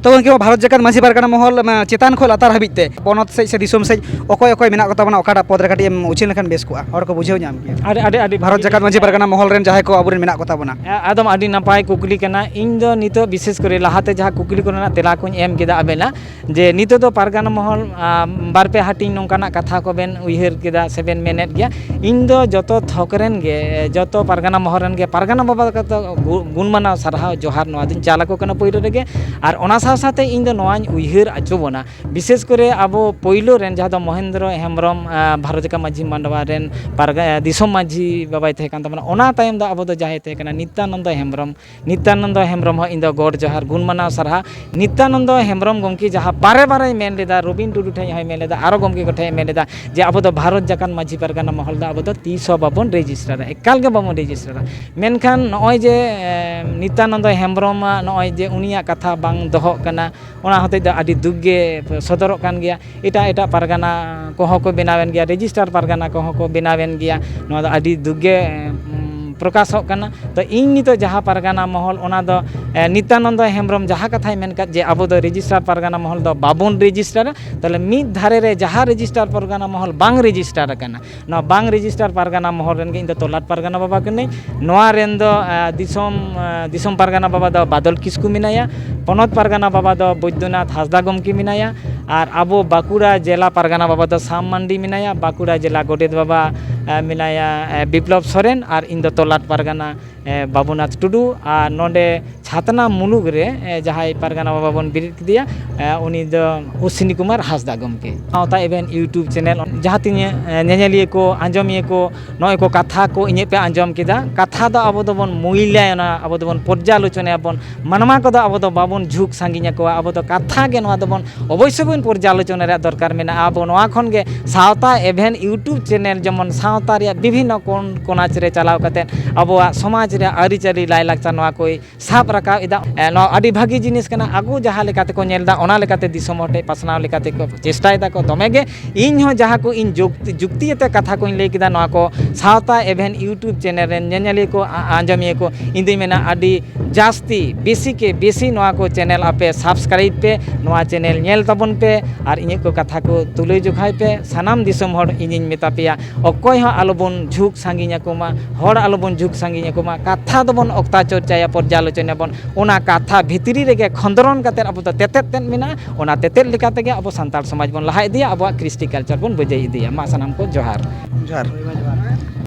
ᱛᱚ ᱜᱚᱢᱠᱮ, ᱵᱷᱟᱨᱚᱛ ᱡᱟᱠᱟᱛ ᱢᱟᱹᱡᱷᱤ ᱯᱟᱨᱜᱟᱱᱟ ᱢᱚᱦᱚᱞ, ᱢᱟ, ᱪᱮᱛᱟᱱ ᱠᱷᱚᱱ ᱞᱟᱛᱟᱨ ᱦᱟᱹᱵᱤᱡ ᱛᱮ ᱯᱚᱱᱚᱛ ᱥᱮᱫ ᱥᱮ ᱫᱤᱥᱚᱢ ᱥᱮᱫ ᱚᱠᱚᱭ ᱚᱠᱚᱭ ᱢᱮᱱᱟᱜ ᱠᱚᱛᱟ ᱵᱚᱱᱟ, ᱚᱠᱟᱴᱟᱜ ᱯᱚᱫᱽ ᱨᱮ ᱠᱟᱹᱴᱤᱡ ᱮᱢ ᱩᱪᱷᱟᱹᱱ ᱞᱮᱠᱷᱟᱱ ᱵᱮᱥ ᱠᱚᱜᱼᱟ, ᱦᱚᱲ ᱠᱚ ᱵᱩᱡᱷᱟᱹᱣ ᱧᱟᱢ ᱠᱮᱭᱟ᱾ ᱟᱹᱰᱤ, ᱟᱹᱰᱤ, ᱟᱹᱰᱤ ᱵᱷᱟᱨᱚᱛ ᱡᱟᱠᱟᱛ ᱢᱟᱹᱡᱷᱤ ᱯᱟᱨᱜᱟᱱᱟ ᱢᱚᱦᱚᱞ ᱨᱮᱱ ᱡᱟᱦᱟᱸᱭ ᱠᱚ ᱟᱵᱚᱨᱮᱱ ᱢᱮᱱᱟᱜ ᱠᱚᱛᱟ ᱵᱚᱱᱟ᱾ ᱮ, ᱮᱠᱫᱚᱢ ᱟᱹᱰᱤ ᱱᱟᱯᱟᱭ ᱠᱩᱠᱞᱤ ᱠᱟᱱᱟ᱾ ᱤᱧ ᱫᱚ ᱱᱤᱛᱚᱜ ᱵᱤᱥᱮᱥ ᱠᱚᱨᱮ ᱞᱟᱦᱟᱛᱮ ᱡᱟᱦᱟᱸ ᱠᱩᱠᱞᱤ ᱠᱚᱨᱮᱱᱟᱜ ᱛᱮᱞᱟ ᱠᱚᱧ ᱮᱢ ᱠᱮᱫᱟ ᱟᱵᱮᱱᱟ, ᱡᱮ ᱱᱤᱛᱚᱜ ᱫᱚ ᱯᱟᱨᱜᱟᱱᱟ ᱢᱚᱦᱚᱞ, ᱟ, ᱵᱟᱨ ᱯᱮ ᱦᱟᱹᱴᱤᱧ ᱱᱚᱝᱠᱟᱱᱟᱜ ᱠᱟᱛᱷᱟ ᱠᱚᱵᱮᱱ ᱩᱭᱦᱟᱹᱨ ᱠᱮᱫᱟ ᱥᱮᱵᱮᱱ ᱢᱮᱱᱮᱫ ᱜᱮᱭᱟ᱾ ᱤᱧ ᱫᱚ ᱡᱚᱛᱚ ᱛᱷᱚᱠ ᱨᱮᱱ ᱜᱮ, ᱡᱚᱛᱚ ᱯᱟᱨᱜᱟᱱᱟ ᱢᱚᱦᱚᱞ ᱨᱮᱱ ᱜᱮ ᱯᱟᱨᱜᱟᱱᱟ ᱵᱟᱵᱟ ᱫᱚ ᱜᱩ-, ᱜᱩᱱ ᱢᱟᱱᱟᱣ ᱥᱟᱨᱦᱟᱣ ᱡᱚᱦᱟᱨ ᱱᱚᱣᱟ ᱫᱚᱧ ᱪᱟᱞ ᱟᱠᱚ ᱠᱟᱱᱟ ᱯᱳᱭᱞᱳ ᱨᱮᱜᱮ᱾ ᱟᱨ ᱚᱱᱟ ᱥᱟᱶ ᱥᱟᱶᱛᱮ ᱤᱧ ᱫᱚ ᱱᱚᱣᱟᱧ ᱩᱭᱦᱟᱹᱨ ᱦᱚᱪᱚ ᱵᱚᱱᱟ, ᱵᱤᱥᱮᱥ ᱠᱚᱨᱮ ᱟᱵᱚ ᱯᱳᱭᱞᱳ ᱨᱮᱱ ᱡᱟᱦᱟᱸ ᱫᱚ ᱢᱚᱦᱮᱱᱫᱨᱚ ᱦᱮᱢᱵᱨᱚᱢ, ᱟ, ᱵᱷᱟᱨᱚᱛ ᱡᱟᱠᱟᱛ ᱢᱟᱹᱡᱷᱤ ᱢᱟᱰᱣᱟ ᱨᱮᱱ ᱯᱟᱨᱜᱟ-, ᱫᱤᱥᱚᱢ ᱢᱟᱹᱡᱷᱤ ᱵᱟᱵᱟᱭ ᱛᱟᱦᱮᱸ ᱠᱟᱱ ᱛᱟᱵᱚᱱᱟ᱾ ᱚᱱᱟ ᱛᱟᱭᱚᱢ ᱫᱚ ᱟᱵᱚ ᱫᱚ ᱡᱟᱦᱟᱸᱭ ᱛᱟᱦᱮᱸ ᱠᱟᱱᱟ ᱱᱤᱛᱭᱟᱱᱚᱱᱫᱚ ᱦᱮᱢᱵᱨᱚᱢ, ᱱᱤᱛᱭᱟᱱᱚᱱᱫᱚ ᱦᱮᱢᱵᱨᱚᱢ ᱦᱚᱸ ᱤᱧ ᱫᱚ ᱜᱚᱰ ᱡᱚᱦᱟᱨ, ᱜᱩᱱ ᱢᱟᱱᱟᱣ ᱥᱟᱨᱦᱟᱣ᱾ ᱱᱤᱛᱭᱟᱱᱚᱱᱫᱚ ᱦᱮᱢᱵᱨᱚᱢ ᱜᱚᱢᱠᱮ ᱡᱟᱦᱟᱸ ᱵᱟᱨᱮ ᱵᱟᱨᱮᱭ ᱢᱮᱱ ᱞᱮᱫᱟ, ᱨᱚᱵᱤᱱ ᱴᱩᱰᱩ ᱴᱷᱮᱱ ᱦᱚᱸᱭ ᱢᱮᱱ ᱞᱮᱫᱟ, ᱟᱨᱚ ᱜᱚᱢᱠᱮ ᱠᱚᱴᱷᱮᱱ ᱢᱮᱱ ᱞᱮᱫᱟ ᱡᱮ ᱟᱵᱚ ᱫᱚ ᱵᱷᱟᱨᱚᱛ ᱡᱟᱠᱟᱛ ᱢᱟᱹᱡᱷᱤ ᱯᱟᱨᱜᱟᱱᱟ ᱢᱚᱦᱚᱞ ᱫᱚ ᱟᱵᱚ ᱫᱚ ᱛᱤᱥ ᱦᱚᱸ ᱵᱟᱵᱚᱱ ᱨᱮᱡᱤᱥᱴᱟᱨᱟ, ᱮᱠᱟᱞ ᱜᱮ ᱵᱟᱵᱚᱱ ᱨᱮᱡᱤᱥᱴᱟᱨᱟ᱾ ᱢᱮᱱᱠᱷᱟᱱ ᱱᱚᱜᱼᱚᱭ ᱡᱮ, ᱮ, ᱱᱤᱛᱭᱟᱱᱚᱱᱫᱚ ᱦᱮᱢᱵᱨᱚᱢᱟᱜ ᱱᱚᱜᱼᱚᱭ ᱡᱮ ᱩᱱᱤᱭᱟᱜ ᱠᱟᱛᱷᱟ ᱵᱟᱝ ᱫᱚᱦᱚᱜ ᱠᱟᱱᱟ, ᱚᱱᱟ ᱦᱚᱛᱮᱡ ᱫᱚ ᱟᱹᱰᱤ ᱫᱩᱠ ᱜᱮ ᱥᱚᱫᱚᱨᱚᱜ ᱠᱟᱱ ᱜᱮᱭᱟ᱾ ᱮᱴᱟᱜ ᱮᱴᱟᱜ ᱯᱟᱨᱜᱟᱱᱟ ᱠᱚᱦᱚᱸ ᱠᱚ ᱵᱮᱱᱟᱣᱮᱱ ᱜᱮᱭᱟ, ᱨᱮᱡᱤᱥᱴᱟᱨ ᱯᱟᱨᱜᱟᱱᱟ ᱠᱚᱦᱚᱸ ᱠᱚ ᱵᱮᱱᱟᱣᱮᱱ ᱜᱮᱭᱟ᱾ ᱱᱚᱣᱟ ᱫᱚ ᱟᱹᱰᱤ ᱫᱩᱠ ᱜᱮ, ᱩᱢ, ᱯᱨᱚᱠᱟᱥᱚᱜ ᱠᱟᱱᱟ᱾ ᱛᱚ ᱤᱧ ᱱᱤᱛᱚᱜ ᱡᱟᱦᱟᱸ ᱯᱟᱨᱜᱟᱱᱟ ᱢᱚᱦᱚᱞ, ᱚᱱᱟ ᱫᱚ, ᱮ, ᱱᱤᱛᱭᱟᱱᱚᱱᱫᱚ ᱦᱮᱢᱵᱨᱚᱢ ᱡᱟᱦᱟᱸ ᱠᱟᱛᱷᱟᱭ ᱢᱮᱱ ᱠᱟᱫ ᱡᱮ ᱟᱵᱚ ᱫᱚ ᱨᱮᱡᱤᱥᱴᱟᱨ ᱯᱟᱨᱜᱟᱱᱟ ᱢᱚᱦᱚᱞ ᱫᱚ ᱵᱟᱵᱚᱱ ᱨᱮᱡᱤᱥᱴᱟᱨᱟ, ᱛᱟᱦᱚᱞᱮ ᱢᱤᱫ ᱫᱷᱟᱨᱮ ᱨᱮ ᱡᱟᱦᱟᱸ ᱨᱮᱡᱤᱥᱴᱟᱨ ᱯᱟᱨᱜᱟᱱᱟ ᱢᱚᱦᱚᱞ ᱵᱟᱝ ᱨᱮᱡᱤᱥᱴᱟᱨ ᱟᱠᱟᱱᱟ, ᱱᱚᱣᱟ ᱵᱟᱝ ᱨᱮᱡᱤᱥᱴᱟᱨ ᱯᱟᱨᱜᱟᱱᱟ ᱢᱚᱦᱚᱞ ᱨᱮᱱ ᱜᱮ ᱤᱧ ᱫᱚ ᱛᱚᱞᱟᱴ ᱯᱟᱨᱜᱟᱱᱟ ᱵᱟᱵᱟ ᱠᱟᱹᱱᱟᱹᱧ᱾ ᱱᱚᱣᱟ ᱨᱮᱱ ᱫᱚ, ᱮ, ᱫᱤᱥᱚᱢ, ᱮ, ᱫᱤᱥᱚᱢ ᱯᱟᱨᱜᱟᱱᱟ ᱵᱟᱵᱟ ᱫᱚ ᱵᱟᱫᱚᱞ ᱠᱤᱥᱠᱩ ᱢᱮᱱᱟᱭᱟ, ᱯᱚᱱᱚᱛ ᱯᱟᱨᱜᱟᱱᱟ ᱵᱟᱵᱟ ᱫᱚ ᱵᱳᱭᱫᱚᱱᱟᱛᱷ ᱦᱟᱸᱥᱫᱟ ᱜᱚᱢᱠᱮ ᱢᱮᱱᱟᱭᱟ, ᱟᱨ ᱟᱵᱚ ᱵᱟᱸᱠᱩᱲᱟ ᱡᱮᱞᱟ ᱯᱟᱨᱜᱟᱱᱟ ᱵᱟᱵᱟ ᱫᱚ ᱥᱟᱢ ᱢᱟᱱᱰᱤ ᱢᱮᱱᱟᱭᱟ, ᱵᱟᱸᱠᱩᱲᱟ ᱡᱮᱞᱟ ᱜᱚᱰᱮᱛ ᱵᱟᱵᱟ, ᱮ, ᱢᱮᱱᱟᱭᱟ, ᱮ, ᱵᱤᱯᱞᱚᱵ ᱥᱚᱨᱮᱱ, ᱟᱨ ᱤᱧ ᱫᱚ ᱛᱚᱞᱟᱴ ᱯᱟᱨᱜᱟᱱᱟ ᱮ, ᱵᱟᱵᱩᱱᱟᱛᱷ ᱴᱩᱰᱩ, ᱟᱨ ᱱᱚᱰᱮ ᱪᱷᱟᱛᱱᱟ ᱢᱩᱞᱩᱠ ᱨᱮ, ᱮ, ᱡᱟᱦᱟᱸᱭ ᱯᱟᱨᱜᱟᱱᱟ ᱵᱟᱵᱟ ᱵᱚᱱ ᱵᱮᱨᱮᱫ ᱠᱮᱫᱮᱭᱟ, ᱮ, ᱩᱱᱤ ᱫᱚ ᱚᱥᱥᱤᱱᱤ ᱠᱩᱢᱟᱨ ᱦᱟᱸᱥᱫᱟ ᱜᱚᱢᱠᱮ᱾ ᱥᱟᱶᱛᱟ ᱮᱵᱷᱮᱱ YouTube ᱪᱮᱱᱮᱞ, ᱡᱟᱦᱟᱸ ᱛᱤᱱᱟᱹᱜ, ᱮ, ᱧᱮᱧᱮᱞᱤᱭᱟᱹ ᱠᱚ, ᱟᱸᱡᱚᱢᱤᱭᱟᱹ ᱠᱚ, ᱱᱚᱜᱼᱚᱭ ᱠᱚ ᱠᱟᱛᱷᱟ ᱠᱚ ᱤᱧᱟᱹᱜ ᱯᱮ ᱟᱸᱡᱚᱢ ᱠᱮᱫᱟ, ᱠᱟᱛᱷᱟ ᱫᱚ ᱟᱵᱚ ᱫᱚᱵᱚᱱ ᱢᱩᱭᱞᱟᱭᱚᱱᱟ, ᱟᱵᱚ ᱫᱚᱵᱚᱱ ᱯᱚᱨᱡᱟᱞᱳᱪᱚᱱᱟᱭᱟᱵᱚᱱ, ᱢᱟᱱᱣᱟ ᱠᱚᱫᱚ ᱟᱵᱚ ᱫᱚ ᱵᱟᱵᱚᱱ ᱡᱷᱩᱠ ᱥᱟᱺᱜᱤᱧ ᱟᱠᱚᱣᱟ, ᱟᱵᱚ ᱫᱚ ᱠᱟᱛᱷᱟ ᱜᱮ ᱱᱚᱣᱟ ᱫᱚᱵᱚᱱ ᱚᱵᱚᱥᱥᱳᱭ ᱵᱚᱱ ᱯᱚᱨᱡᱟᱞᱳᱪᱚᱱᱟ ᱨᱮᱭᱟᱜ ᱫᱚᱨᱠᱟᱨ ᱢᱮᱱᱟᱜᱼᱟ᱾ ᱟᱵᱚ ᱱᱚᱣᱟ ᱠᱷᱚᱱ ᱜᱮ ᱥᱟᱶᱛᱟ ᱮᱵᱷᱮᱱ YouTube ᱪᱮᱱᱮᱞ ᱡᱮᱢᱚᱱ ᱥᱟᱶᱛᱟ ᱨᱮᱭᱟᱜ ᱵᱤᱵᱷᱤᱱᱱᱚ ᱠᱚᱱ ᱠᱚᱱᱟᱪ ᱨᱮ ᱪᱟᱞᱟᱣ ᱠᱟᱛᱮᱫ ᱟᱵᱚᱣᱟᱜ ᱥᱚᱢᱟᱡᱽ ᱨᱮᱭᱟᱜ ᱟᱹᱨᱤᱪᱟᱹᱞᱤ, ᱞᱟᱭᱼᱞᱟᱠᱪᱟᱨ, ᱱᱚᱣᱟ ᱠᱚᱭ ᱥᱟᱵ ᱨᱟᱠᱟᱵ ᱮᱫᱟ᱾ ᱮ, ᱱᱚᱣᱟ ᱟᱹᱰᱤ ᱵᱷᱟᱹᱜᱤ ᱡᱤᱱᱤᱥ ᱠᱟᱱᱟ᱾ ᱟᱠᱚ ᱡᱟᱦᱟᱸ ᱞᱮᱠᱟ ᱛᱮᱠᱚ ᱧᱮᱞ ᱮᱫᱟ, ᱚᱱᱟ ᱞᱮᱠᱟᱛᱮ ᱫᱤᱥᱚᱢ ᱦᱚᱲ ᱴᱷᱮᱱ ᱯᱟᱥᱱᱟᱣ ᱞᱮᱠᱟᱛᱮ ᱠᱚ ᱪᱮᱥᱴᱟᱭ ᱫᱟᱠᱚ ᱫᱚᱢᱮ ᱜᱮ᱾ ᱤᱧ ᱦᱚᱸ ᱡᱟᱦᱟᱸ ᱠᱚ ᱤᱧ ᱡᱩᱠ-, ᱡᱩᱠᱛᱤ ᱟᱛᱮ ᱠᱟᱛᱷᱟ ᱠᱚᱧ ᱞᱟᱹᱭ ᱠᱮᱫᱟ, ᱱᱚᱣᱟ ᱠᱚ ᱥᱟᱶᱛᱟ ᱮᱵᱷᱮᱱ YouTube ᱪᱮᱱᱮᱞ ᱨᱮᱱ ᱧᱮᱧᱮᱞᱤᱭᱟᱹ ᱠᱚ, ᱟ-, ᱟᱸᱡᱚᱢᱤᱭᱟᱹ ᱠᱚ, ᱤᱧ ᱫᱩᱧ ᱢᱮᱱᱟ, ᱟᱹᱰᱤ ᱡᱟᱹᱥᱛᱤ, ᱵᱮᱥᱤ ᱠᱮ ᱵᱮᱥᱤ ᱱᱚᱣᱟ ᱠᱚ ᱪᱮᱱᱮᱞ ᱟᱯᱮ ᱥᱟᱵᱥᱠᱨᱟᱭᱤᱵ ᱯᱮ, ᱱᱚᱣᱟ ᱪᱮᱱᱮᱞ ᱧᱮᱞ ᱛᱟᱵᱚᱱ ᱯᱮ ᱟᱨ ᱤᱧᱟᱹᱜ ᱠᱚ ᱠᱟᱛᱷᱟ ᱠᱚ ᱛᱩᱞᱟᱹ ᱡᱚᱠᱷᱟᱭ ᱯᱮ᱾ ᱥᱟᱱᱟᱢ ᱫᱤᱥᱚᱢ ᱦᱚᱲ ᱤᱧᱤᱧ ᱢᱮᱛᱟ ᱯᱮᱭᱟ, ᱚᱠᱚᱭ ᱦᱚᱸ ᱟᱞᱚᱵᱚᱱ ᱡᱷᱩᱠ ᱥᱟᱺᱜᱤᱧ ᱟᱠᱚ ᱢᱟ, ᱦᱚᱲ ᱟᱞᱚᱵᱚᱱ ᱡᱷᱩᱠ ᱥᱟᱺᱜᱤᱧ ᱟᱠᱚ ᱢᱟ᱾ ᱠᱟᱛᱷᱟ ᱫᱚᱵᱚᱱ ᱚᱠᱛᱟ ᱪᱚᱨᱪᱟᱭᱟ, ᱯᱚᱨᱡᱟᱞᱳᱪᱚᱱᱟᱭᱟᱵᱚᱱ, ᱚᱱᱟ ᱠᱟᱛᱷᱟ ᱵᱷᱤᱛᱨᱤ ᱨᱮᱜᱮ ᱠᱷᱚᱸᱫᱽᱨᱚᱱ ᱠᱟᱛᱮᱫ ᱟᱵᱚ ᱫᱚ ᱛᱮᱛᱮᱫ ᱛᱮᱫ ᱢᱮᱱᱟᱜᱼᱟ, ᱚᱱᱟ ᱛᱮᱛᱮᱫ ᱞᱮᱠᱟ ᱛᱮᱜᱮ ᱟᱵᱚ ᱥᱟᱱᱛᱟᱲ ᱥᱚᱢᱟᱡᱽ ᱵᱚᱱ ᱞᱟᱦᱟ ᱤᱫᱤᱭᱟ, ᱟᱵᱚᱣᱟᱜ ᱠᱨᱤᱥᱴᱤ ᱠᱟᱞᱪᱟᱨ ᱵᱚᱱ ᱵᱟᱹᱡᱟᱹᱭ ᱤᱫᱤᱭᱟ᱾ ᱢᱟ ᱥᱟᱱᱟᱢ ᱠᱚ ᱡᱚᱦᱟᱨ᱾ ᱡᱚᱦᱟᱨ᱾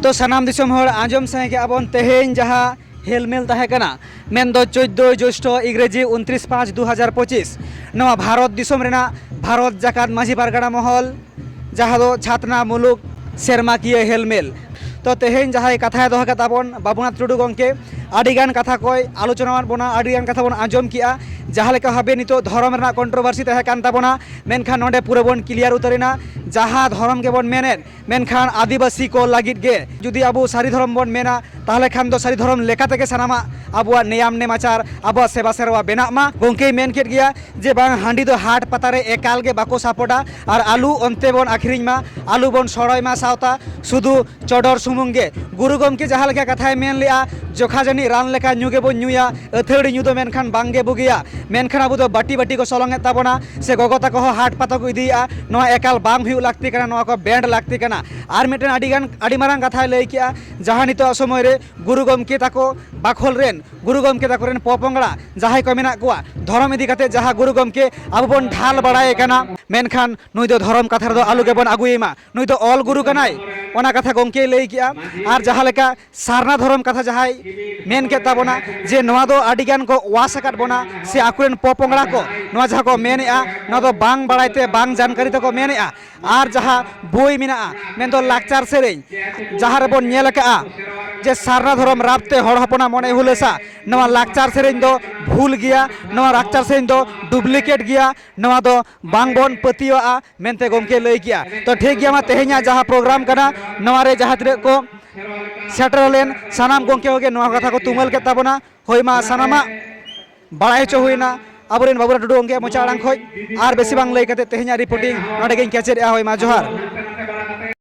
ᱛᱚ ᱥᱟᱱᱟᱢ ᱫᱤᱥᱚᱢ ᱦᱚᱲ ᱟᱸᱡᱚᱢ ᱥᱟᱸᱜᱮ ᱠᱮᱜᱼᱟ ᱵᱚᱱ ᱛᱮᱦᱮᱧ ᱡᱟᱦᱟᱸ ᱦᱮᱞᱢᱮᱞ ᱛᱟᱦᱮᱸ ᱠᱟᱱᱟ, ᱢᱮᱱᱫᱚ ᱪᱳᱫᱽᱫᱳᱭ ᱡᱳᱥᱴᱷᱚ ᱤᱝᱨᱮᱡᱤ ᱩᱱᱛᱨᱤᱥ ᱯᱟᱸᱪ ᱫᱩ ᱦᱟᱡᱟᱨ ᱯᱚᱸᱪᱤᱥ, ᱱᱚᱣᱟ ᱵᱷᱟᱨᱚᱛ ᱫᱤᱥᱚᱢ ᱨᱮᱱᱟᱜ ᱵᱷᱟᱨᱚᱛ ᱡᱟᱠᱟᱛ ᱢᱟᱹᱡᱷᱤ ᱯᱟᱨᱜᱟᱱᱟ ᱢᱚᱦᱚᱞ, ᱡᱟᱦᱟᱸ ᱫᱚ ᱪᱷᱟᱛᱱᱟ ᱢᱩᱞᱩᱠ ᱥᱮᱨᱢᱟᱠᱤᱭᱟᱹ ᱦᱮᱞᱢᱮᱞ᱾ ᱛᱚ ᱛᱮᱦᱮᱧ ᱡᱟᱦᱟᱸᱭ ᱠᱟᱛᱷᱟᱭ ᱫᱚᱦᱚ ᱠᱮᱫ ᱛᱟᱵᱚᱱ ᱵᱟᱵᱩᱱᱟᱛᱷ ᱴᱩᱰᱩ ᱜᱚᱢᱠᱮ ᱟᱹᱰᱤᱜᱟᱱ ᱠᱟᱛᱷᱟ ᱠᱚᱭ ᱟᱞᱳᱪᱚᱱᱟᱣᱟᱫ ᱵᱚᱱᱟ, ᱟᱹᱰᱤᱜᱟᱱ ᱠᱟᱛᱷᱟ ᱵᱚᱱ ᱟᱸᱡᱚᱢ ᱠᱮᱜᱼᱟ᱾ ᱡᱟᱦᱟᱸ ᱞᱮᱠᱟ ᱵᱷᱟᱵᱮ ᱱᱤᱛᱚᱜ ᱫᱷᱚᱨᱚᱢ ᱨᱮᱱᱟᱜ ᱠᱚᱱᱴᱨᱳᱵᱷᱟᱨᱥᱤ ᱛᱟᱦᱮᱸ ᱠᱟᱱ ᱛᱟᱵᱚᱱᱟ, ᱢᱮᱱᱠᱷᱟᱱ ᱱᱚᱰᱮ ᱯᱩᱨᱟᱹ ᱵᱚᱱ ᱠᱞᱤᱭᱟᱨ ᱩᱛᱟᱹᱨᱮᱱᱟ᱾ ᱡᱟᱦᱟᱸ ᱫᱷᱚᱨᱚᱢ ᱜᱮᱵᱚᱱ ᱢᱮᱱᱮᱫ, ᱢᱮᱱᱠᱷᱟᱱ ᱟᱹᱫᱤᱵᱟᱹᱥᱤ ᱠᱚ ᱞᱟᱹᱜᱤᱫ ᱜᱮ᱾ ᱡᱩᱫᱤ ᱟᱵᱚ ᱥᱟᱹᱨᱤ ᱫᱷᱚᱨᱚᱢ ᱵᱚᱱ ᱢᱮᱱᱟ, ᱛᱟᱦᱚᱞᱮ ᱠᱷᱟᱱ ᱫᱚ ᱥᱟᱹᱨᱤ ᱫᱷᱚᱨᱚᱢ ᱞᱮᱠᱟ ᱛᱮᱜᱮ ᱥᱟᱱᱟᱢᱟᱜ ᱟᱵᱚᱣᱟᱜ ᱱᱮᱭᱟᱢ ᱱᱮᱢᱟᱪᱟᱨ, ᱟᱵᱚᱣᱟᱜ ᱥᱮᱵᱟ ᱥᱮᱨᱣᱟ ᱵᱮᱱᱟᱜ ᱢᱟ᱾ ᱜᱚᱢᱠᱮᱭ ᱢᱮᱱ ᱠᱮᱫ ᱜᱮᱭᱟ ᱡᱮ ᱵᱟᱝ, ᱦᱟᱺᱰᱤ ᱫᱚ ᱦᱟᱴ ᱯᱟᱛᱟ ᱨᱮ ᱮᱠᱟᱞ ᱜᱮ ᱵᱟᱠᱚ ᱥᱟᱯᱚᱴᱟ, ᱟᱨ ᱟᱞᱩ ᱚᱱᱛᱮ ᱵᱚᱱ ᱟᱹᱠᱷᱨᱤᱧ ᱢᱟ, ᱟᱞᱩ ᱵᱚᱱ ᱥᱚᱲᱚᱭ ᱢᱟ ᱥᱟᱶᱛᱟ, ᱥᱩᱫᱷᱩ ᱪᱚᱰᱚᱨ ᱥᱩᱢᱩᱝ ᱜᱮ᱾ ᱜᱩᱨᱩ ᱜᱚᱢᱠᱮ ᱡᱟᱦᱟᱸ ᱞᱮᱠᱟ ᱠᱟᱛᱷᱟᱭ ᱢᱮᱱ ᱞᱮᱜᱼᱟ, ᱡᱚᱠᱷᱟ ᱡᱟᱹᱱᱤᱡ ᱨᱟᱱ ᱞᱮᱠᱟ ᱧᱩ ᱜᱮᱵᱚᱱ ᱧᱩᱭᱟ, ᱟᱹᱛᱷᱟᱹᱲᱤ ᱧᱩ ᱫᱚ ᱢᱮᱱᱠᱷᱟᱱ ᱵᱟᱝ ᱜᱮ ᱵᱩᱜᱤᱭᱟ᱾ ᱢᱮᱱᱠᱷᱟᱱ ᱟᱵᱚ ᱫᱚ ᱵᱟᱹᱴᱤ ᱵᱟᱹᱴᱤ ᱠᱚ ᱥᱚᱞᱚᱝ ᱮᱫ ᱛᱟᱵᱚᱱᱟ, ᱥᱮ ᱜᱚᱜᱚ ᱛᱟᱠᱚ ᱦᱚᱸ ᱦᱟᱴ ᱯᱟᱛᱟ ᱠᱚ ᱤᱫᱤᱭᱮᱫᱼᱟ᱾ ᱱᱚᱣᱟ ᱮᱠᱟᱞ ᱵᱟᱝ ᱦᱩᱭᱩᱜ ᱞᱟᱹᱠᱛᱤ ᱠᱟᱱᱟ, ᱱᱚᱣᱟ ᱠᱚ ᱵᱮᱱᱰ ᱞᱟᱹᱠᱛᱤ ᱠᱟᱱᱟ᱾ ᱟᱨ ᱢᱤᱫᱴᱮᱱ ᱟᱹᱰᱤ ᱜᱟᱱ, ᱟᱹᱰᱤ ᱢᱟᱨᱟᱝ ᱠᱟᱛᱷᱟᱭ ᱞᱟᱹᱭ ᱠᱮᱜᱼᱟ, ᱡᱟᱦᱟᱸ ᱱᱤᱛᱚᱜ ᱥᱚᱢᱚᱭ ᱨᱮ ᱜᱩᱨᱩ ᱜᱚᱢᱠᱮ ᱛᱟᱠᱚ ᱵᱟᱠᱷᱳᱞ ᱨᱮᱱ, ᱜᱩᱨᱩ ᱜᱚᱢᱠᱮ ᱛᱟᱠᱚ ᱨᱮᱱ ᱯᱚᱯᱚᱝᱲᱟ ᱡᱟᱦᱟᱸᱭ ᱠᱚ ᱢᱮᱱᱟᱜ ᱠᱚᱣᱟ, ᱫᱷᱚᱨᱚᱢ ᱤᱫᱤ ᱠᱟᱛᱮ ᱡᱟᱦᱟᱸ ᱜᱩᱨᱩ ᱜᱚᱢᱠᱮ ᱟᱵᱚ ᱵᱚᱱ ᱰᱷᱟᱞ ᱵᱟᱲᱟᱭᱮ ᱠᱟᱱᱟ, ᱢᱮᱱᱠᱷᱟᱱ ᱱᱩᱭ ᱫᱚ ᱫᱷᱚᱨᱚᱢ ᱠᱟᱛᱷᱟ ᱨᱮᱫᱚ ᱟᱞᱚ ᱜᱮᱵᱚᱱ ᱟᱹᱜᱩᱭᱮ ᱢᱟ᱾ ᱱᱩᱭ ᱫᱚ ᱚᱞ ᱜᱩᱨᱩ ᱠᱟᱱᱟᱭ, ᱚᱱᱟ ᱠᱟᱛᱷᱟ ᱜᱚᱢᱠᱮᱭ ᱞᱟᱹᱭ ᱠᱮᱜᱼᱟ᱾ ᱟᱨ ᱡᱟᱦᱟᱸ ᱞᱮᱠᱟ ᱥᱟᱨᱱᱟ ᱫᱷᱚᱨᱚᱢ ᱠᱟᱛᱷᱟ ᱡᱟᱦᱟᱸᱭ ᱢᱮᱱ ᱠᱮᱫ ᱛᱟᱵᱚᱱᱟ, ᱡᱮ ᱱᱚᱣᱟ ᱫᱚ ᱟᱹᱰᱤ ᱜᱟᱱ ᱠᱚ ᱣᱟᱥ ᱟᱠᱟᱫ ᱵᱚᱱᱟ, ᱥᱮ ᱟᱠᱚᱨᱮᱱ ᱯᱚᱯᱚᱝᱲᱟ ᱠᱚ ᱱᱚᱣᱟ ᱡᱟᱦᱟᱸ ᱠᱚ ᱢᱮᱱᱮᱜᱼᱟ, ᱱᱚᱣᱟ ᱫᱚ ᱵᱟᱝ ᱵᱟᱲᱟᱭ ᱛᱮ, ᱵᱟᱝ ᱡᱟᱱᱠᱟᱨᱤ ᱛᱮᱠᱚ ᱢᱮᱱᱮᱜᱼᱟ᱾ ᱟᱨ ᱡᱟᱦᱟᱸ ᱵᱳᱭ ᱢᱮᱱᱟᱜᱼᱟ, ᱢᱮᱱᱫᱚ ᱞᱟᱠᱪᱟᱨ ᱥᱮᱨᱮᱧ, ᱡᱟᱦᱟᱸ ᱨᱮᱵᱚᱱ ᱧᱮᱞ ᱟᱠᱟᱜᱼᱟ ᱡᱮ ᱥᱟᱨᱱᱟ ᱫᱷᱚᱨᱚᱢ ᱨᱟᱯ ᱛᱮ ᱦᱚᱲ ᱦᱚᱯᱚᱱᱟᱜ ᱢᱚᱱᱮ ᱦᱩᱞᱟᱹᱥᱟ, ᱱᱚᱣᱟ ᱞᱟᱠᱪᱟᱨ ᱥᱮᱨᱮᱧ ᱫᱚ ᱵᱷᱩᱞ ᱜᱮᱭᱟ, ᱱᱚᱣᱟ ᱞᱟᱠᱪᱟᱨ ᱥᱮᱨᱮᱧ ᱫᱚ ᱰᱩᱯᱞᱤᱠᱮᱴ ᱜᱮᱭᱟ, ᱱᱚᱣᱟ ᱫᱚ ᱵᱟᱝᱵᱚᱱ ᱯᱟᱹᱛᱭᱟᱹᱣᱟᱜᱼᱟ ᱢᱮᱱᱛᱮ ᱜᱚᱢᱠᱮ ᱞᱟᱹᱭ ᱠᱮᱜᱼᱟ᱾ ᱛᱚ ᱴᱷᱤᱠ ᱜᱮᱭᱟ, ᱢᱟ ᱛᱮᱦᱮᱧᱟᱜ ᱡᱟᱦᱟᱸ ᱯᱨᱳᱜᱨᱟᱢ ᱠᱟᱱᱟ, ᱱᱚᱣᱟ ᱨᱮ ᱡᱟᱦᱟᱸ ᱛᱤᱱᱟᱹᱜ ᱠᱚ ᱥᱮᱴᱮᱨ ᱞᱮᱱ ᱥᱟᱱᱟᱢ ᱜᱚᱢᱠᱮ ᱠᱚᱜᱮ ᱱᱚᱣᱟ ᱠᱟᱛᱷᱟ ᱠᱚ ᱛᱩᱢᱟᱹᱞ ᱠᱮᱫ ᱛᱟᱵᱚᱱᱟ᱾ ᱦᱳᱭ, ᱢᱟ ᱥᱟᱱᱟᱢᱟᱜ ᱵᱟᱲᱟᱭ ᱦᱚᱪᱚ ᱦᱩᱭᱱᱟ ᱟᱵᱚᱨᱮᱱ ᱵᱟᱵᱩᱨᱟᱢ ᱴᱩᱰᱩ ᱜᱚᱢᱠᱮᱭᱟᱜ ᱢᱚᱪᱟ ᱟᱲᱟᱝ ᱠᱷᱚᱱ᱾ ᱟᱨ ᱵᱮᱥᱤ ᱵᱟᱝ ᱞᱟᱹᱭ ᱠᱟᱛᱮ ᱛᱮᱦᱮᱧᱟᱜ ᱨᱤᱯᱳᱨᱴᱤᱝ ᱱᱚᱰᱮ ᱜᱮᱧ ᱠᱮᱪᱮᱫᱮᱜᱼᱟ᱾ ᱦᱳᱭ, ᱢᱟ ᱡᱚᱦᱟᱨ᱾